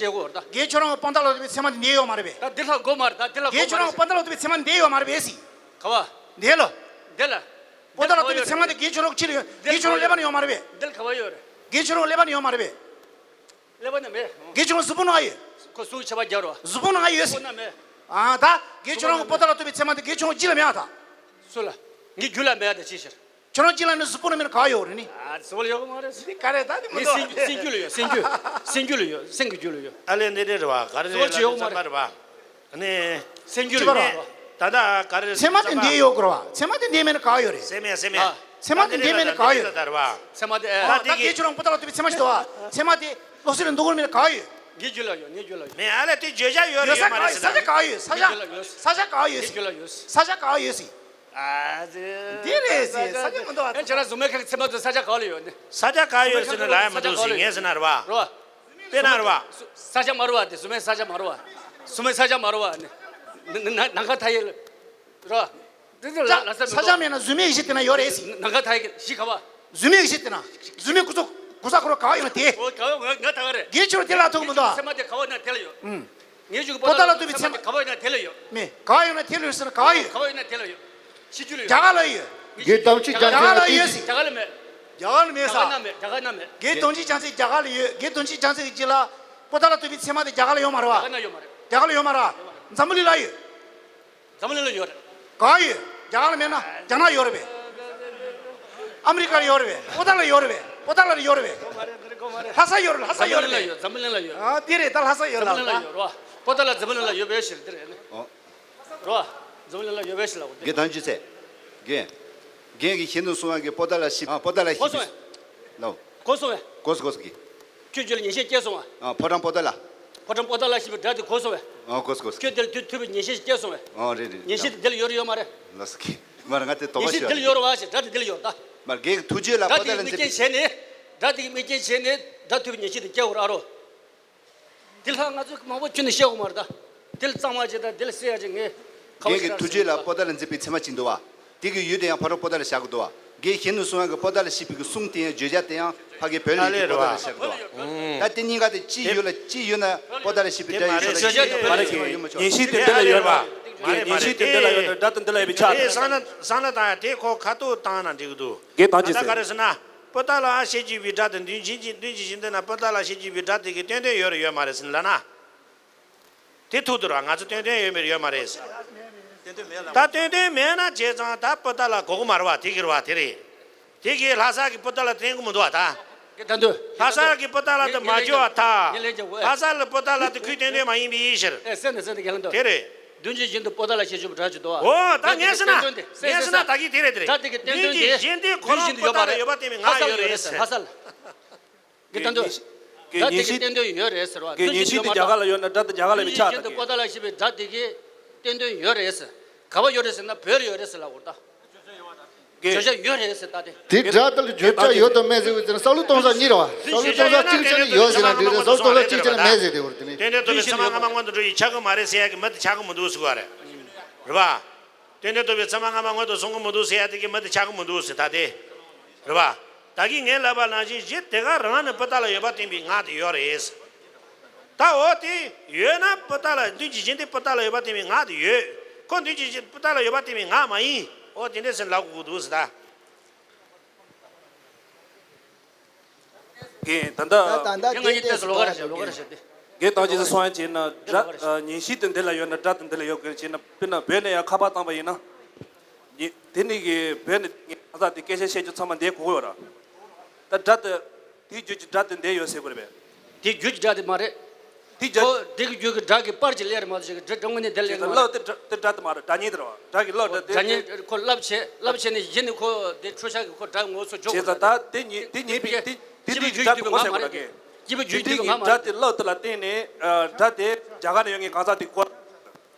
བཤད་དགོས་རེད་ད། རྒན་ཁྱོད་རང་གི་པོ་ཏ་ལ་ཐུག་པའི་ཚེར་མ་དེ་འདི་ཡོད་མ་རེད་པས། ད་འདི་ལྷག་དགོས་མ་རེད་ད། འདི་ལྷག་རྒན་དགོས་ཁྱོད་མ་རང་རེད། གི་པོ་ཏ་ལ་ཐུག་པའི་ཚེར་མ་དེ་འདི་ཡོད་མ་རེད་པས་ཟེར། ག་བ། འདི་ལ། འདི་ལ། འདི་ལ། པོ་ཏ་ལ་ཐུག་པའི་ཚེར་མ་དེ་རྒན་ཁྱོད་རང་ཅི་ལ་ཡོད། རྒན་ཁྱོད་རང་ཀླད་པ་ནང་ཡོད་མ་རེད་པས། འདི་ལ་ག་བ་ཡོད་རེད། རྒན་ཁྱོད་རང་ཀླད་པ་ནང་ཡོད་མ་རེད་པས། ཀླད་པ་ནང་མེད། རྒན་ཁྱོད་རང་གཟུགས་པོ་ནང་ཡོད། ཁོ་གཟུགས་ཆ་བ་རྒྱབ་རོ། གཟུགས་པོ་ནང་ཡོད་ཟེར། གཟུགས་པོ་ནང་མེད། ཨ་ད། རྒན་ཁྱོད་རང་གི་པོ་ཏ་ལ་ཐུག་པའི་ཚེར་མ་དེ་རྒན་ཁྱོད་རང་ཅི་ལ་མེད་ཨ་ད། སུ་ལ། ངའི་རྒྱུད་ལ་མེད་ཨ་ད་ཅི་ཕྱིར། ཁྱོད་རང་ཅི་ལ་ནི་གཟུགས་པོ་ནང་མེད་ན་ག་ཡོད་རེད་ནི། ཨ་གཟུགས་པོ་ལ་ཡོད་གི་མ་རེད། འདི་ག་རེད་ད་འདི་མི་ངའི་འདུག་སེམས་སེམས་རྒྱུད་ལ་ཡོད། སེམས་རྒྱུད། སེམས་རྒྱུད་ལ་ཡོད། སེམས་ཀྱི་རྒྱུད་ལ་ཡོད། ཨ་ལས་འདི་འདྲ་རེད་བ། ག་རེ་གཟུགས་པོ་རེད་ལ་ཅི་ཡོད་གི་མ་རེད། བསམ་པ་རེད་བ། ཨ་ནི། སེམས་རྒྱུད་ལ་ཅི་ཡོད། ད་ལྟ་ག་རེ་ཚེར་མ་དེ་འདི་ཡོད་དགོས་རེད་བ། ཚེར་མ་དེ་འདི་མེད་ན་ག་ཡོད་རེད། སེམས་ཡ་སེམས་ཡ། ཨ། ཚེར་མ་དེ་འདི་མེད་ན་ག་ཡོད། ཚེར་མ་དེ་ཨ། ད་དེ་གི་ཁྱོད་རང་པོ་ཏ་ལ་ཐུག་པའི་ཚེར་མ་ཞིག་འདུག་བ། ཚེར་མ་དེ་ལོ་སི་ལ་འདུག་གོ་མེད་ན་ག་ཡོད། ངའི་རྒྱུད་ལ་ཡོད། ངའི་རྒྱུད་ལ་ཡོད། མེད། ཨ་ལས་དེ་བརྗོད་བྱ་ཡོད་རེད་ཡོད་ས་མ་རེད་ཟེར་ན། ས་ཆ་ག་ཡོད། ས་ཆ་ས་ཆ་ག་ཡོད། ངའི་རྒྱུད་ལ་ཡོད། ས་ཆ་ག་ཡོད་ཟེར། ཨ་ཙི། འདི་རེད་ཟེར། ས་ཆ་མི་འདུག་ཨ། ཁྱེད་རང་གཟུགས་མེད་ཁ་ཚེ་མ་ཚོ་ས་ཆ་ག་ལ་ཡོད་ནི། ས་ཆ་ག་ཡོད་ཟེར་ན་ལ་ཡ་མི་འདུག་ཟེར། ངས་ཟེར་ན་རེད་བ། རེད་བ། དཔེར་ན་རེད་བ། ས་ཆ་མ་རེད་བ། དེ་གཟུགས་མེད་ས་ཆ་མ་རེད་བ། གཟུགས་མེད་ས་ཆ་མ་རེད་བ་ནི། ན་ན་ན་ཁ་ཐ་ཡེ་ལ། རེད་བ། ས་ཆ་མེད་ན་གཟུགས་མེད་ཡེ་ཤེས་དེ་ན་ཡོད་རེད་ཟེར། ན་ཁ་ཐ་ཡེ་གི་ཤི་ཁ་བ། གཟུགས་མེད་ཡེ་ཤེས་དེ་ན། གཟུགས་མེད་ཀུ་ཚོ་ཀུ་ས་ཁོ་ར་ག་བ་ཡོད་ན་དེ། ཨོ་ག་བ་ང་ང་ད་ག་རེད། དགེ་ཆོས་དེ་ལ་ཐུག་མི་འདུག་ཨ། ཚད་མ་དེ་ག་བ་ཡོད་ན་དེ་ལ་ཡོད། ཨུམ། ངས་ཞུ་གི་པོ་ཏཱ་ལ་ཏུ་བི་ཚད་མ་ག་བ་ཡོད་ན་དེ་ལ་ཡོད། མེད། ག་བ་ཡོད་ན་དེ་ལ་ཡོད་ཟེར་ན་ག་བ་ཡོད། ག་བ་ཡོད་ན་དེ་ལ་ཡོད། ཤི་རྒྱུ་ལ་ཡོད། རྒྱ་གར་ལ་ཡོད། དགེ་དམ་ཆོས་རྒྱ་རྒྱ་གར་ལ་ཡོད་ཟེར། རྒྱ་གར་ལ་མེད། རྒྱ་གར་ལ་མེད་ས། རྒྱ་གར་ན་མེད། རྒྱ་གར་ན་མེད། དགེ་དམ་ཆོས་རྒྱ་མཚོ་རྒྱ་གར་ལ་ཡོད། དགེ་དམ་ཆོས་རྒྱ་མཚོ་གི་རྗེས་ལ་པོ་ཏཱ་ལ་ཏུ་བི་ཚད་མ་དེ་རྒྱ་གར་ལ་ཡོད་མ་རེད་བ། རྒྱ་གར་ན་ཡོད་མ་རེད། རྒྱ་གར་ལ་ཡོད་མ་རེད། འཛམ་བུ་གླིང་ལ་ཡོད། འཛམ་བུ་གླིང་ལ་ཡོད་རེད། གང་ཡོད། རྒྱ་གར་ལ་མེད་ན་རྒྱ་ནག་ཡོད་རེད་པས། ཨ་མི་རི་ཀར་ཡོད་རེད་པས། པོ་ཏཱ་ལ་ཡོད་རེད་པས། པོ་ཏཱ་ལ་ཡོད་རེད་པས། ལྷ་ས་ཡོད་རེད། ལྷ་ས་ཡོད་རེད་པས། འཛམ་བུ་གླིང་ལ་ཡོད། འཛམ་བུ་གླིང་ལ་ཡོད། ཨ་དེ་རེད། ད་ལྷ་ས་ཡོད་ལ། འཛམ་བུ་གླིང་ལ་ཡོད་རེད་པ། པོ་ཏཱ་ལ་འཛམ་བུ་གླིང་ལ་ཡོད་པའི་ཕྱིར་དེ་རེད། ཨོ། རེད་པ། འཛམ་བུ་གླིང་ལ་ཡོད་པའི་ཕྱིར་ལ་འོ་དེ། རྒན་དམ་ཆོས་ཚེ། རྒན། རྒན་གྱིས་གཞི་ནས་གསུངས་པ་གི་པོ་ཏཱ་ལ་ཞིག་ཨ་པོ་ཏཱ་ལ་ཞིག་གོ་སོང་བས། ལོ། གོ་སོང་བས། གོ་སོང་གོ་སོང་གི། ཁྱོད་རྒྱུད་ལ་ངེས་ཤེས་སྐྱེས་སོང་བས། ཨ་ཕོ་བྲང་པོ་ཏཱ་ལ། ཕོ་བྲང་པོ་ཏཱ་ལ་ཞེས་པའི་སྒྲ་དེ་གོ་སོང་བས། ཨ་གོ་སོང་གོ་སོང་། ཁྱོད་དེར་དུས་ཐུབ་པའི་ངེས་ཤེས་སྐྱེས་སོང་བས། ཨ་རེད་རེད། ངེས་ཤེས་དེ་འདི་ལ་ཡོད་རེད་ཡོད་མ་རེད། ལོ་སི་ཁི། མར་ང་དེ་དོགས་པ་ཞིག་ཡོད་རེད། ངེས་ཤེས་འདི་ལ་ཡོད་རེད་བ་ཞེས་སྒྲ་དེ་འདི་ལ་ཡོད་ད། མར་རྒན་གྱི་ཐུགས་རྗེ་ལ་པོ་ཏཱ་ལ་འཛིན་པའི། སྒྲ་དེ་དམིགས་རྐྱེན་བྱས་ནས། སྒྲ་དེ་དམིགས་རྐྱེན་བྱས་ནས་སྒྲ་ཐུབ་པའི་ངེས་ཤེས་དེ་སྐྱེ་འོ་ར་རོ། དེ་ལྷག་ང་ཚོས་མང་པོ་ཁྱོན་ནས་བཤད་དགོས་མ་རེད་ད། དེ་ལ་གཙང་མ་བྱེད་དང་དེ་ལ་བསད་ཡ་བྱེད་ངས་ཁ་བ་རྒན་གྱི་ཞིག་ཐུགས་རྗེ་ལ་པོ་ཏཱ་ལ་འཛིན་པའི་ཚད་མ་གཅིག་འདུག་བ། དེ་གི་ཡུལ་དེ་ཡང་ཕ་རོལ་པོ་ཏཱ་ལ་བཞག་གི་འདུག་བ། རྒན་གཞོན་ནུ་གསུང་ཡག་གི་པོ་ཏཱ་ལ་ཞེས་པའི་གི་གསུང་དེ་ཡང་བརྗོད་བྱ་དེ་ཡང་ཕ་གི་བོད་ལ་ཡོད་པའི་པོ་ཏཱ་ལ་བཞག་གི་འདུག་བ། ད་དེ་གཉིས་ཀ་དེ་གཅིག་ཡུལ་ལ་གཅིག་ཡུལ་ན་པོ་ཏཱ་ལ་ཞེས་པའི་སྒྲ་ཡོད་ཆོག་ལ་ཞེས་པའི་ཚད་མ་ཡོད་མ་ཆོག། ངེས་ཤེས་དེ་འདི་ལ་ཡོད་པ། ངེས་ཤེས་དེ་འདི་ལ་ཡོད་པའི་སྒྲ་དེ་འདི་ལ་ཡོད་པའི་ཆ་དེ། བསམ་བློ་བསམ་བློ་བཏང་ཡ་དེ་ཁོ་ཁ་ཐུག་བཏང་ན་འགྲིག་གི་འདུག་རྒན་དམ་ཆོས་ད་ག་ཟེར། རེ་ཟེར་ན། པོ་ཏཱ་ལ་ཞེས་བརྗོད་པའི་སྒྲ་དེ་མདུན་བྱེད་ཀྱི་མདུན་གྱི་བཞིན་དུ་ན་པོ་ཏཱ་ལ་ཞེས་བརྗོད་པའི་སྒྲ་དེ་གི་ཏན་ཏན་ཡོད་རེད་ཡོད་མ་རེད་ཟེར་ལབ་ན། དེ་ཐུག་འདུག་ར། ང་ཚོ་ཏན་ཏན་ཡོད་མེད་ཡོད་མ་རེད་ཟེར། ད་ཏན་ཏན་མེད་ན་བྱས་ཙང་ད་པོ་ཏཱ་ལ་གོ་གི་མ་རེད་བ། དེ་གི་རེད་བ། དེ་རེད། དེ་གི་ལྷ་ས་གི་པོ་ཏཱ་ལ་བསྟན་གི་མི་འདུག་བ་ད། ལྷ་ས་གི་པོ་ཏཱ་ལ་དེ་མ་བརྗོད་བ་ད། ལྷ་ས་ལ་པོ་ཏཱ་ལ་དེ་ཁུལ་ཏན་ཏན་མ་ཡིན་པའི་ཕྱིར། དེ་རེད། མདུན་གྱི་བཞིན་དུ་པོ་ཏཱ་ལ་ཞེས་བརྗོད་པའི་སྒྲ་ཅིག་འདུག་བ། འོ་ད་ངས་ཟེར་ན། ངས་ཟེར་ན་ད་གི་དེ་རེད་དེ་རེད། སྒྲ་དེ་གི་བསྟན་དོན་དེ། མདུན་གྱི་བཞིན་དུ་ཁོ་རང་པོ་ཏཱ་ལ་ཡོད་པ་བསྟན་པའི་ངག་ཡོད་རེད་ཟེར། ལྷ་ས་ལ། གི་ད་འདོད། ད་དེ་གི་བསྟན་དོན་ཡོད་རེད་ཟེར་བ། གི་ཉན་ཤེས་དེ་རྒྱ་གར་ལ་ཡོད་ན་སྒྲ་དེ་རྒྱ་གར་ལ་མི་ཆགས་ད་གི། པོ་ཏཱ་ལ་ཞེས་པའི་སྒྲ་དེ་གི་བསྟན་དོན་ཡོད་རེད་ཟེར། ག་བ་ཡོད་རེད་ཟེར་ན་བོད་ལ་ཡོད་རེད་ཟེར་ལབ་དགོས་ད། གི་བརྗོད་བྱ་ཡོད་རེད་ཟེར་ད་དེ། དེ་སྒྲ་དེ་ལ་བརྗོད་བྱ་ཡོད་དང་མེད་ཟེར་བའི་ཚེ་ན་བསམ་བློ་གཏོང་ས་གཉིས་རེད་བ། བསམ་བློ་གཏོང་ས་གཅིག་ཆ་ནས་ཡོད་ཟེར་ན་འགྲིག་རེད། བསམ་བློ་གཏོང་ས་གཅིག་ཆ་ནས་མེད་ཟེར་དེ་བར་དེ་ནི། དེ་འདྲའི་ཐོག་ནས་ཚད་མ་སྔ་མ་སྔོན་དུ་འགྲོ་ཡི་ཆགས་ཀྱི་མ་རེད་ཟེར་ཡ་གི་མི་དེ་ཆགས་ཀྱི་མི་འདུག་ཟེར་བ་རེད། རེད་བ། དེ་འདྲའི་ཐོག་པའི་ཚད་མ་སྔ་མ་སྔོན་དུ་སོང་གི་མི་འདུག་ཟེར་ཡ་དེ་གི་མི་དེ་ཆགས་ཀྱི་མི་འདུག་ཟེར་ད་དེ། རེད་བ། ད་གིན་ངས་ལབ་པ་ནང་བཞིན་གཞི་དེ་ག་རང་ནས་པོ་ཏཱ་ལ་ཡོད་པ་བསྟན་པའི་ངག་དེ་ཡོད་རེད། ད་འོ་དེ་ཡོད་ན་པོ་ཏཱ་ལ་མདུན་གྱི་བཞིན་དེ་པོ་ཏཱ་ལ་ཡོད་པ་བསྟན་པའི་ངག་དེ་ཡོད། ཁོ་མདུན་གྱི་བཞིན་པོ་ཏཱ་ལ་ཡོད་པ་བསྟན་པའི་ངག་མ་ཡིན། འོ་དེ་འདྲས་ཟེར་ལབ་དགོས་འདུག་ཟེར་ད། རྒན་ད་ལྟ། ད་ད་ལྟ་རྒན་ང་གཉིས་བལྟས་སུ་ལོགས་ཀ་རེ་བྱེད་ལོགས་ཀ་རེ་བྱེད་དེ། རྒན་དམ་ཆོས་ཚོ་སོང་ཡ་བྱས་ན་སྒྲ་ཉན་ཤེས་དེ་འདི་ལ་ཡོད་ན་སྒྲ་དེ་འདི་ལ་ཡོད་དགོས་བྱས་ན། དཔེར་ན་བོད་ནས་ཡང་ཁ་པར་བཏང་པ་ཡིན་ན། ཉི་དེ་ནི་གི་བོད་ནས་ངས་གང་ཟག་དེ་སྐད་ཆ་བཤད་རྒྱུ་ཚང་མ་འདི་གོ་གི་ཡོད་ར། ད་སྒྲ་དེ་དེའི་རྒྱུད་ཀྱི་སྒྲ་དེ་འདི་ཡོད་ཟེར་དགོས་རེད་པས། དེའི་རྒྱུད་ཀྱི་སྒྲ་དེ་མ་རེད། དེའི་རྒྱུད། ཁོ་དེ་གི་རྒྱུད་ཀྱི་སྒྲ་གི་པར་གྱི་ལས་རེད་མ་གཏོགས་ཅིག་སྒྲ་སྒྲ་དངོས་གནས་དེ་ལས་མ་རེད། ལབ་དེ་སྒྲ་དེ་སྒྲ་དེ་མ་རེད། སྒྲ་སྙན་དེ་རེད་བ། སྒྲ་གི་ལབ་སྒྲ་དེ། སྒྲ་སྙན་ཁོ་ལབ་བྱེད་ལབ་བྱེད་ནས་གཞི་ནས་ཁོ་དེ་འཕྲོ་བཞག་གི་ཁོ་སྒྲ་ངོ་སོ་འཇོག་དགོས་རེད། བྱས་ཙང་ད་དེ་ཉིད་དེ་ཉིད་པའི་དེ་དེ་འདྲའི་སྒྲ་དེ་གོ་ཟེར་དགོས་ར་གི། སྐྱེས་བུ་རྒྱུད་དེ་ང་མ་རེད། སྒྲ་དེ་ལབ་དེ་ལ་བརྟེན་ནས་སྒྲ་དེ་རྒྱ་གར་ནས་ཡོང་མཁན་གང་ཟག་དེ་གོ།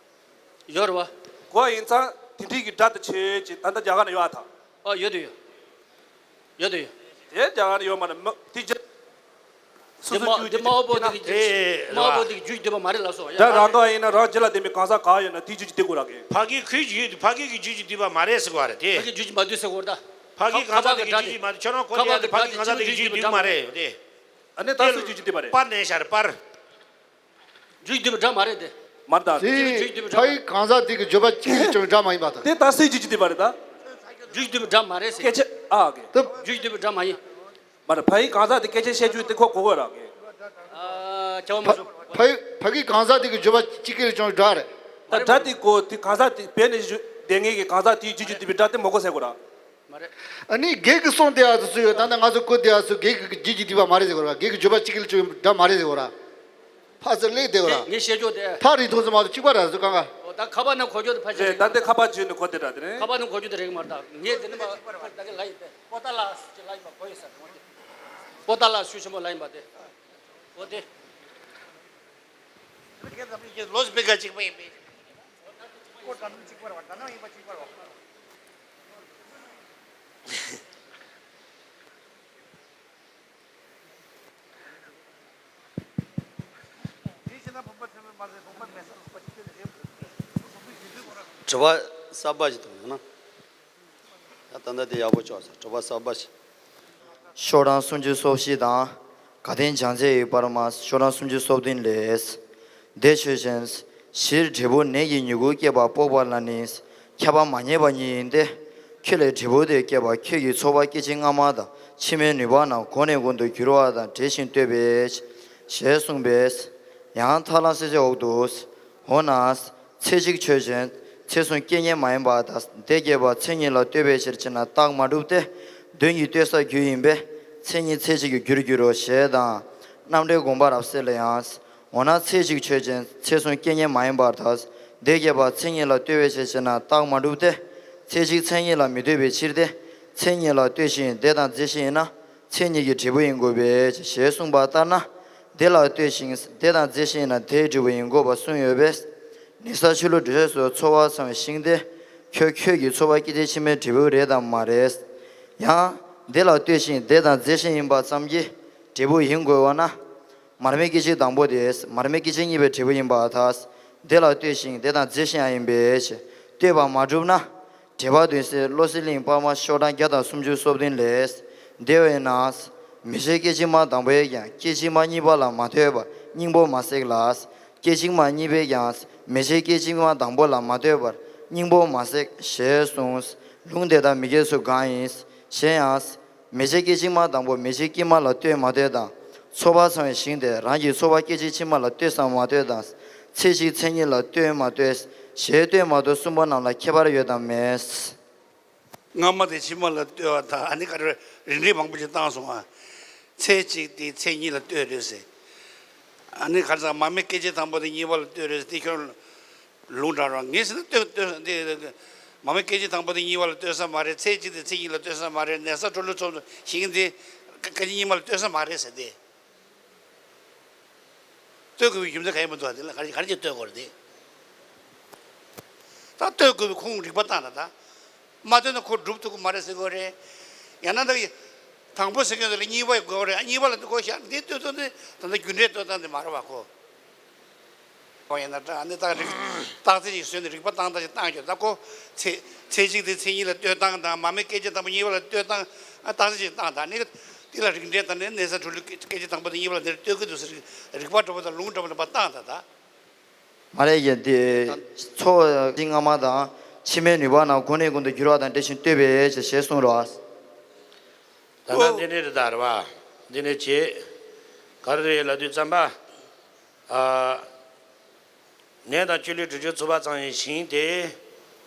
ཡོད་རེད་བ། གོ་ཡིན་ཙང་དེ་འདྲའི་གི་སྒྲ་དེ་ཆོས་ཅིག་ད་ལྟ་རྒྱ་གར་ནས་ཡོད་ཨ་ཐག་ཨ་ཡོད་དུ་ཡོད། ཡོད་དུ་ཡོད། དེ་རྒྱ་གར་ནས་ཡོད་མ་རེད། མ་དེ་རྒྱ། སོ་སོ་རྒྱུད་དེ་དམའ་བོ་དེ་གི་རྒྱུད་དམའ་བོ་དེ་གི་རྒྱུད་བསྡུས་པ་མ་རེད་ལབ་སོང་ཡ། ད་རང་ག་ཡིན་ན་རང་རྒྱུད་ལ་ལྡན་པའི་གང་ཟག་ག་ཡོད་ན་དེའི་རྒྱུད་ཀྱི་དེ་གོ་ར་གི། ཕ་གི་ཁོའི་རྒྱུད་ཕ་གི་གི་རྒྱུད་ཀྱི་བསྡུས་པ་མ་རེད་ཟེར་གོ་ར་དེ། ཕ་གི་རྒྱུད་ཀྱི་མ་བསྡུས་ཟེར་གོ་ར་ད། ཕ་གི་གང་ཟག་དེ་གི་རྒྱུད་ཀྱི་མ་བསྡུས་ཁྱོད་རང་གོ་དེ་ཡ་དེ་ཕ་གི་གང་ཟག་དེ་གི་རྒྱུད་ཀྱི་བསྡུས་མ་རེད་དེ། ཨ་ནི་ད་སུའི་རྒྱུད་ཀྱི་བསྡུས་པ་རེད། པར་ནས་ཤར་པར། རྒྱུད་སྡུད་པའི་སྒྲ་མ་རེད་དེ། མར་དང་། དེ་ཕ་ཡི་གང་ཟག་དེ་གི་བརྗོད་པ་གཅིག་གིས་ཀྱང་སྒྲ་མ་ཡིན་པ་དང་། དེ་ད་སུའི་རྒྱུད་ཀྱི་བསྡུས་པ་རེད་ད། རྒྱུད་སྡུད་པའི་སྒྲ་མ་རེད་ཟེར། སྐད་ཆ་ཨ་གི། ད། རྒྱུད་སྡུད་པའི་སྒྲ་མ་ཡིན། མར་ཕ་ཡི་གང་ཟག་དེ་སྐད་ཆ་བཤད་རྒྱུ་དེ་ཁོ་གོ་གོ་ར་གི། ཨ་ཁྱབ་པ་མ་བྱུང་། ཕ་ཕ་ཡི་གང་ཟག་དེ་གི་བརྗོད་པ་གཅིག་གིས་ཀྱང་སྒྲ་རེད། ད་སྒྲ་དེ་གོ་དེ་གང་ཟག་དེ་བས་ནས་བསྡད་མཁན་གྱི་གང་ཟག་དེའི་རྒྱུད་ཀྱི་བསྡུས་པའི་སྒྲ་དེ་མ་གོ་ཟེར་གོ་ར། མ་རེད། ཨ་ནི་རྒན་གྱི་གསུང་དེ་ཡག་ཏུ་སུ་ཡོད། ད་ལྟ་ང་ཚོ་གོ་དེ་ཡག་སུ་རྒན་གྱི་རྒྱུད་ཀྱི་བསྡུས་པ་མ་རེད་ཟེར་གོ་ར། རྒན་གྱི་བརྗོད་པ་གཅིག་གིས་ཀྱང་སྒྲ་མ་རེད་ཟེར་གོ་ར། ཕར་ཚུར་སླེབས་བསྡད་གོ་ར། ངས་ངས་བཤད་རྒྱུ་དེ། ཕར་རིང་ཐུང་ཙམ་མ་གཏོགས་གཅིག་པ་ར་སུ་གང་ག་ཨོ་ད་ཁ་པར་ནང་གོ་རྒྱུ་དེ་ཕར་ཕྱིན་རེད། ད་ལྟ་ཁ་པར་བརྗོད་ནས་གོ་དེ་འདྲ་དེ་རེད། ཁ་པར་ནང་གོ་རྒྱུ་དེ་རེད་གི་མ་རེད། ད་ངས་དེ་ནི་མ་ད་གི་ལ་ཡིན་པས་པོ་ཏཱ་ལ་ཞེས་ལ་ཡིན་པ་གོ་ཡོད་ས་རེད། པོ་ཏཱ་ལ་ཤུགས་ཆེན་པོ་ལ་ཡིན་པ་དེ་ཨོ་དེ། ལོ་སི་པི་ཀ་གཅིག་པ་ཡིན་པས། ཁོ་དྲ་ནང་གཅིག་པ་རེད་བ། དྲ་ནང་ཡིན་པ་གཅིག་པ་རེད་བ། དྲི་བ་གསར་པ་ཞིག་འདུག་ན། ད་ལྟ་དེ་ཡག་པོ་ཆགས་སོང་། གྲུབ་པ་གསར་པ་ཞིག་ཤོག་གྲངས་སུམ་ཅུ་སོ་བཞི་དང་། དགའ་ལྡན་བྱང་རྩེ་ཡི་པར་མ་ཤོག་གྲངས་སུམ་ཅུ་སོ་བདུན་ལས། དེ་ཆོས་ཅན། གཞིར་འབྲས་བུ་ནད་ཀྱི་མྱུ་གུ་སྐྱེད་པ་སྤོབས་པ་ལ་ནི། ཁྱབ་པ་མ་ངེས་པ་ཉིད་ཡིན་ཏེ། ཁྱོད་ལས་འབྲས་བུ་དེ་སྐྱེས་པ་ཁྱོད་ཀྱི་ཚོགས་པ་སྐད་ཅིག་སྔ་མ་དང་ཕྱི་མའི་ནུས་པ་རྣམས་གོང་ནས་གོང་དུ་འགྱུར་བ་དང་འབྲེལ་ཞིང་ལྟོས་པས། ཞེས་གསུངས་པས། ཡང་ཐར་ལམ་གསལ་བྱེད་འོག་ཏུ། འོ་ན། ཚེ་གཅིག་ཆོས་ཅན། ཚེ་གསུམ་སྐྱེ་ངེས་མ་ཡིན་པ་དང་། དེ་སྐྱེས་པ་མཚན་ཉིད་ལ་ལྟོས་པའི་ཕྱིར་བྱས་ན་རྟགས་མ་གྲུབ་སྟེ། དོན་གྱི་ལྟོས་ས་རྒྱུ་ཡིན་པས། མཚན་ཉིད་ཚེ་གཅིག་གི་རྒྱུར་འགྱུར་རོ་ཞེས་དང་། རྣམ་འགྲེལ་དགོངས་པ་རབ་གསལ་ལ་ཡང་། འོ་ན་ཚེ་གཅིག་ཆོས་ཅན། ཚེ་གསུམ་སྐྱེ་ངེས་མ་ཡིན་པར་ཐལ། དེ་སྐྱེས་པ་མཚན་ཉིད་ལ་ལྟོས་པའི་ཕྱིར་བྱས་ན་རྟགས་མ་གྲུབ་སྟེ། ཚེ་གཅིག་མཚན་ཉིད་ལ་མི་ལྟོས་པའི་ཕྱིར་ཏེ། མཚན་ཉིད་ལ་ལྟོས་ཤིང་དེ་དང་རྫས་གཞན་ཡིན་ན། མཚན་ཉིད་ཀྱི་འབྲས་བུ་ཡིན་དགོས་པས་ཞེས་གསུངས་པ་ལྟར་ན། དེ་ལ་ལྟོས་ཤིང་དེ་དང་རྫས་གཞན་ཡིན་ན་དེའི་འབྲས་བུ་ཡིན་དགོས་པ་གསུངས་ཡོད་པས། ནི་ས་ཆུ་ལུད་འབྲས་སོགས་ཚོར་བ་ཚང་བའི་ཞིང་སྟེ། ཁྱོད་ཁྱོད་ཀྱི་ཚོར་བ་སྐད་ཅིག་ཕྱི་མའི་འབྲས་བུ་རེད་དམ་མ་རེད། ཡང་། དེ་ལ་ལྟོས་ཤིང་དེ་དང་རྫས་གཞན་ཡིན་པ་ཙམ་གྱིས་འབྲས་བུ་ཡིན་དགོས་པ་ན། མར་མེ་སྐད་ཅིག་དང་པོ་དེ་མར་མེ་སྐད་ཅིག་གཉིས་པའི་འབྲས་བུ་ཡིན་པར་ཐལ། དེ་ལ་ལྟོས་ཤིང་དེ་དང་རྫས་གཞན་ཡང་ཡིན་པས། ལྟོས་པ་མ་གྲུབ་ན། འགྲེལ་པ་བདུན་གསལ་བློ་གསལ་གླིང་པར་མ་ཤོག་གྲངས་བརྒྱ་དང་སུམ་ཅུ་སོ་བདུན་ལས། དེ་བས་ན། མེ་ལྕེ་སྐད་ཅིག་མ་དང་པོས་ཀྱང་སྐད་ཅིག་མ་གཉིས་པ་ལ་མ་ལྟོས་པར་སྙིང་པོ་མ་བསྲེགས་ལ། སྐད་ཅིག་མ་གཉིས་པས་ཀྱང་མེ་ལྕེ་སྐད་ཅིག་མ་དང་པོ་ལ་མ་ལྟོས་པར་སྙིང་པོ་མ་བསྲེགས་ཞེས་གསུངས། ལུང་དེ་དག་མི་འགལ་ཚུལ་གང་ཡིན། གཞན་ཡང་། མེ་ལྕེ་སྐད་ཅིག་མ་དང་པོ་མེ་ལྕེ་དཀྱིལ་མ་ལ་ལྟོས་མ་ལྟོས་དང་། ཚོར་བ་ཚང་བའི་ཞིང་དེ་རང་གི་ཚོར་བ་སྐད་ཅིག་ཕྱི་མ་ལ་ལྟོས་སམ་མ་ལྟོས་དང་། ཚེ་གཅིག་མཚན་ཉིད་ལ་ལྟོས་མ་ལྟོས། ཞེས་ལྟོས་མ་ལྟོས་གསུམ་པོ་རྣམས་ལ་ཁྱད་པར་ཡོད་དམ་མེད། སྔ་མ་དེ་ཕྱི་མ་ལ་ལྟོས་པ་དང་། ཨ་ནི་ག་རེ་རིགས་འགྲེ་མང་པོ་ཞིག་བཏང་སོང་ང་། ཚེ་གཅིག་དེ་མཚན་ཉིད་ལ་ལྟོས་རེད་ཟེར། ཨ་ནི་ག་རེ་ཟེར། མར་མེ་སྐད་ཅིག་དང་པོ་དེ་གཉིས་པ་ལ་ལྟོས་རེད་ཟེར། དེ་ཁྱོད་ལུང་དྲངས་རོགས། ངས་ཟེར་ན་ལྟོས་ལྟོས་འདི། མར་མེ་སྐད་ཅིག་དང་པོ་དེ་གཉིས་པ་ལ་ལྟོས་ས་མ་རེད། ཚེ་གཅིག་དེ་མཚན་ཉིད་ལ་ལྟོས་ས་མ་རེད། ནས་ས་འཕྲོ་ལུས་ཚོགས་ཞིང་དེ་སྐད་ཅིག་གཉིས་པ་ལ་ལྟོས་ས་མ་རེད་ཟེར་ཏེ། ལྟོས་དགོས་པའི་རྒྱུ་མཚན་གང་ཡང་མི་འདུག་ཨ། དེ་ལ་ག་རེ་ག་རེ་ཅིག་ལྟོས་དགོས་རེད་དེ། ད་ལྟོས་དགོས་པའི་ཁུངས་རིགས་པ་བཏང་ན་ད། མ་ལྟོས་ན་ཁོ་སྒྲུབ་ཐུབ་ཀྱི་མ་རེད་ཟེར་དགོས་རེད། ཡང་ན་ད་དང་པོ་ཟེར་མཁན་དེ་ལ་གཉིས་པ་དགོས་རེད། གཉིས་པ་ལ་ཁོ་བཞག་འདི་ལྟོས་ཐུབ་འདི་ད་ལྟ་རྒྱུ་འབྲས་ལྟོས་སྟངས་དེ་མ་རེད་བ་ཁོ། ཨོ་ཡིན་ན་ད་ཨ་ནི་ད་རིགས་རྟགས་གསལ་ཞིག་བཟོས་ནས་རིགས་པ་བཏང་ད་ཞིག་བཏང་རྒྱུ་ད་ཁོ་ཚེ་ཚེ་གཅིག་དེ་མཚན་ཉིད་ལ་ལྟོས་སྟངས་དང་མར་མེ་སྐད་ཅིག་དང་པོ་གཉིས་པ་ལ་ལྟོས་སྟངས་ཨ་རྟགས་གསལ་ཞིག་བཏང་ད་ནི་དེ་ལ་རིགས་འགྲེ་དང་ནི་ནས་ས་འཕྲོ་ལུས་སྐད་ཅིག་དང་པོ་དང་གཉིས་པ་ལ་ནི་ལྟོས་ཀྱི་འདུག་ཟེར་རིགས་པ་འདྲ་པོ་དང་ལུང་འདྲ་པོ་འདྲ་པོ་བཏང་ད་ད། མ་རེད་ཀྱི་འདི་ཚོགས་གཅིག་སྔ་མ་དང་ཕྱི་མའི་ནུས་པ་རྣམས་གོང་ནས་གོང་དུ་འགྱུར་བ་དང་འབྲེལ་ཞིང་ལྟོས་པའི་ཕྱིར་ཞེས་གསུངས་རོ། ད་ལྟ་འདི་འདྲའི་རེད་ད་རེད་བ། འདི་འདྲའི་བྱེད་ག་རེ་རེད་ལབ་དུས་ཙམ་པ། ཨ། ནས་ད་ཆུ་ལུད་དྲི་ཆུ་ཚོར་བ་ཚང་བའི་ཞིང་དེ་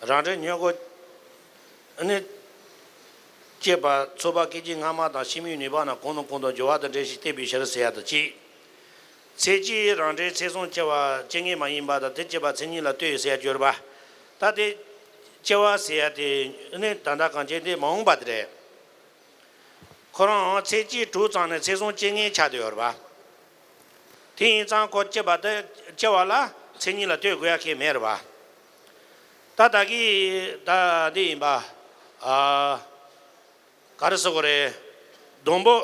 རང་འབྲས་མྱོང་གོ། ཨ་ནི། སྐྱེས་པ་ཚོར་བ་སྐད་ཅིག་སྔ་མ་དང་ཕྱི་མའི་ནུས་པ་རྣམས་གོང་ནས་གོང་དུ་འགྱུར་བ་དང་འབྲེལ་ཞིང་ལྟོས་པའི་ཕྱིར་ཟེར་ཡ་དང་གཅིག་ཚེ་གཅིག་རང་འབྲས་ཚེ་གསུམ་སྐྱེ་བ་སྐྱེ་ངེས་མ་ཡིན་པ་དང་དེ་སྐྱེས་པ་མཚན་ཉིད་ལ་ལྟོས་ཟེར་ཡ་གྱུར་པ། ད་དེ་སྐྱེ་བ་ཟེར་ཡ་དེ་ནི་ད་ལྟ་གང་བྱས་དེ་མ་འོངས་པ་དེ་རེད། ཁོ་རང་ཚེ་གཅིག་དྲུག་ཙམ་ནས་ཚེ་གསུམ་སྐྱེ་ངེས་ཆགས་བསྡད་ཡོད་རེད་པ། དེ་ཡིན་ཙང་ཁོ་སྐྱེ་བ་དེ་སྐྱེ་བ་ལ་མཚན་ཉིད་ལ་ལྟོས་དགོས་ཡ་གང་ཡང་མེད་རེད་པ། ད་ད་གི་ད་འདི་ཡིན་པ། ཨ། ག་རེ་ཟེར་དགོས་རེད། སྡོང་པོ།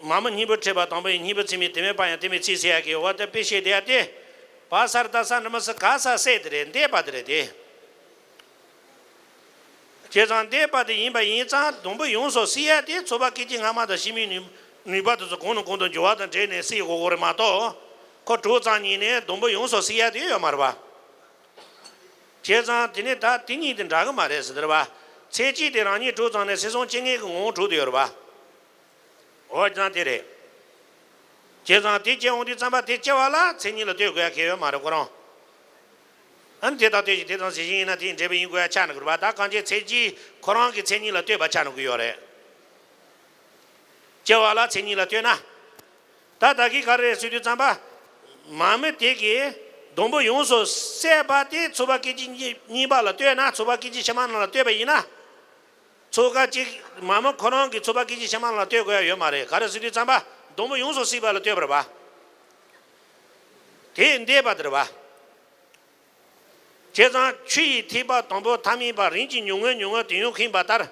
མ་མོ་སྙིང་པོ་འཕྲད་པ་དང་པོའི་སྙིང་པོའི་ཚིག་མིན་དེ་མེད་པ་ཡང་དེ་མེད་ཚིག་ཟེར་ཡ་གི་འོ་དེ་དཔེ་བཤད་བསྡད་ཡ་དེ། བ་ས་ར་ད་ས་འགྲེང་བུ་ས་ག་ས་སེ་དེ་རེད། འདས་པ་དེ་རེད་དེ། བྱས་ཙང་འདས་པ་དེ་ཡིན་པ་ཡིན་ཙང་སྡོང་པོ་ཡོངས་སུ་བསྲེག་ཡ་དེ་ཚོར་བ་སྐད་ཅིག་སྔ་མ་དང་ཕྱི་མའི་ནུས་ནུས་པ་དེ་ཚོ་གོང་ནས་གོང་དུ་འགྱུར་བ་དང་འབྲེལ་ནས་བསྲེག་དགོས་དགོས་རེད་མ་གཏོགས། ཁོ་དྲུག་ཙམ་ཉིད་ནས་སྡོང་པོ་ཡོངས་སུ་བསྲེག་ཡ་དེ་ཡོད་མ་རེད་པ། བྱས་ཙང་དེ་ནི་ད་དེ་གཉིས་དེ་འདྲ་གི་མ་རེད་ཟེར་དེ་རེད་པ། ཚེ་གཅིག་དེ་རང་ཉིད་དྲུག་ཙམ་ནས་ཚེ་གསུམ་སྐྱེ་ངེས་ཀྱི་ངོ་བོ་དྲུག་དེ་ཡོད་རེད་པ། འོ་ཙང་དེ་རེད། བྱས་ཙང་དེ་སྐྱེ་འོང་དུས་ཙམ་པ་དེ་སྐྱེ་བ་ལ་མཚན་ཉིད་ལ་ལྟོས་དགོས་ཡ་གང་ཡོད་མ་རེད་ཁོ་རང་། ཨ་ནི་དེ་དང་ལྟོས་ཤིང་དེ་དང་ཟེར་བཞིན་ཡིན་ན་དེ་ཡི་འབྲས་བུ་ཡིན་དགོས་ཡ་ཆགས་ནས་ཀྱི་རེད་པ། ད་གང་བྱས་ཚེ་གཅིག་ཁོ་རང་གི་མཚན་ཉིད་ལ་ལྟོས་པ་ཆགས་ནས་ཀྱི་ཡོད་རེད། སྐྱེ་བ་ལ་མཚན་ཉིད་ལ་ལྟོས་ན། ད་ད་གིན་ག་རེ་ཟེར་དུས་ཙམ་པ། མ་མོ་དེ་གིས་སྡོང་པོ་ཡོངས་སུ་བསྲེགས་པ་དེ་ཚོར་བ་སྐད་ཅིག་གཉིས་པ་ལ་ལྟོས་ན། ཚོར་བ་སྐད་ཅིག་ཕྱི་མ་རྣམས་ལ་ལྟོས་པ་ཡིན་ན། ཚོར་བ་གཅིག་མ་མོ་ཁོ་རང་གི་ཚོར་བ་སྐད་ཅིག་ཕྱི་མ་རྣམས་ལ་ལྟོས་དགོས་ཡ་ཡོད་མ་རེད། ག་རེ་ཟེར་དུས་ཙམ་པ་སྡོང་པོ་ཡོངས་སུ་བསྲེགས་པ་ལ་ལྟོས་པ་རེད་པ། དེ་འདས་པ་དེ་རེད་བ། བྱས་ཙང་ཆུ་ཡི་ཐིགས་པ་དང་པོ་ཐ་མའི་བར་རིམ་གྱིས་ཉུང་ངུ་ཉུང་ངུ་དུ་ཡོང་གིན་པ་ལྟར།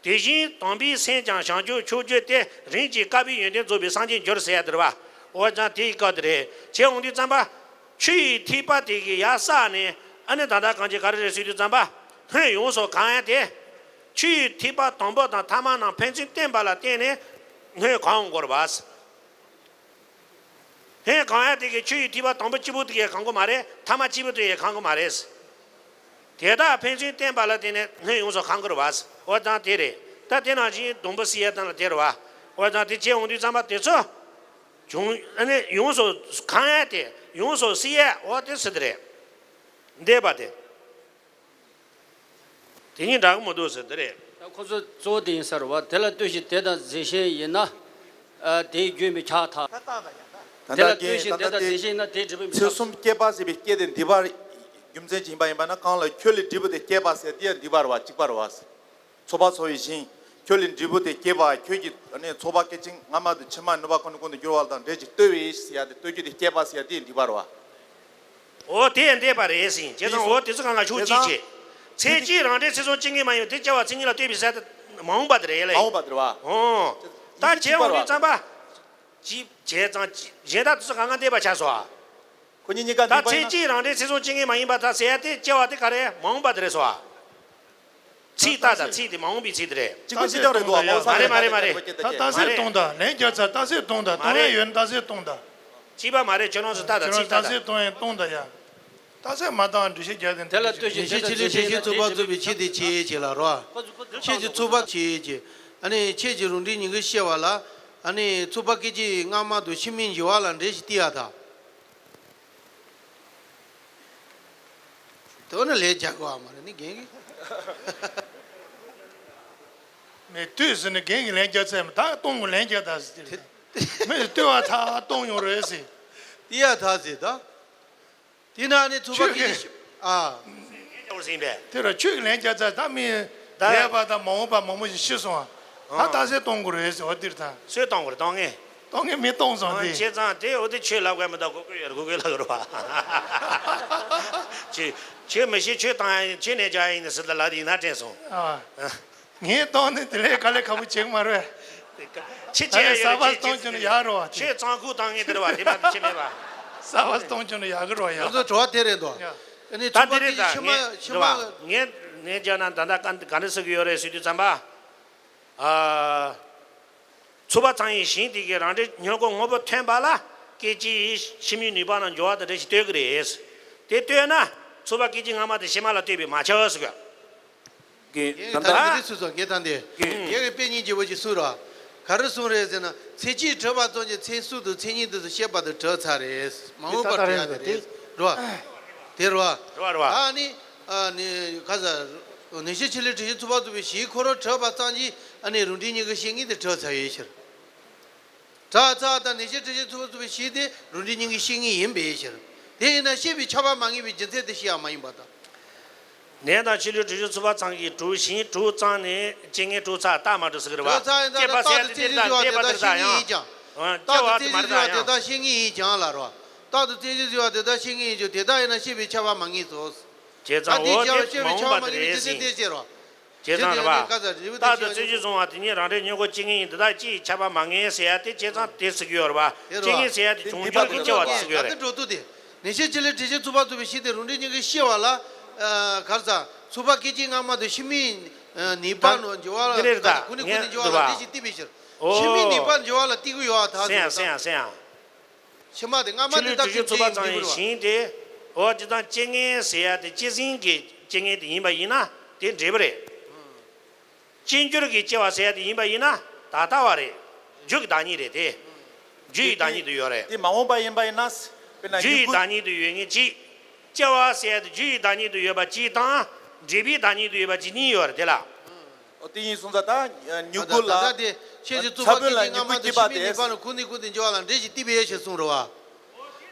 དེ་བཞིན་དང་པོའི་སེམས་ཀྱང་བྱང་ཆུབ་མཆོག་གྱུར་ཏེ་རིམ་གྱིས་དཀར་པོའི་ཡོན་ཏན་རྫོགས་པའི་སངས་རྒྱས་འགྱུར་ཟེར་ཡ་དེ་རེད་བ། འོ་ཙང་དེའི་སྐབས་དེ་རེད། བྱས་འོང་དུས་ཙམ་པ། ཆུ་ཡི་ཐིགས་པ་དེ་གིས་ཡར་བསགས་ནས་ཨ་ནི་ད་ལྟ་གང་ཅི་ག་རེ་རེད་ཟེར་དུས་ཙམ་པ། སྔོན་ཡོངས་སུ་གང་ཡ་དེ། ཆུ་ཡི་ཐིགས་པ་དང་པོ་དང་ཐ་མ་རྣམས་ཕན་ཚུན་བརྟེན་པ་ལ་བརྟེན་ནས་སྔོན་གང་འོང་དགོས་རེད་བ། སྔོན་གང་ཡ་དེ་གིས་ཆུ་ཡི་ཐིགས་པ་དང་པོ་གཅིག་པུ་དེ་གིས་གང་གི་མ་རེད། ཐ་མ་གཅིག་པུ་དེ་གིས་གང་གི་མ་རེད། དེ་དག་ཕན་ཚུན་བརྟེན་པ་ལ་བརྟེན་ནས་སྔོན་ཡོངས་སུ་གང་དགོས་རེད་བ། འོ་ཙང་དེ་རེད། ད་དེ་ནང་བཞིན་སྡོང་པོ་བསིལ་ཡ་དང་ལ་དེ་རེད་བ། འོ་ཙང་དེ་བྱས་འོང་དུས་ཙམ་པ་དེ་ཚོ། བྱུང་ཨ་ནི་ཡོངས་སུ་གང་ཡ་དེ་ཡོངས་སུ་བསིལ་ཡ་འོ་དེ་སྲིད་དེ་རེད། འདས་པ་དེ། དེ་གཉིས་འདྲ་གི་མི་འདུག་ཟེར་དེ་རེད། ད་ཁོ་ཚོ་གཙོ་བོ་དེ་ཡིན་ས་རེད་བ། དེ་ལ་ལྟོས་ཤིང་དེ་དང་འཛིན་ཞེན་ཡིན་ན། ཨ། དེའི་རྒྱུན་མི་ཆགས་ཐལ། ད་དེ་ལ་ལྟོས་ཤིང་དེ་དང་འཛིན་ཞེན་ཡིན་ན་དེའི་འབྲས་བུ་མི་ཆགས། ཚུལ་གསུམ་སྐྱེས་པ་ཟེར་བའི་སྐྱེས་དེ་འདུས་པ་རྒྱུ་མཚན་ཅིག་ཡིན་པ་ཡིན་པ་ན། གང་ལ་ཁྱོད་ལས་འབྲས་བུ་དེ་སྐྱེས་པ་ཟེར་དེ་ཡང་འདུས་པ་རེད་བ། གཅིག་པ་རེད་བ། ཚོགས་པ་ཚོགས་པའི་ཞིང་། ཁྱོད་ལས་འབྲས་བུ་དེ་སྐྱེས་པ། ཁྱོད་ཀྱིས་ནི་ཚོགས་པ་སྐད་ཅིག་སྔ་མ་དེ་ཕྱི་མ་ནུས་པ་ཀུན་ནས་ཀུན་ཏུ་འགྱུར་བ་དང་འབྲེལ་ཅིག་ལྟོས་པའི་ཟེར་ཡ་དེ་ལྟོས་རྒྱུ་དེ་སྐྱེས་པ་ཟེར་ཡ་དེ་འདུས་པ་རེད་བ། འོ་དེ་འདས་པ་རེད་ཟེར། བྱས་ཙང་འོ་དེ་ཚོ་གང་ག་ཕྱོགས་གཅིག་བྱས། ཚེ་གཅིག་རང་འབྲས་ཚེ་གསུམ་སྐྱེ་ངེས་མ་ཡིན་པ་དེ་སྐྱེ་བ་ཚེ་གཉིས་ལ་ལྟོས་པའི་ཟེར་ཡ་དེ་མ་འོངས་པ་དེ་རེད་ལེ། མ་འོངས་པ་དེ་རེད་བ། འོ། ད་བྱས་འོང་དུས་ཙམ་པ། གཅིག་བྱས་ཙང་གཞན་དག་དེ་ཚོ་གང་ག་འདས་པ་ཆགས་སོང་ཨ། ཁོ་གཉིས་གཉིས་ཀ་ད་འདུས་པ་ཚེ་ཡིན་ན། གཅིག་རང་འབྲས་ཚེ་གསུམ་སྐྱེ་ངེས་མ་ཡིན་པ་དང་ཟེར་ཡ་དེ་སྐྱེ་བ་དེ་ག་རེ་མ་འོངས་པ་དེ་རེད་སོ། ཚིག་རྟགས་དང་ཚིག་དེ་མ་འོངས་པའི་ཚིག་དེ་རེད། གཅིག་པ་གཅིག་རྐྱང་རེད་འདུག་བ། ལོ་མ་རེད་མ་རེད་མ་རེད། ད་རྟགས་གསལ་སྟོང་དང་ལན་བརྒྱབ་ཚར། རྟགས་གསལ་སྟོང་དང་སྟོང་ཡ་ཡོད་ན་རྟགས་གསལ་སྟོང་དང་། གཅིག་པ་མ་རེད། ཁྱོད་རང་ཚོ་རྟགས་དང་ཚིག་རྟགས་དང་། རྟགས་གསལ་སྟོང་ཡ་སྟོང་དང་ཡ། རྟགས་གསལ་མ་བཏང་འགྲེལ་བཤད་རྒྱག་དེ་འདི་ལ་ལྟོས་ཤིག་དེ་ལ་ལྟོས་ཤིག་དེ་ལ་ལྟོས་ཤིག་ཚོགས་པ་རྫོགས་པའི་ཕྱིར་དེ་ཆོས་ཅན་ལ་རོ། ཁྱོད་ཀྱི་ཚོགས་པ་ཆོས་ཅན། ཨ་ནི་ཁྱོད་ཀྱི་རང་འབྲས་ཉིད་ཀྱིས་ཤེས་པ་ལ། ཨ་ནི་ཚོགས་པ་སྐད་ཅིག་སྔ་མ་དང་ཕྱི་མའི་འགྱུར་བ་ལ་འགྲེལ་བཤད་གཏིང་ཡ་ད། དོ་ནི་ལས་རྒྱག་གོ་བ་མ་རེད་ནི་རྒན་གི། མེད་དུས་ཟེར་ནི་རྒན་གི་ལན་རྒྱག་ཚད་མ་ད་གཏོང་གི་ལན་རྒྱག་ད་ཟེར་དེ། མེད་ལྟོས་བ་ཐག་གཏོང་ཡོང་རེད་ཟེར། དེ་ཡ་ཐག་ཟེར་ད། དེ་ན་ནི་ཚོགས་པ་ཆོས་གི་ཀྱི་ཨ། རྒྱག་ཟིན་པས། དེ་ར་ཆོས་གི་ལན་རྒྱག་ཚད་ད་མི། ད་འདས་པ་དང་མ་འོངས་པ་མང་པོ་ཞིག་ཤི་སོང་ཨ། ད་ཨ་རྟགས་གསལ་གཏོང་དགོས་རེད་ཟེར་བ་འདིར་ད། སུས་གཏོང་དགོས་རེད་གཏོང་ངེས། གཏོང་ངེས་མི་གཏོང་སོང་ཨ་དེ། བྱས་ཙང་དེ་འོ་དེ་ཆོས་ལབ་དགོས་མི་འདུག་གོ་གོ་ཡོད་རེད་གོ་གོ་ལབ་རེད་བ། ཆོས་ཆོས་མི་ཤེས་ཆོས་བཏང་ཡ་ཡིན་ཆོས་ནས་བྱ་ཡ་ཡིན་ཟེར་ད་ལབ་དེ་ཡིན་ན་དྲན་སོང་། ཨ། ངས་གཏོང་ནས་དེ་ལས་དཀའ་ལས་ཁག་པོ་བྱེད་ཀྱི་མ་རེད། ཆེ་ཆེ་ཡ་ཡོད་རེད། གསར་པ་གཏོང་རྒྱུ་ནི་ཡག་རེད་བ། ཆོས་གཙང་ཁུག་བཏང་ངེས་དེ་རེད་བ་དེ་མ་དེ་ཆེ་མེད་པ། གསར་པ་གཏོང་རྒྱུ་ནི་ཡག་གི་རེད་བ་ཡ། ང་ཚོ་དྲི་བ་དེ་རེད་འདུག་ཡ། ཨ་ནི་ད་ཚོགས་པ་དེ་རེད་དེ་ད་ཕྱི་མ་ངས་ཕྱི་རེད་བ། མ། ངས་ངས་བྱས་ན་ད་ལྟ་ག་ག་འདྲ་ཟེར་གི་ཡོད་རེད་ཟེར་དུས་ཙམ་པ། ཨ། ཚོགས་པ་ཚང་བའི་ཞིང་དེ་གའི་རང་འབྲས་ཉེར་མཁོ་དངོས་པོ་ཐོན་པ་ལ་སྐད་ཅིག་ཕྱི་མའི་ནུས་པ་རྣམས་འབྱུང་བ་དང་འབྲེལ་ཞིང་ལྟོས་ཀྱི་རེད། དེ་ལྟོས་ན་ཚོགས་པ་སྐད་ཅིག་སྔ་མ་དེ་ཕྱི་མ་ལ་ལྟོས་པས་མ་ཁྱབ་ཟེར་གི། རྒན་ད་ད་ལྟ་འདི་སུ་སོང་རྒན་ད་འདི། རྒན་གྱི་དཔེ་རྙིང་རྒྱས་པོ་ཞིག་གསུངས་རོགས། ག་རེ་གསུངས་རེད་ཟེར་ན། ཚེ་གཅིག་གྲུབ་པ་ཙམ་གྱིས་ཚེ་གསུམ་དུ་མཚན་ཉིད་དུ་ཤེས་པ་དང་གྲུབ་ཚར་རེད། མ་འོངས་པར་གྲུབ་ཡ་དེ་རེད་རོ། དེ་རོ། རོ་རོ། ཨ་ནི། ཨ་ནི་ག་ཟེར། ནད་བྱེད་ཆེད་ལས་དྲི་ཞིམ་ཚོགས་པ་རྫོགས་པའི་གཞིའི་འཁོར་ལོ་གྲུབ་པ་ཙམ་གྱིས་ཨ་ནི་རང་འབྲས་སྙིང་གའི་བཤེས་གཉེན་དེ་གྲུབ་ཚར་ཡོད་ཕྱིར། གྲུབ་ཚར་དང་ནད་བྱེད་དྲི་ཞིམ་ཚོགས་པ་རྫོགས་པའི་གཞི་དེ་རང་འབྲས་སྙིང་གའི་བཤེས་གཉེན་ཡིན་པའི་ཕྱིར། དེ་ཡིན་ན་ཤེས་པས་ཁྱབ་པ་མ་ངེས་པའི་རྒྱུ་མཚན་དེ་ཤེས་ཡ་མ་ཡིན་པ་དང་། ནད་དང་ཕྱི་ལུས་དྲི་ཞིམ་ཚོགས་པ་ཚང་གིས་གྲུབ་ཞིང་གྲུབ་ཙམ་ནས་རྐྱེན་ངན་གྲུབ་ཚར་རྟགས་མ་གྲུབ་ཟེར་གི་རེད་བ། གྲུབ་ཚར་ཡིན་ད་སྐྱེས་པ་ཟེར་ཡ་དེ་དེ་དང་འདས་པ་དེ་དག་ཡང་། སྐྱེ་བ་དེ་མ་རེད་ད་ཡང་། རྟག་ཏུ་བཙན་ཞིང་གཟིར་བ་དེ་དག་བཤེས་གཉེན་ཡིན་ཀྱང་ལ་རོ། རྟག་ཏུ་བཙན་ཞིང་གཟིར་བ་དེ་དག་བཤེས་གཉེན་ཡིན་ཀྱང་དེ་དག་ཡིན་ན་ཤེས་པས་ཁྱབ་པ་མ་ངེས་སོ། བྱས་ཙང་འོ་དེ་མ་འོངས་པ་དེ་རེད་ཟེར། བྱས་ཙང་རེད་བ། རྟག་ཏུ་བཙན་ཞིང་གཟིར་བ་དེ་ཉིད་རང་འབྲས་ཉེར་མཁོ་རྐྱེན་ངན་ཡིན་དེ་དག་ཅིས་ཁྱབ་པ་མ་ངེས་ཟེར་ཡ་དེ་བྱས་ཙང་དེ་ཟེར་གྱི་ཡོད་རེད་བ། རྐྱེན་ངན་ཟེར་ཡ་དེ་བྱུང་འགྱུར་གྱི་སྐྱེ་བ་དེ་ཟེར་གྱི་ཡོད་རེད། འགྲོ་དུས་དེ། ནད་བྱེད་ཆེད་ལས་དྲི་ཞིམ་ཚོགས་པ་རྫོགས་པའི་གཞི་དེ་རང་འབྲས་སྙིང་གའི་ཤེས་པ་ལ། ག་རེ་ཟ། ཚོགས་པ་སྐད་ཅིག་སྔ་མ་དང་ཕྱི་མའི་ནུས་པ་རྣམས་འབྱུང་བ་ལ་འདི་རེད་ད་ཀུན་ནས་ཀུན་ནས་འབྱུང་བ་ལ་འདི་ཞིག་བསྟན་པའི་ཕྱིར། ཕྱི་མའི་ནུས་པ་འབྱུང་བ་ལ་བསྟན་གྱི་ཡོད་པ་དག་ཟེར་ཡང་ཟེར་ཡང་ཟེར་ཡང་། ཕྱི་མ་དེ་སྔ་མ་དེ་དག་གི་ཕྱིར་ཡིན་དགོས་རེད་བ། ཞིང་དེ། འོ་དེ་དང་རྐྱེན་ངན་ཟེར་ཡ་དེ་སྤྱི་ཟིན་གྱི་རྐྱེན་ངན་དེ་ཡིན་པ་ཡིན་ན་དེ་འབྲས་བུ་རེད། རྐྱེན་གྱུར་གྱི་སྐྱེ་བ་ཟེར་ཡ་དེ་ཡིན་པ་ཡིན་ན་ད་ལྟ་བ་རེད། རྒྱུ་གི་བདག་ཉིད་རེད་དེ། རྒྱུ་ཡི་བདག་ཉིད་དུ་ཡོད་རེད། དེ་མ་འོངས་པ་ཡིན་པ་ཡིན་ན། དཔེར་ན་རྒྱུ་ཡི་བདག་ཉིད་དུ་ཡོད་ངེས་གཅིག་སྐྱེ་བ་ཟེར་ཡ་དེ་རྒྱུ་ཡི་བདག་ཉིད་དུ་ཡོད་པ་གཅིག་དང་། འབྲས་བུའི་བདག་ཉིད་དུ་ཡོད་པ་གཅིག་གཉིས་ཡོད་རེད་དེ་ལ། འོ་དེ་ཡིན་སོང་ཙང་ད་མྱུ་གུ་ལ། ད་ལྟ་དེ་ཁྱེད་ཀྱི་ཚོགས་པ་སྐད་ཅིག་སྔ་མ་དང་ཕྱི་མའི་ནུས་པ་ལ་ཀུན་ནས་ཀུན་ཏུ་འབྱུང་བ་ལ་འབྲས་ཞིག་བསྟན་པའི་ཕྱིར་གསུངས་རེད་བ།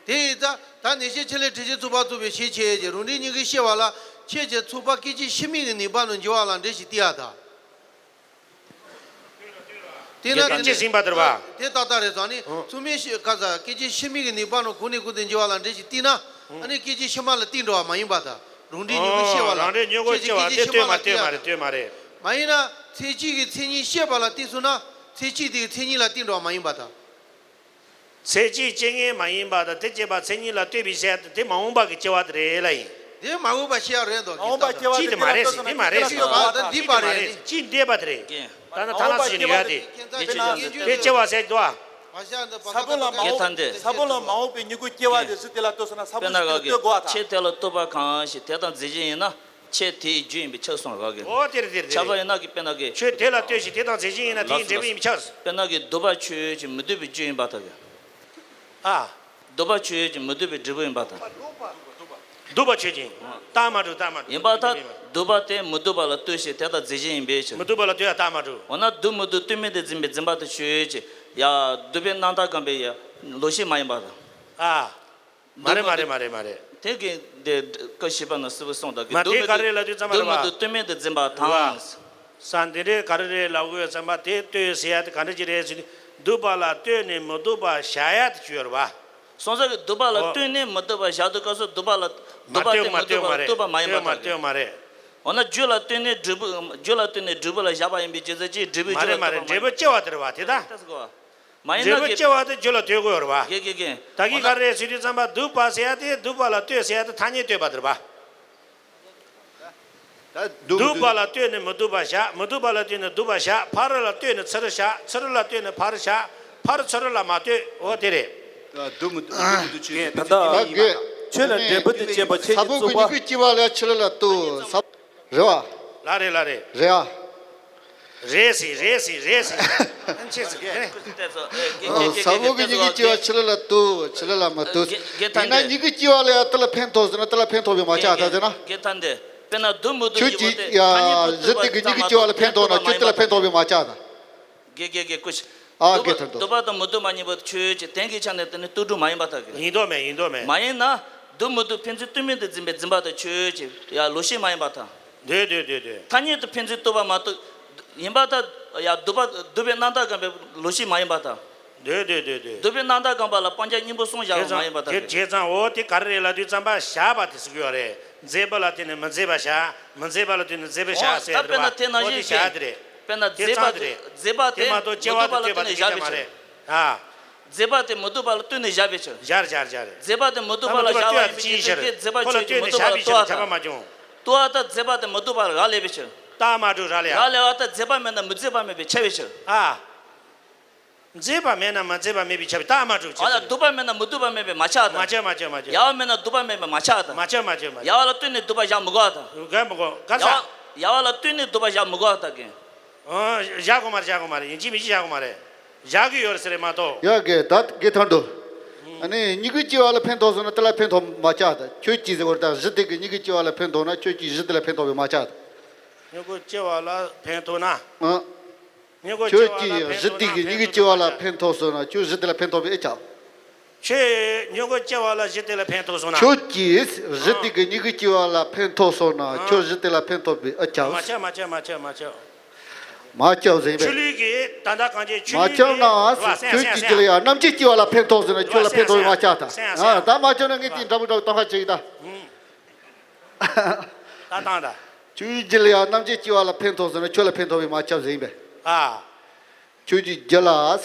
དེ་ཡིན་ཙང་ད་ནད་བྱེད་ཆེད་ལས་དྲི་ཞིམ་ཚོགས་པ་རྫོགས་པའི་གཞི་བྱས་ཀྱི་རང་འབྲས་སྙིང་གའི་ཤེས་པ་ལ་ཁྱེད་ཀྱི་ཚོགས་པ་སྐད་ཅིག་ཕྱི་མའི་གི་ནུས་པ་ལ་འབྱུང་བ་ལ་འབྲས་ཞིག་བསྟན་ཡ་ད། དེས་ན་དེ་ནི་ཅི་ཟིན་པ་དེར་བ། དེ་ཏག་ཏག་རེད་ཙང་ནི་ཨོ། མཚུངས་མེད་ཤེས་ག་ས་སྐད་ཅིག་ཕྱི་མིག་གི་ནུས་པ་ནང་གོ་ནས་གོ་དེ་འགྱུར་བ་ལ་འདྲེ་ཞིག་བལྟས་ན་ཨ་ནི་སྐད་ཅིག་ཕྱི་མ་ལ་བལྟས་འགྲོ་བ་མ་ཡིན་པ་དང་རང་འདྲའི་མྱོང་གོ་ཤེས་པ་ལ་རང་འདྲའི་མྱོང་གོ་ཤེས་པ་དེ་ལྟོས་མ་ལྟོས་མ་རེད་ལྟོས་མ་རེད། མ་ཡིན་ན་ཚེ་གཅིག་གི་མཚན་ཉིད་ཤེས་པ་ལ་བལྟས་སོང་ན་ཚེ་གཅིག་དེ་གི་མཚན་ཉིད་ལ་བལྟས་འགྲོ་བ་མ་ཡིན་པ་དང་། ཚེ་གཅིག་སྐྱེ་ངེས་མ་ཡིན་པ་དང་དེ་སྐྱེས་པ་མཚན་ཉིད་ལ་ལྟོས་པའི་ཤེས་པ་དེ་མ་འོངས་པ་གི་སྐྱེ་བ་དེ་རེད་ལ་ཡིན། དེ་མ་འོངས་པ་ཤེས་ཡ་རེད་དོ། མ་འོངས་པ་སྐྱེ་བ་ཅི་དེ་དེ་མ་རེད་ཟེར་དེ་མ་རེད་ཟེར་ཡོད་པ་དང་འདི་པ་རེད། ཅི་འདྲེས་པ་དེ་རེད། ད་ནི་ཐ་ན་ཟེར་ནི་ཡོད་དེ། དེ་སྐྱེ་བ་ཟེར་དོ། ས་བོན་ལ་མ་འོངས་ས་བོན་ལ་མ་འོངས་པའི་མྱུ་གུ་སྐྱེ་བ་དེ་གཟི་དེ་ལ་ལྟོས་སོང་ན་ས་བོན་གཟི་དེ་ལ་ལྟོས་དགོས་པ་དང་། ཁྱེད་དེ་ལ་ལྟོས་པ་གང་ཞིག་དེ་དང་རྫས་གཞན་ཡིན་ན། ཁྱེད་དེའི་རྒྱུ་ཡིན་པའི་ཕྱིར་གསུངས་རོགས་གི། ཨོ་དེ་རེད་དེ་རེད་དེ་ཁྱབ་པ་རེད། ཡིན་ན་གི་དཔེར་ན་གི། ཁྱོད་དེ་ལ་ལྟོས་ཤིག་དེ་དང་རྫས་གཞན་ཡིན་ན་དེའི་འབྲས་བུ་ཡིན་པའི་ཕྱིར། དཔེར་ན་གི་འདུས་པ་ཆོས་ཅན་མི་འདུས་པའི་རྒྱུ་ཡིན་པར་ཐལ་གི། ཨ། འདུས་པ་ཆོས་ཅན་མི་འདུས་པའི་འབྲས་བུ་ཡིན་པར་ཐལ། འདུས་པ་ཆོས་ཅན། རྟགས་མ་གྲུབ་རྟགས་མ་གྲུབ། ཡིན་པར་ཐལ། འདུས་པ་དེ་མི་འདུས་པ་ལ་ལྟོས་ཤིག་དེ་དང་རྫས་གཞན་ཡིན་པའི་ཕྱིར། མི་འདུས་པ་ལ་ལྟོས་ཡ་རྟགས་མ་གྲུབ། འོ་ན་འདུས་མི་འདུས་ལྟོས་མེད་དུ་འཛིན་པའི་འཛིན་པ་དེ་ཆོས་ཅན། ཡ། འདུས་པའི་རྣམ་བརྟགས་ཁམས་པའི་ཡ། ལོག་ཤེས་མ་ཡིན་པར་ཐལ། ཨ། མ་རེད་མ་རེད་མ་རེད་མ་རེད། དེ་གི་འདི་ཀ་བཞི་པ་ན་སི་བུ་སོང་ད་གི་མ་དེ་ག་རེ་ལབ་དུས་ཙམ་པ་རེད་བ། འདུས་མི་འདུས་ལྟོས་མེད་དུ་འཛིན་པ་དང་། ས་འདི་འདྲའི་ག་རེ་རེད་ལབ་དགོས་ཙམ་པ་དེ་ལྟོས་ཟེར་ཡ་དེ་ག་འདྲ་ཅིག་རེད་ཟེར་དུས་འདུས་པ་ལ་ལྟོས་ནས་མི་འདུས་པ་བཞག་ཡ་དེ་ཅིག་ཡོད་རེད་བ། སོང་ཙང་གི་འདུས་པ་ལ་ལྟོས་ནས་མི་འདུས་པ་བཞག་དུས་སྐབས་སུ་འདུས་པ་ལ་འདུས་པ་དེ་མི་འདུས་པ་ལ་ལྟོས་པ་མ་ཡིན་པ་ལྟོས་མ་ལྟོས་མ་རེད། འོ་ན་རྒྱུ་ལ་ལྟོས་ནས་འབྲས་བུ་རྒྱུ་ལ་ལྟོས་ནས་འབྲས་བུ་ལ་བཞག་པ་ཡིན་པའི་རྒྱུ་མཚན་གྱིས་འབྲས་བུའི་མ་རྒྱུ་ལ་རེད་མ་རེད། ལྟོས་པ་མ་འབྲས་བུ་སྐྱེ་བ་དེ་རེད་བ་དེ་ད། མ་ཡིན་ན་འབྲས་བུ་གི་སྐྱེ་བ་དེ་རྒྱུ་ལ་ལྟོས་དགོས་རེད་བ། གེ་གེ་གེ། ད་གིན་ག་རེ་ཟེར་དུས་ཙམ་པ་འདུས་པ་ཟེར་ཡ་དེ་འདུས་པ་ལ་ལྟོས་ཟེར་ཡ་དེ་ཐ་སྙད་བཏོད་པ་དེ་རེད་བ། འདུས་མི་འདུས་པ་ལ་ལྟོས་ནས་མི་འདུས་པ་བཞག་མི་འདུས་པ་ལ་ལྟོས་ནས་འདུས་པ་བཞག་ཕ་རོལ་ལ་ལྟོས་ནས་ཚུ་རོལ་བཞག་ཚུ་རོལ་ལ་ལྟོས་ནས་ཕ་རོལ་བཞག་ཕ་རོལ་ཚུ་རོལ་ལ་མ་ལྟོས། འོ་དེ་རེད། འདུས་མི་འདུས་འདུས་མི་འདུས་ཆོས་ཅན། ད་ལྟ་ཆོས་ལ་འབྲས་བུ་དེ་སྐྱེད་པ་ཆོས་ཀྱི་ས་བོན་གྱི་རྩུབ་པ། མྱུ་གུ་སྐྱེ་བ་ལ་ཕྱི་ལ་ལ་ལྟོས་ས། རེད་བ། ལ་རེད་ལ་རེད། རེད་ཨ། རེད་ཟེར་རེད་ཟེར་རེད་ཟེར། ཨ་ནི་ཆེ་ཟེར་རེད། ས་བོན་གྱི་མྱུ་གུ་སྐྱེ་བ་ཕྱི་ལ་ལ་ལྟོས་ཕྱི་ལ་ལ་མ་ལྟོས། ཡིན་ན་མྱུ་གུ་སྐྱེ་བ་ལ་ཡང་དེ་ལ་ཕན་ཐོགས་ཟེར་ན་དེ་ལ་ཕན་ཐོགས་པའི་མ་ཆགས་ད་ཟེར་ན། དཔེར་ན་འདུས་མི་འདུས་ཀྱི་ཁྱོད་ཀྱིས་ཡ་གཞི་དེ་གི་མྱུ་གུ་སྐྱེ་བ་ལ་ཕན་ཐོགས་ན་ཁྱོད་དེ་ལ་ཕན་ཐོགས་པའི་མ་ཆགས་ད། དགེ་དགེ་དགེ་ཀུ་ཤ། ཨ་དགེ་ཐར་འདུག་འདུས་པ་དང་མི་འདུས་པ་གཉིས་པོ་ཆོས་ཅན། དེང་གི་ཆ་ནས་དེ་ནི་ལྟོས་གྲུབ་མ་ཡིན་པར་ཐལ་གི། ཡིན་མདོག་མེད་ཡིན་མདོག་མེད། མ་ཡིན་ན། འདུས་མི་འདུས་ཕན་ཚུན་ལྟོས་མེད་དུ་འཛིན་པའི་འཛིན་པ་དེ་ཆོས་ཅན། ཡ་ལོག་ཤེས་མ་ཡིན་པར་ཐལ། འདོད་འདོད་འདོད་འདོད། ཐ་སྙད་དུ་ཕན་ཚུན་ལྟོས་པ་མ་གཏོགས། ཡིན་པར་ཐལ། ཡ་འདུས་པ་འདུས་པའི་རྣམ་བརྟགས་ཁམས་པའི་ལོག་ཤེས་མ་ཡིན་པར་ཐལ། འདོད་འདོད་འདོད་འདོད། འདུས་པའི་རྣམ་བརྟགས་ཁམས་པ་ལ་སྤང་བྱ་གཉིས་པོ་གསུམ་བཞག་པ་མ་ཡིན་པར་ཐལ། དེ་བྱས་ཙང་འོ་དེ་ག་རེ་རེད་ལབ་དུས་ཙམ་པ་བཞག་པ་དེ་ཟེར་གི་ཡོད་རེད། མཛེས་པ་ལ་བརྟེན་ནས་མི་མཛེས་པ་བཞག་མི་མཛེས་པ་ལ་བརྟེན་ནས་མཛེས་པ་བཞག་ཟེར་རེད་བ། འོ་དེ་བཞག་དེ་རེད། དཔེར་ན་དེ་མཛེས་པ་ཙང་དེ་དེ་རེད། མཛེས་པ་དེ་དེ་མ་གཏོགས་སྐྱེ་བ་དང་ལྟོས་པ་དེ་སྐད་ཆ་མ་རེད། ཨ། མཛེས་པ་དེ་མི་འདུས་པ་ལ་ལྟོས་ནས་བཞག་པའི་ཕྱིར། བཞག་བཞག་བཞག་རེད། མཛེས་པ་དེ་མི་འདུས་པ་ལ་བཞག་པ་ཡིན་པའི་རྒྱུ་མཚན་གྱིས་མཛེས་པ་ཆོས་ཅན་མི་འདུས་པ་ལ་ལྟོས་པ་དང་། ལྟོས་པ་དང་མཛེས་པ་དེ་མི་འདུས་པ་ལ་རག་ལས་པའི་ཕྱིར། རྟགས་མ་གྲུབ་རག་ལས་ཡ། རག་ལས་པ་དང་མཛེས་པ་མེད་ན་མི་མཛེས་པ་མེད་པས་ཁྱབ་པའི་ཕྱིར། ཨ། མཛེས་པ་མེད་ན་མ་མཛེས་པ་མེད་པས་ཁྱབ་པའི་རྟགས་མ་གྲུབ་ཨ་ལ་ཅེས་ཟེར། འདུས་པ་མེད་ན་མི་འདུས་པ་མེད་པས་མ་ཁྱབ་དང་། མ་ཁྱབ་མ་ཁྱབ་མ་ཁྱབ། ཡ་བ་མེད་ན་འདུས་པ་མེད་པས་མ་ཁྱབ་དང་། མ་ཁྱབ་མ་ཁྱབ་མ་ཁྱབ། ཡ་བ་ལ་ལྟོས་ནས་འདུས་པ་བཞག་མི་དགོས་དང་། དགོས་མི་དགོས་ག་ས། ཡ་བ་ཡ་བ་ལ་ལྟོས་ནས་འདུས་པ་བཞག་མི་དགོས་དང་གི། ཨ། བཞག་དགོས་མ་རེད་བཞག་དགོས་མ་རེད། ཡིན་གཅིག་མིན་གཅིག་བཞག་དགོས་མ་རེད། བཞག་གི་ཡོད་རེད་ཟེར་རེད་མ་གཏོགས། ཡ་གི་ད་གི་ཐར་འདུག་ཨ་ནི་མྱུ་གུ་སྐྱེ་བ་ལ་ཕན་ཐོགས་སོང་ན་དེ་ལ་ཕན་ཐོགས་མ་ཆགས་ད། ཁྱོད་ཀྱིས་ཟེར་བར་ད་གཞི་དེ་གི་མྱུ་གུ་སྐྱེ་བ་ལ་ཕན་ཐོགས་ན་ཁྱོད་ཀྱིས་གཞི་དེ་ལ་ཕན་ཐོགས་པའི་མ་ཆགས་ད། མྱུ་གུ་སྐྱེ་བ་ལ་ཕན་ཐོགས་ན། ཨ། མྱུ་གུ་སྐྱེ་བ་ལ་ཕན་ཐོགས་ན། ཁྱོད་ཀྱིས་གཞི་དེ་གི་མྱུ་གུ་སྐྱེ་བ་ལ་ཕན་ཐོགས་སོང་ན་ཁྱོད་གཞི་དེ་ལ་ཕན་ཐོགས་པའི་ཨེ་ཆགས། ཁྱོད་མྱུ་གུ་སྐྱེ་བ་ལ་གཞི་དེ་ལ་ཕན་ཐོགས་སོང་ན། ཁྱོད་ཀྱིས་གཞི་དེ་གི་མྱུ་གུ་སྐྱེ་བ་ལ་ཕན་ཐོགས་སོང་ན་ཁྱོད་གཞི་དེ་ལ་ཕན་ཐོགས་པའི་ཨེ་ཆགས། མ་ཆགས་མ་ཆགས་མ་ཆགས་མ་ཆགས། མ་ཆགས་ཟེར་བས། ཆོས་ལུགས་ཀྱི་ད་ལྟ་གང་ཅི་ཆོས་མ་ལུགས་ཆགས་ཀྱི་ན་རེད་བ། སེང་ཁྱོད་ཀྱི་སེང་རྒྱུད་ལ་ཡང་རྣམ་མཁྱེན་སྐྱེ་བ་ལ་ཕན་ཐོགས་ཟེར་ན་ཁྱོད་ལ་ཕན་ཐོགས་པའི་མ་ཆགས་ད། སེང་ཨ་ད་མ་ཆགས་ན་ངས་དེ་འདྲ་པོ་འདྲ་པོ་གཏོང་ཁ་བྱེད་ཀྱི་ད། ད་བཏང་ད། ཁྱོད་ཀྱི་རྒྱུད་ལ་ཡང་རྣམ་མཁྱེན་སྐྱེ་བ་ལ་ཕན་ཐོགས་ཟེར་ན་ཁྱོད་ལ་ཕན་ཐོགས་པའི་མ་ཆགས་ཟེར་ཡིན་པས། ཨ། ཁྱོད་ཀྱི་རྒྱུད་ལ། ཨ།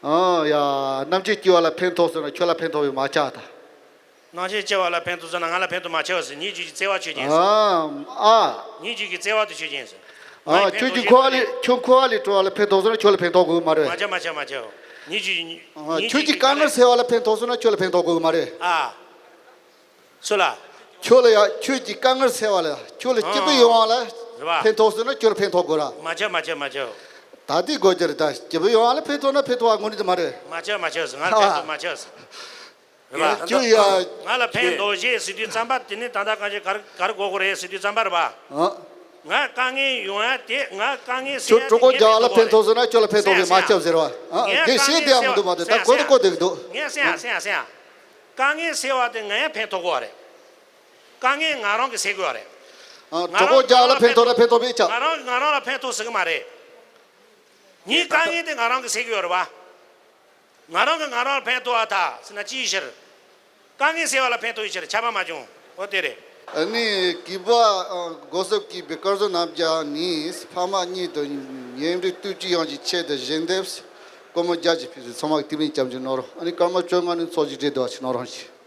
ཨ་ཡ། རྣམ་མཁྱེན་སྐྱེ་བ་ལ་ཕན་ཐོགས་ཟེར་ན་ཁྱོད་ལ་ཕན་ཐོགས་པའི་མ་ཆགས་ད། རྣམ་མཁྱེན་སྐྱེ་བ་ལ་ཕན་ཐོགས་ཟེར་ན་ང་ལ་ཕན་ཐོགས་མ་ཆགས་ཟེར། ཉིད་རྒྱུད་ཀྱི་བརྩེ་བ་ཆོས་ཅན་ཟེར། ཨ། ཨ། ཉིད་རྒྱུད་ཀྱི་བརྩེ་བ་དེ་ཆོས་ཅན་ཟེར། ཨ། ཁྱོད་ཀྱི་འཁོར་བ་ལས་ཁྱོད་འཁོར་བ་ལས་གྲོལ་བ་ལ་ཕན་ཐོགས་ཟེར་ན་ཁྱོད་ལ་ཕན་ཐོགས་དགོས་མ་རེད། མ་ཆགས་མ་ཆགས་མ་ཆགས། ཉིད་རྒྱུད་ཨ། ཉིད་ཁྱོད་ཀྱི་རྒྱུད་ཀྱི་དཀའ་ངལ་སེལ་བ་ལ་ཕན་ཐོགས་ཟེར་ན་ཁྱོད་ལ་ཕན་ཐོགས་དགོས་མ་རེད། ཨ། སུ་ལ། ཁྱོད་ལ་ཡ་ཁྱོད་ཀྱི་དཀའ་ངལ་སེལ་བ་ལ་ཁྱོད་ལ་སྐྱིད་པོ་ཡོང་བ་ལ་རེད་བ། ཕན་ཐོགས་ཟེར་ན་ཁྱོད་ལ་ཕན་ཐོགས་དགོས་ར། མ་ཆགས་མ་ཆགས་མ་ཆགས། ད་དེ་དགོས་རྒྱུ་རེད་ད། སྐྱིད་པོ་ཡོང་བ་ལ་ཕན་ཐོགས་ན་ཕན་ཐོགས་པ་དངོས་གནས་དེ་མ་རེད། མ་ཆགས་མ་ཆགས་ཟེར། ང་ལ་ཕན་ཐོགས་མ་ཆགས་ཟེར། རེད་བ། ཁྱོད་ཡ། ང་ལ་ཕན་ཐོགས་ཞེས་ཟེར་དུས་ཙམ་པ་དེ་ནི་ད་ལྟ་གང་ཞིག་ག་རེ་ག་རེ་དགོས་དགོས་རེད་ཟེར་དུས་ཙམ་པ་རེད་བ། ཨ། ང་དཀའ་ངལ་ཡོང་ཡ་དེ་ང་དཀའ་ངལ་སེལ་ཁྱོད་ཡ་དེ་གྲོད་ཁོག་ངའི་རྒྱགས་ལ་ཕན་ཐོགས་ཟེར་ན་ཁྱོད་ལ་ཕན་ཐོགས་པའི་མ་ཆགས་ཟེར་བ། ཨ། ངས་དགེ་བཤད་དེ་ཡང་མི་འདུག་མ་གཏོགས་ད་གོ་དུ་གོ་དེ་གི་འདུག་ངས་སེང་ཡ་སེང་ཡ་སེང་ཡ། དཀའ་ངལ་སེལ་བ་དེ་ང་ཡང་ཕན་ཐོགས་དགོས་པ་རེད། དཀའ་ངལ་ང་རང་གིས་སེལ་དགོས་པ་རེད། ཨ། ང་རང་གྲོད་ཁོག་རྒྱགས་ལ་ཕན་ཐོགས་ན་ཕན་ཐོགས་པའི་ཆ། ང་རང་ང་རང་ལ་ཕན་ཐོགས་ཟེར་གི་མ་རེད། ངའི་དཀའ་ངལ་དེ་ང་རང་གིས་སེལ་གྱི་ཡོད་རེད་བ། ང་རང་གིས་ང་རང་ལ་ཕན་ཐོགས་པ་ད་ཟེར་ན་ཅིའི་ཕྱིར། དཀའ་ངལ་སེལ་བ་ལ་ཕན་ཐོགས་ཡོད་ཕྱིར་ཆད་པ་མ་བྱུང་། འོ་དེ་རེད། ཨ་ནི་གུས་པ་ཨ་སྒོ་གསུམ་གུས་པའི་སྐལ་བཟང་རྣམ་རྒྱལ་ནི་ཕ་མ་གཉིས་དང་མཉམ་རུབ་ཐུགས་ཀྱི་ཡང་གི་ཆེད་དུ་ཞལ་འདེབས་སྒོར་མོ་བརྒྱ་ཅིག་ཕུལ་ཚེ་ཚང་མ་གི་ཏི་མིན་བྱམས་ཀྱི་ནོར་རོ། ཨ་ནི་སྐར་མ་བཅོ་ལྔ་ནི་ཚོགས་ཀྱི་འབྲས་དོ་ཆེ་ནོར་རང་ཞིག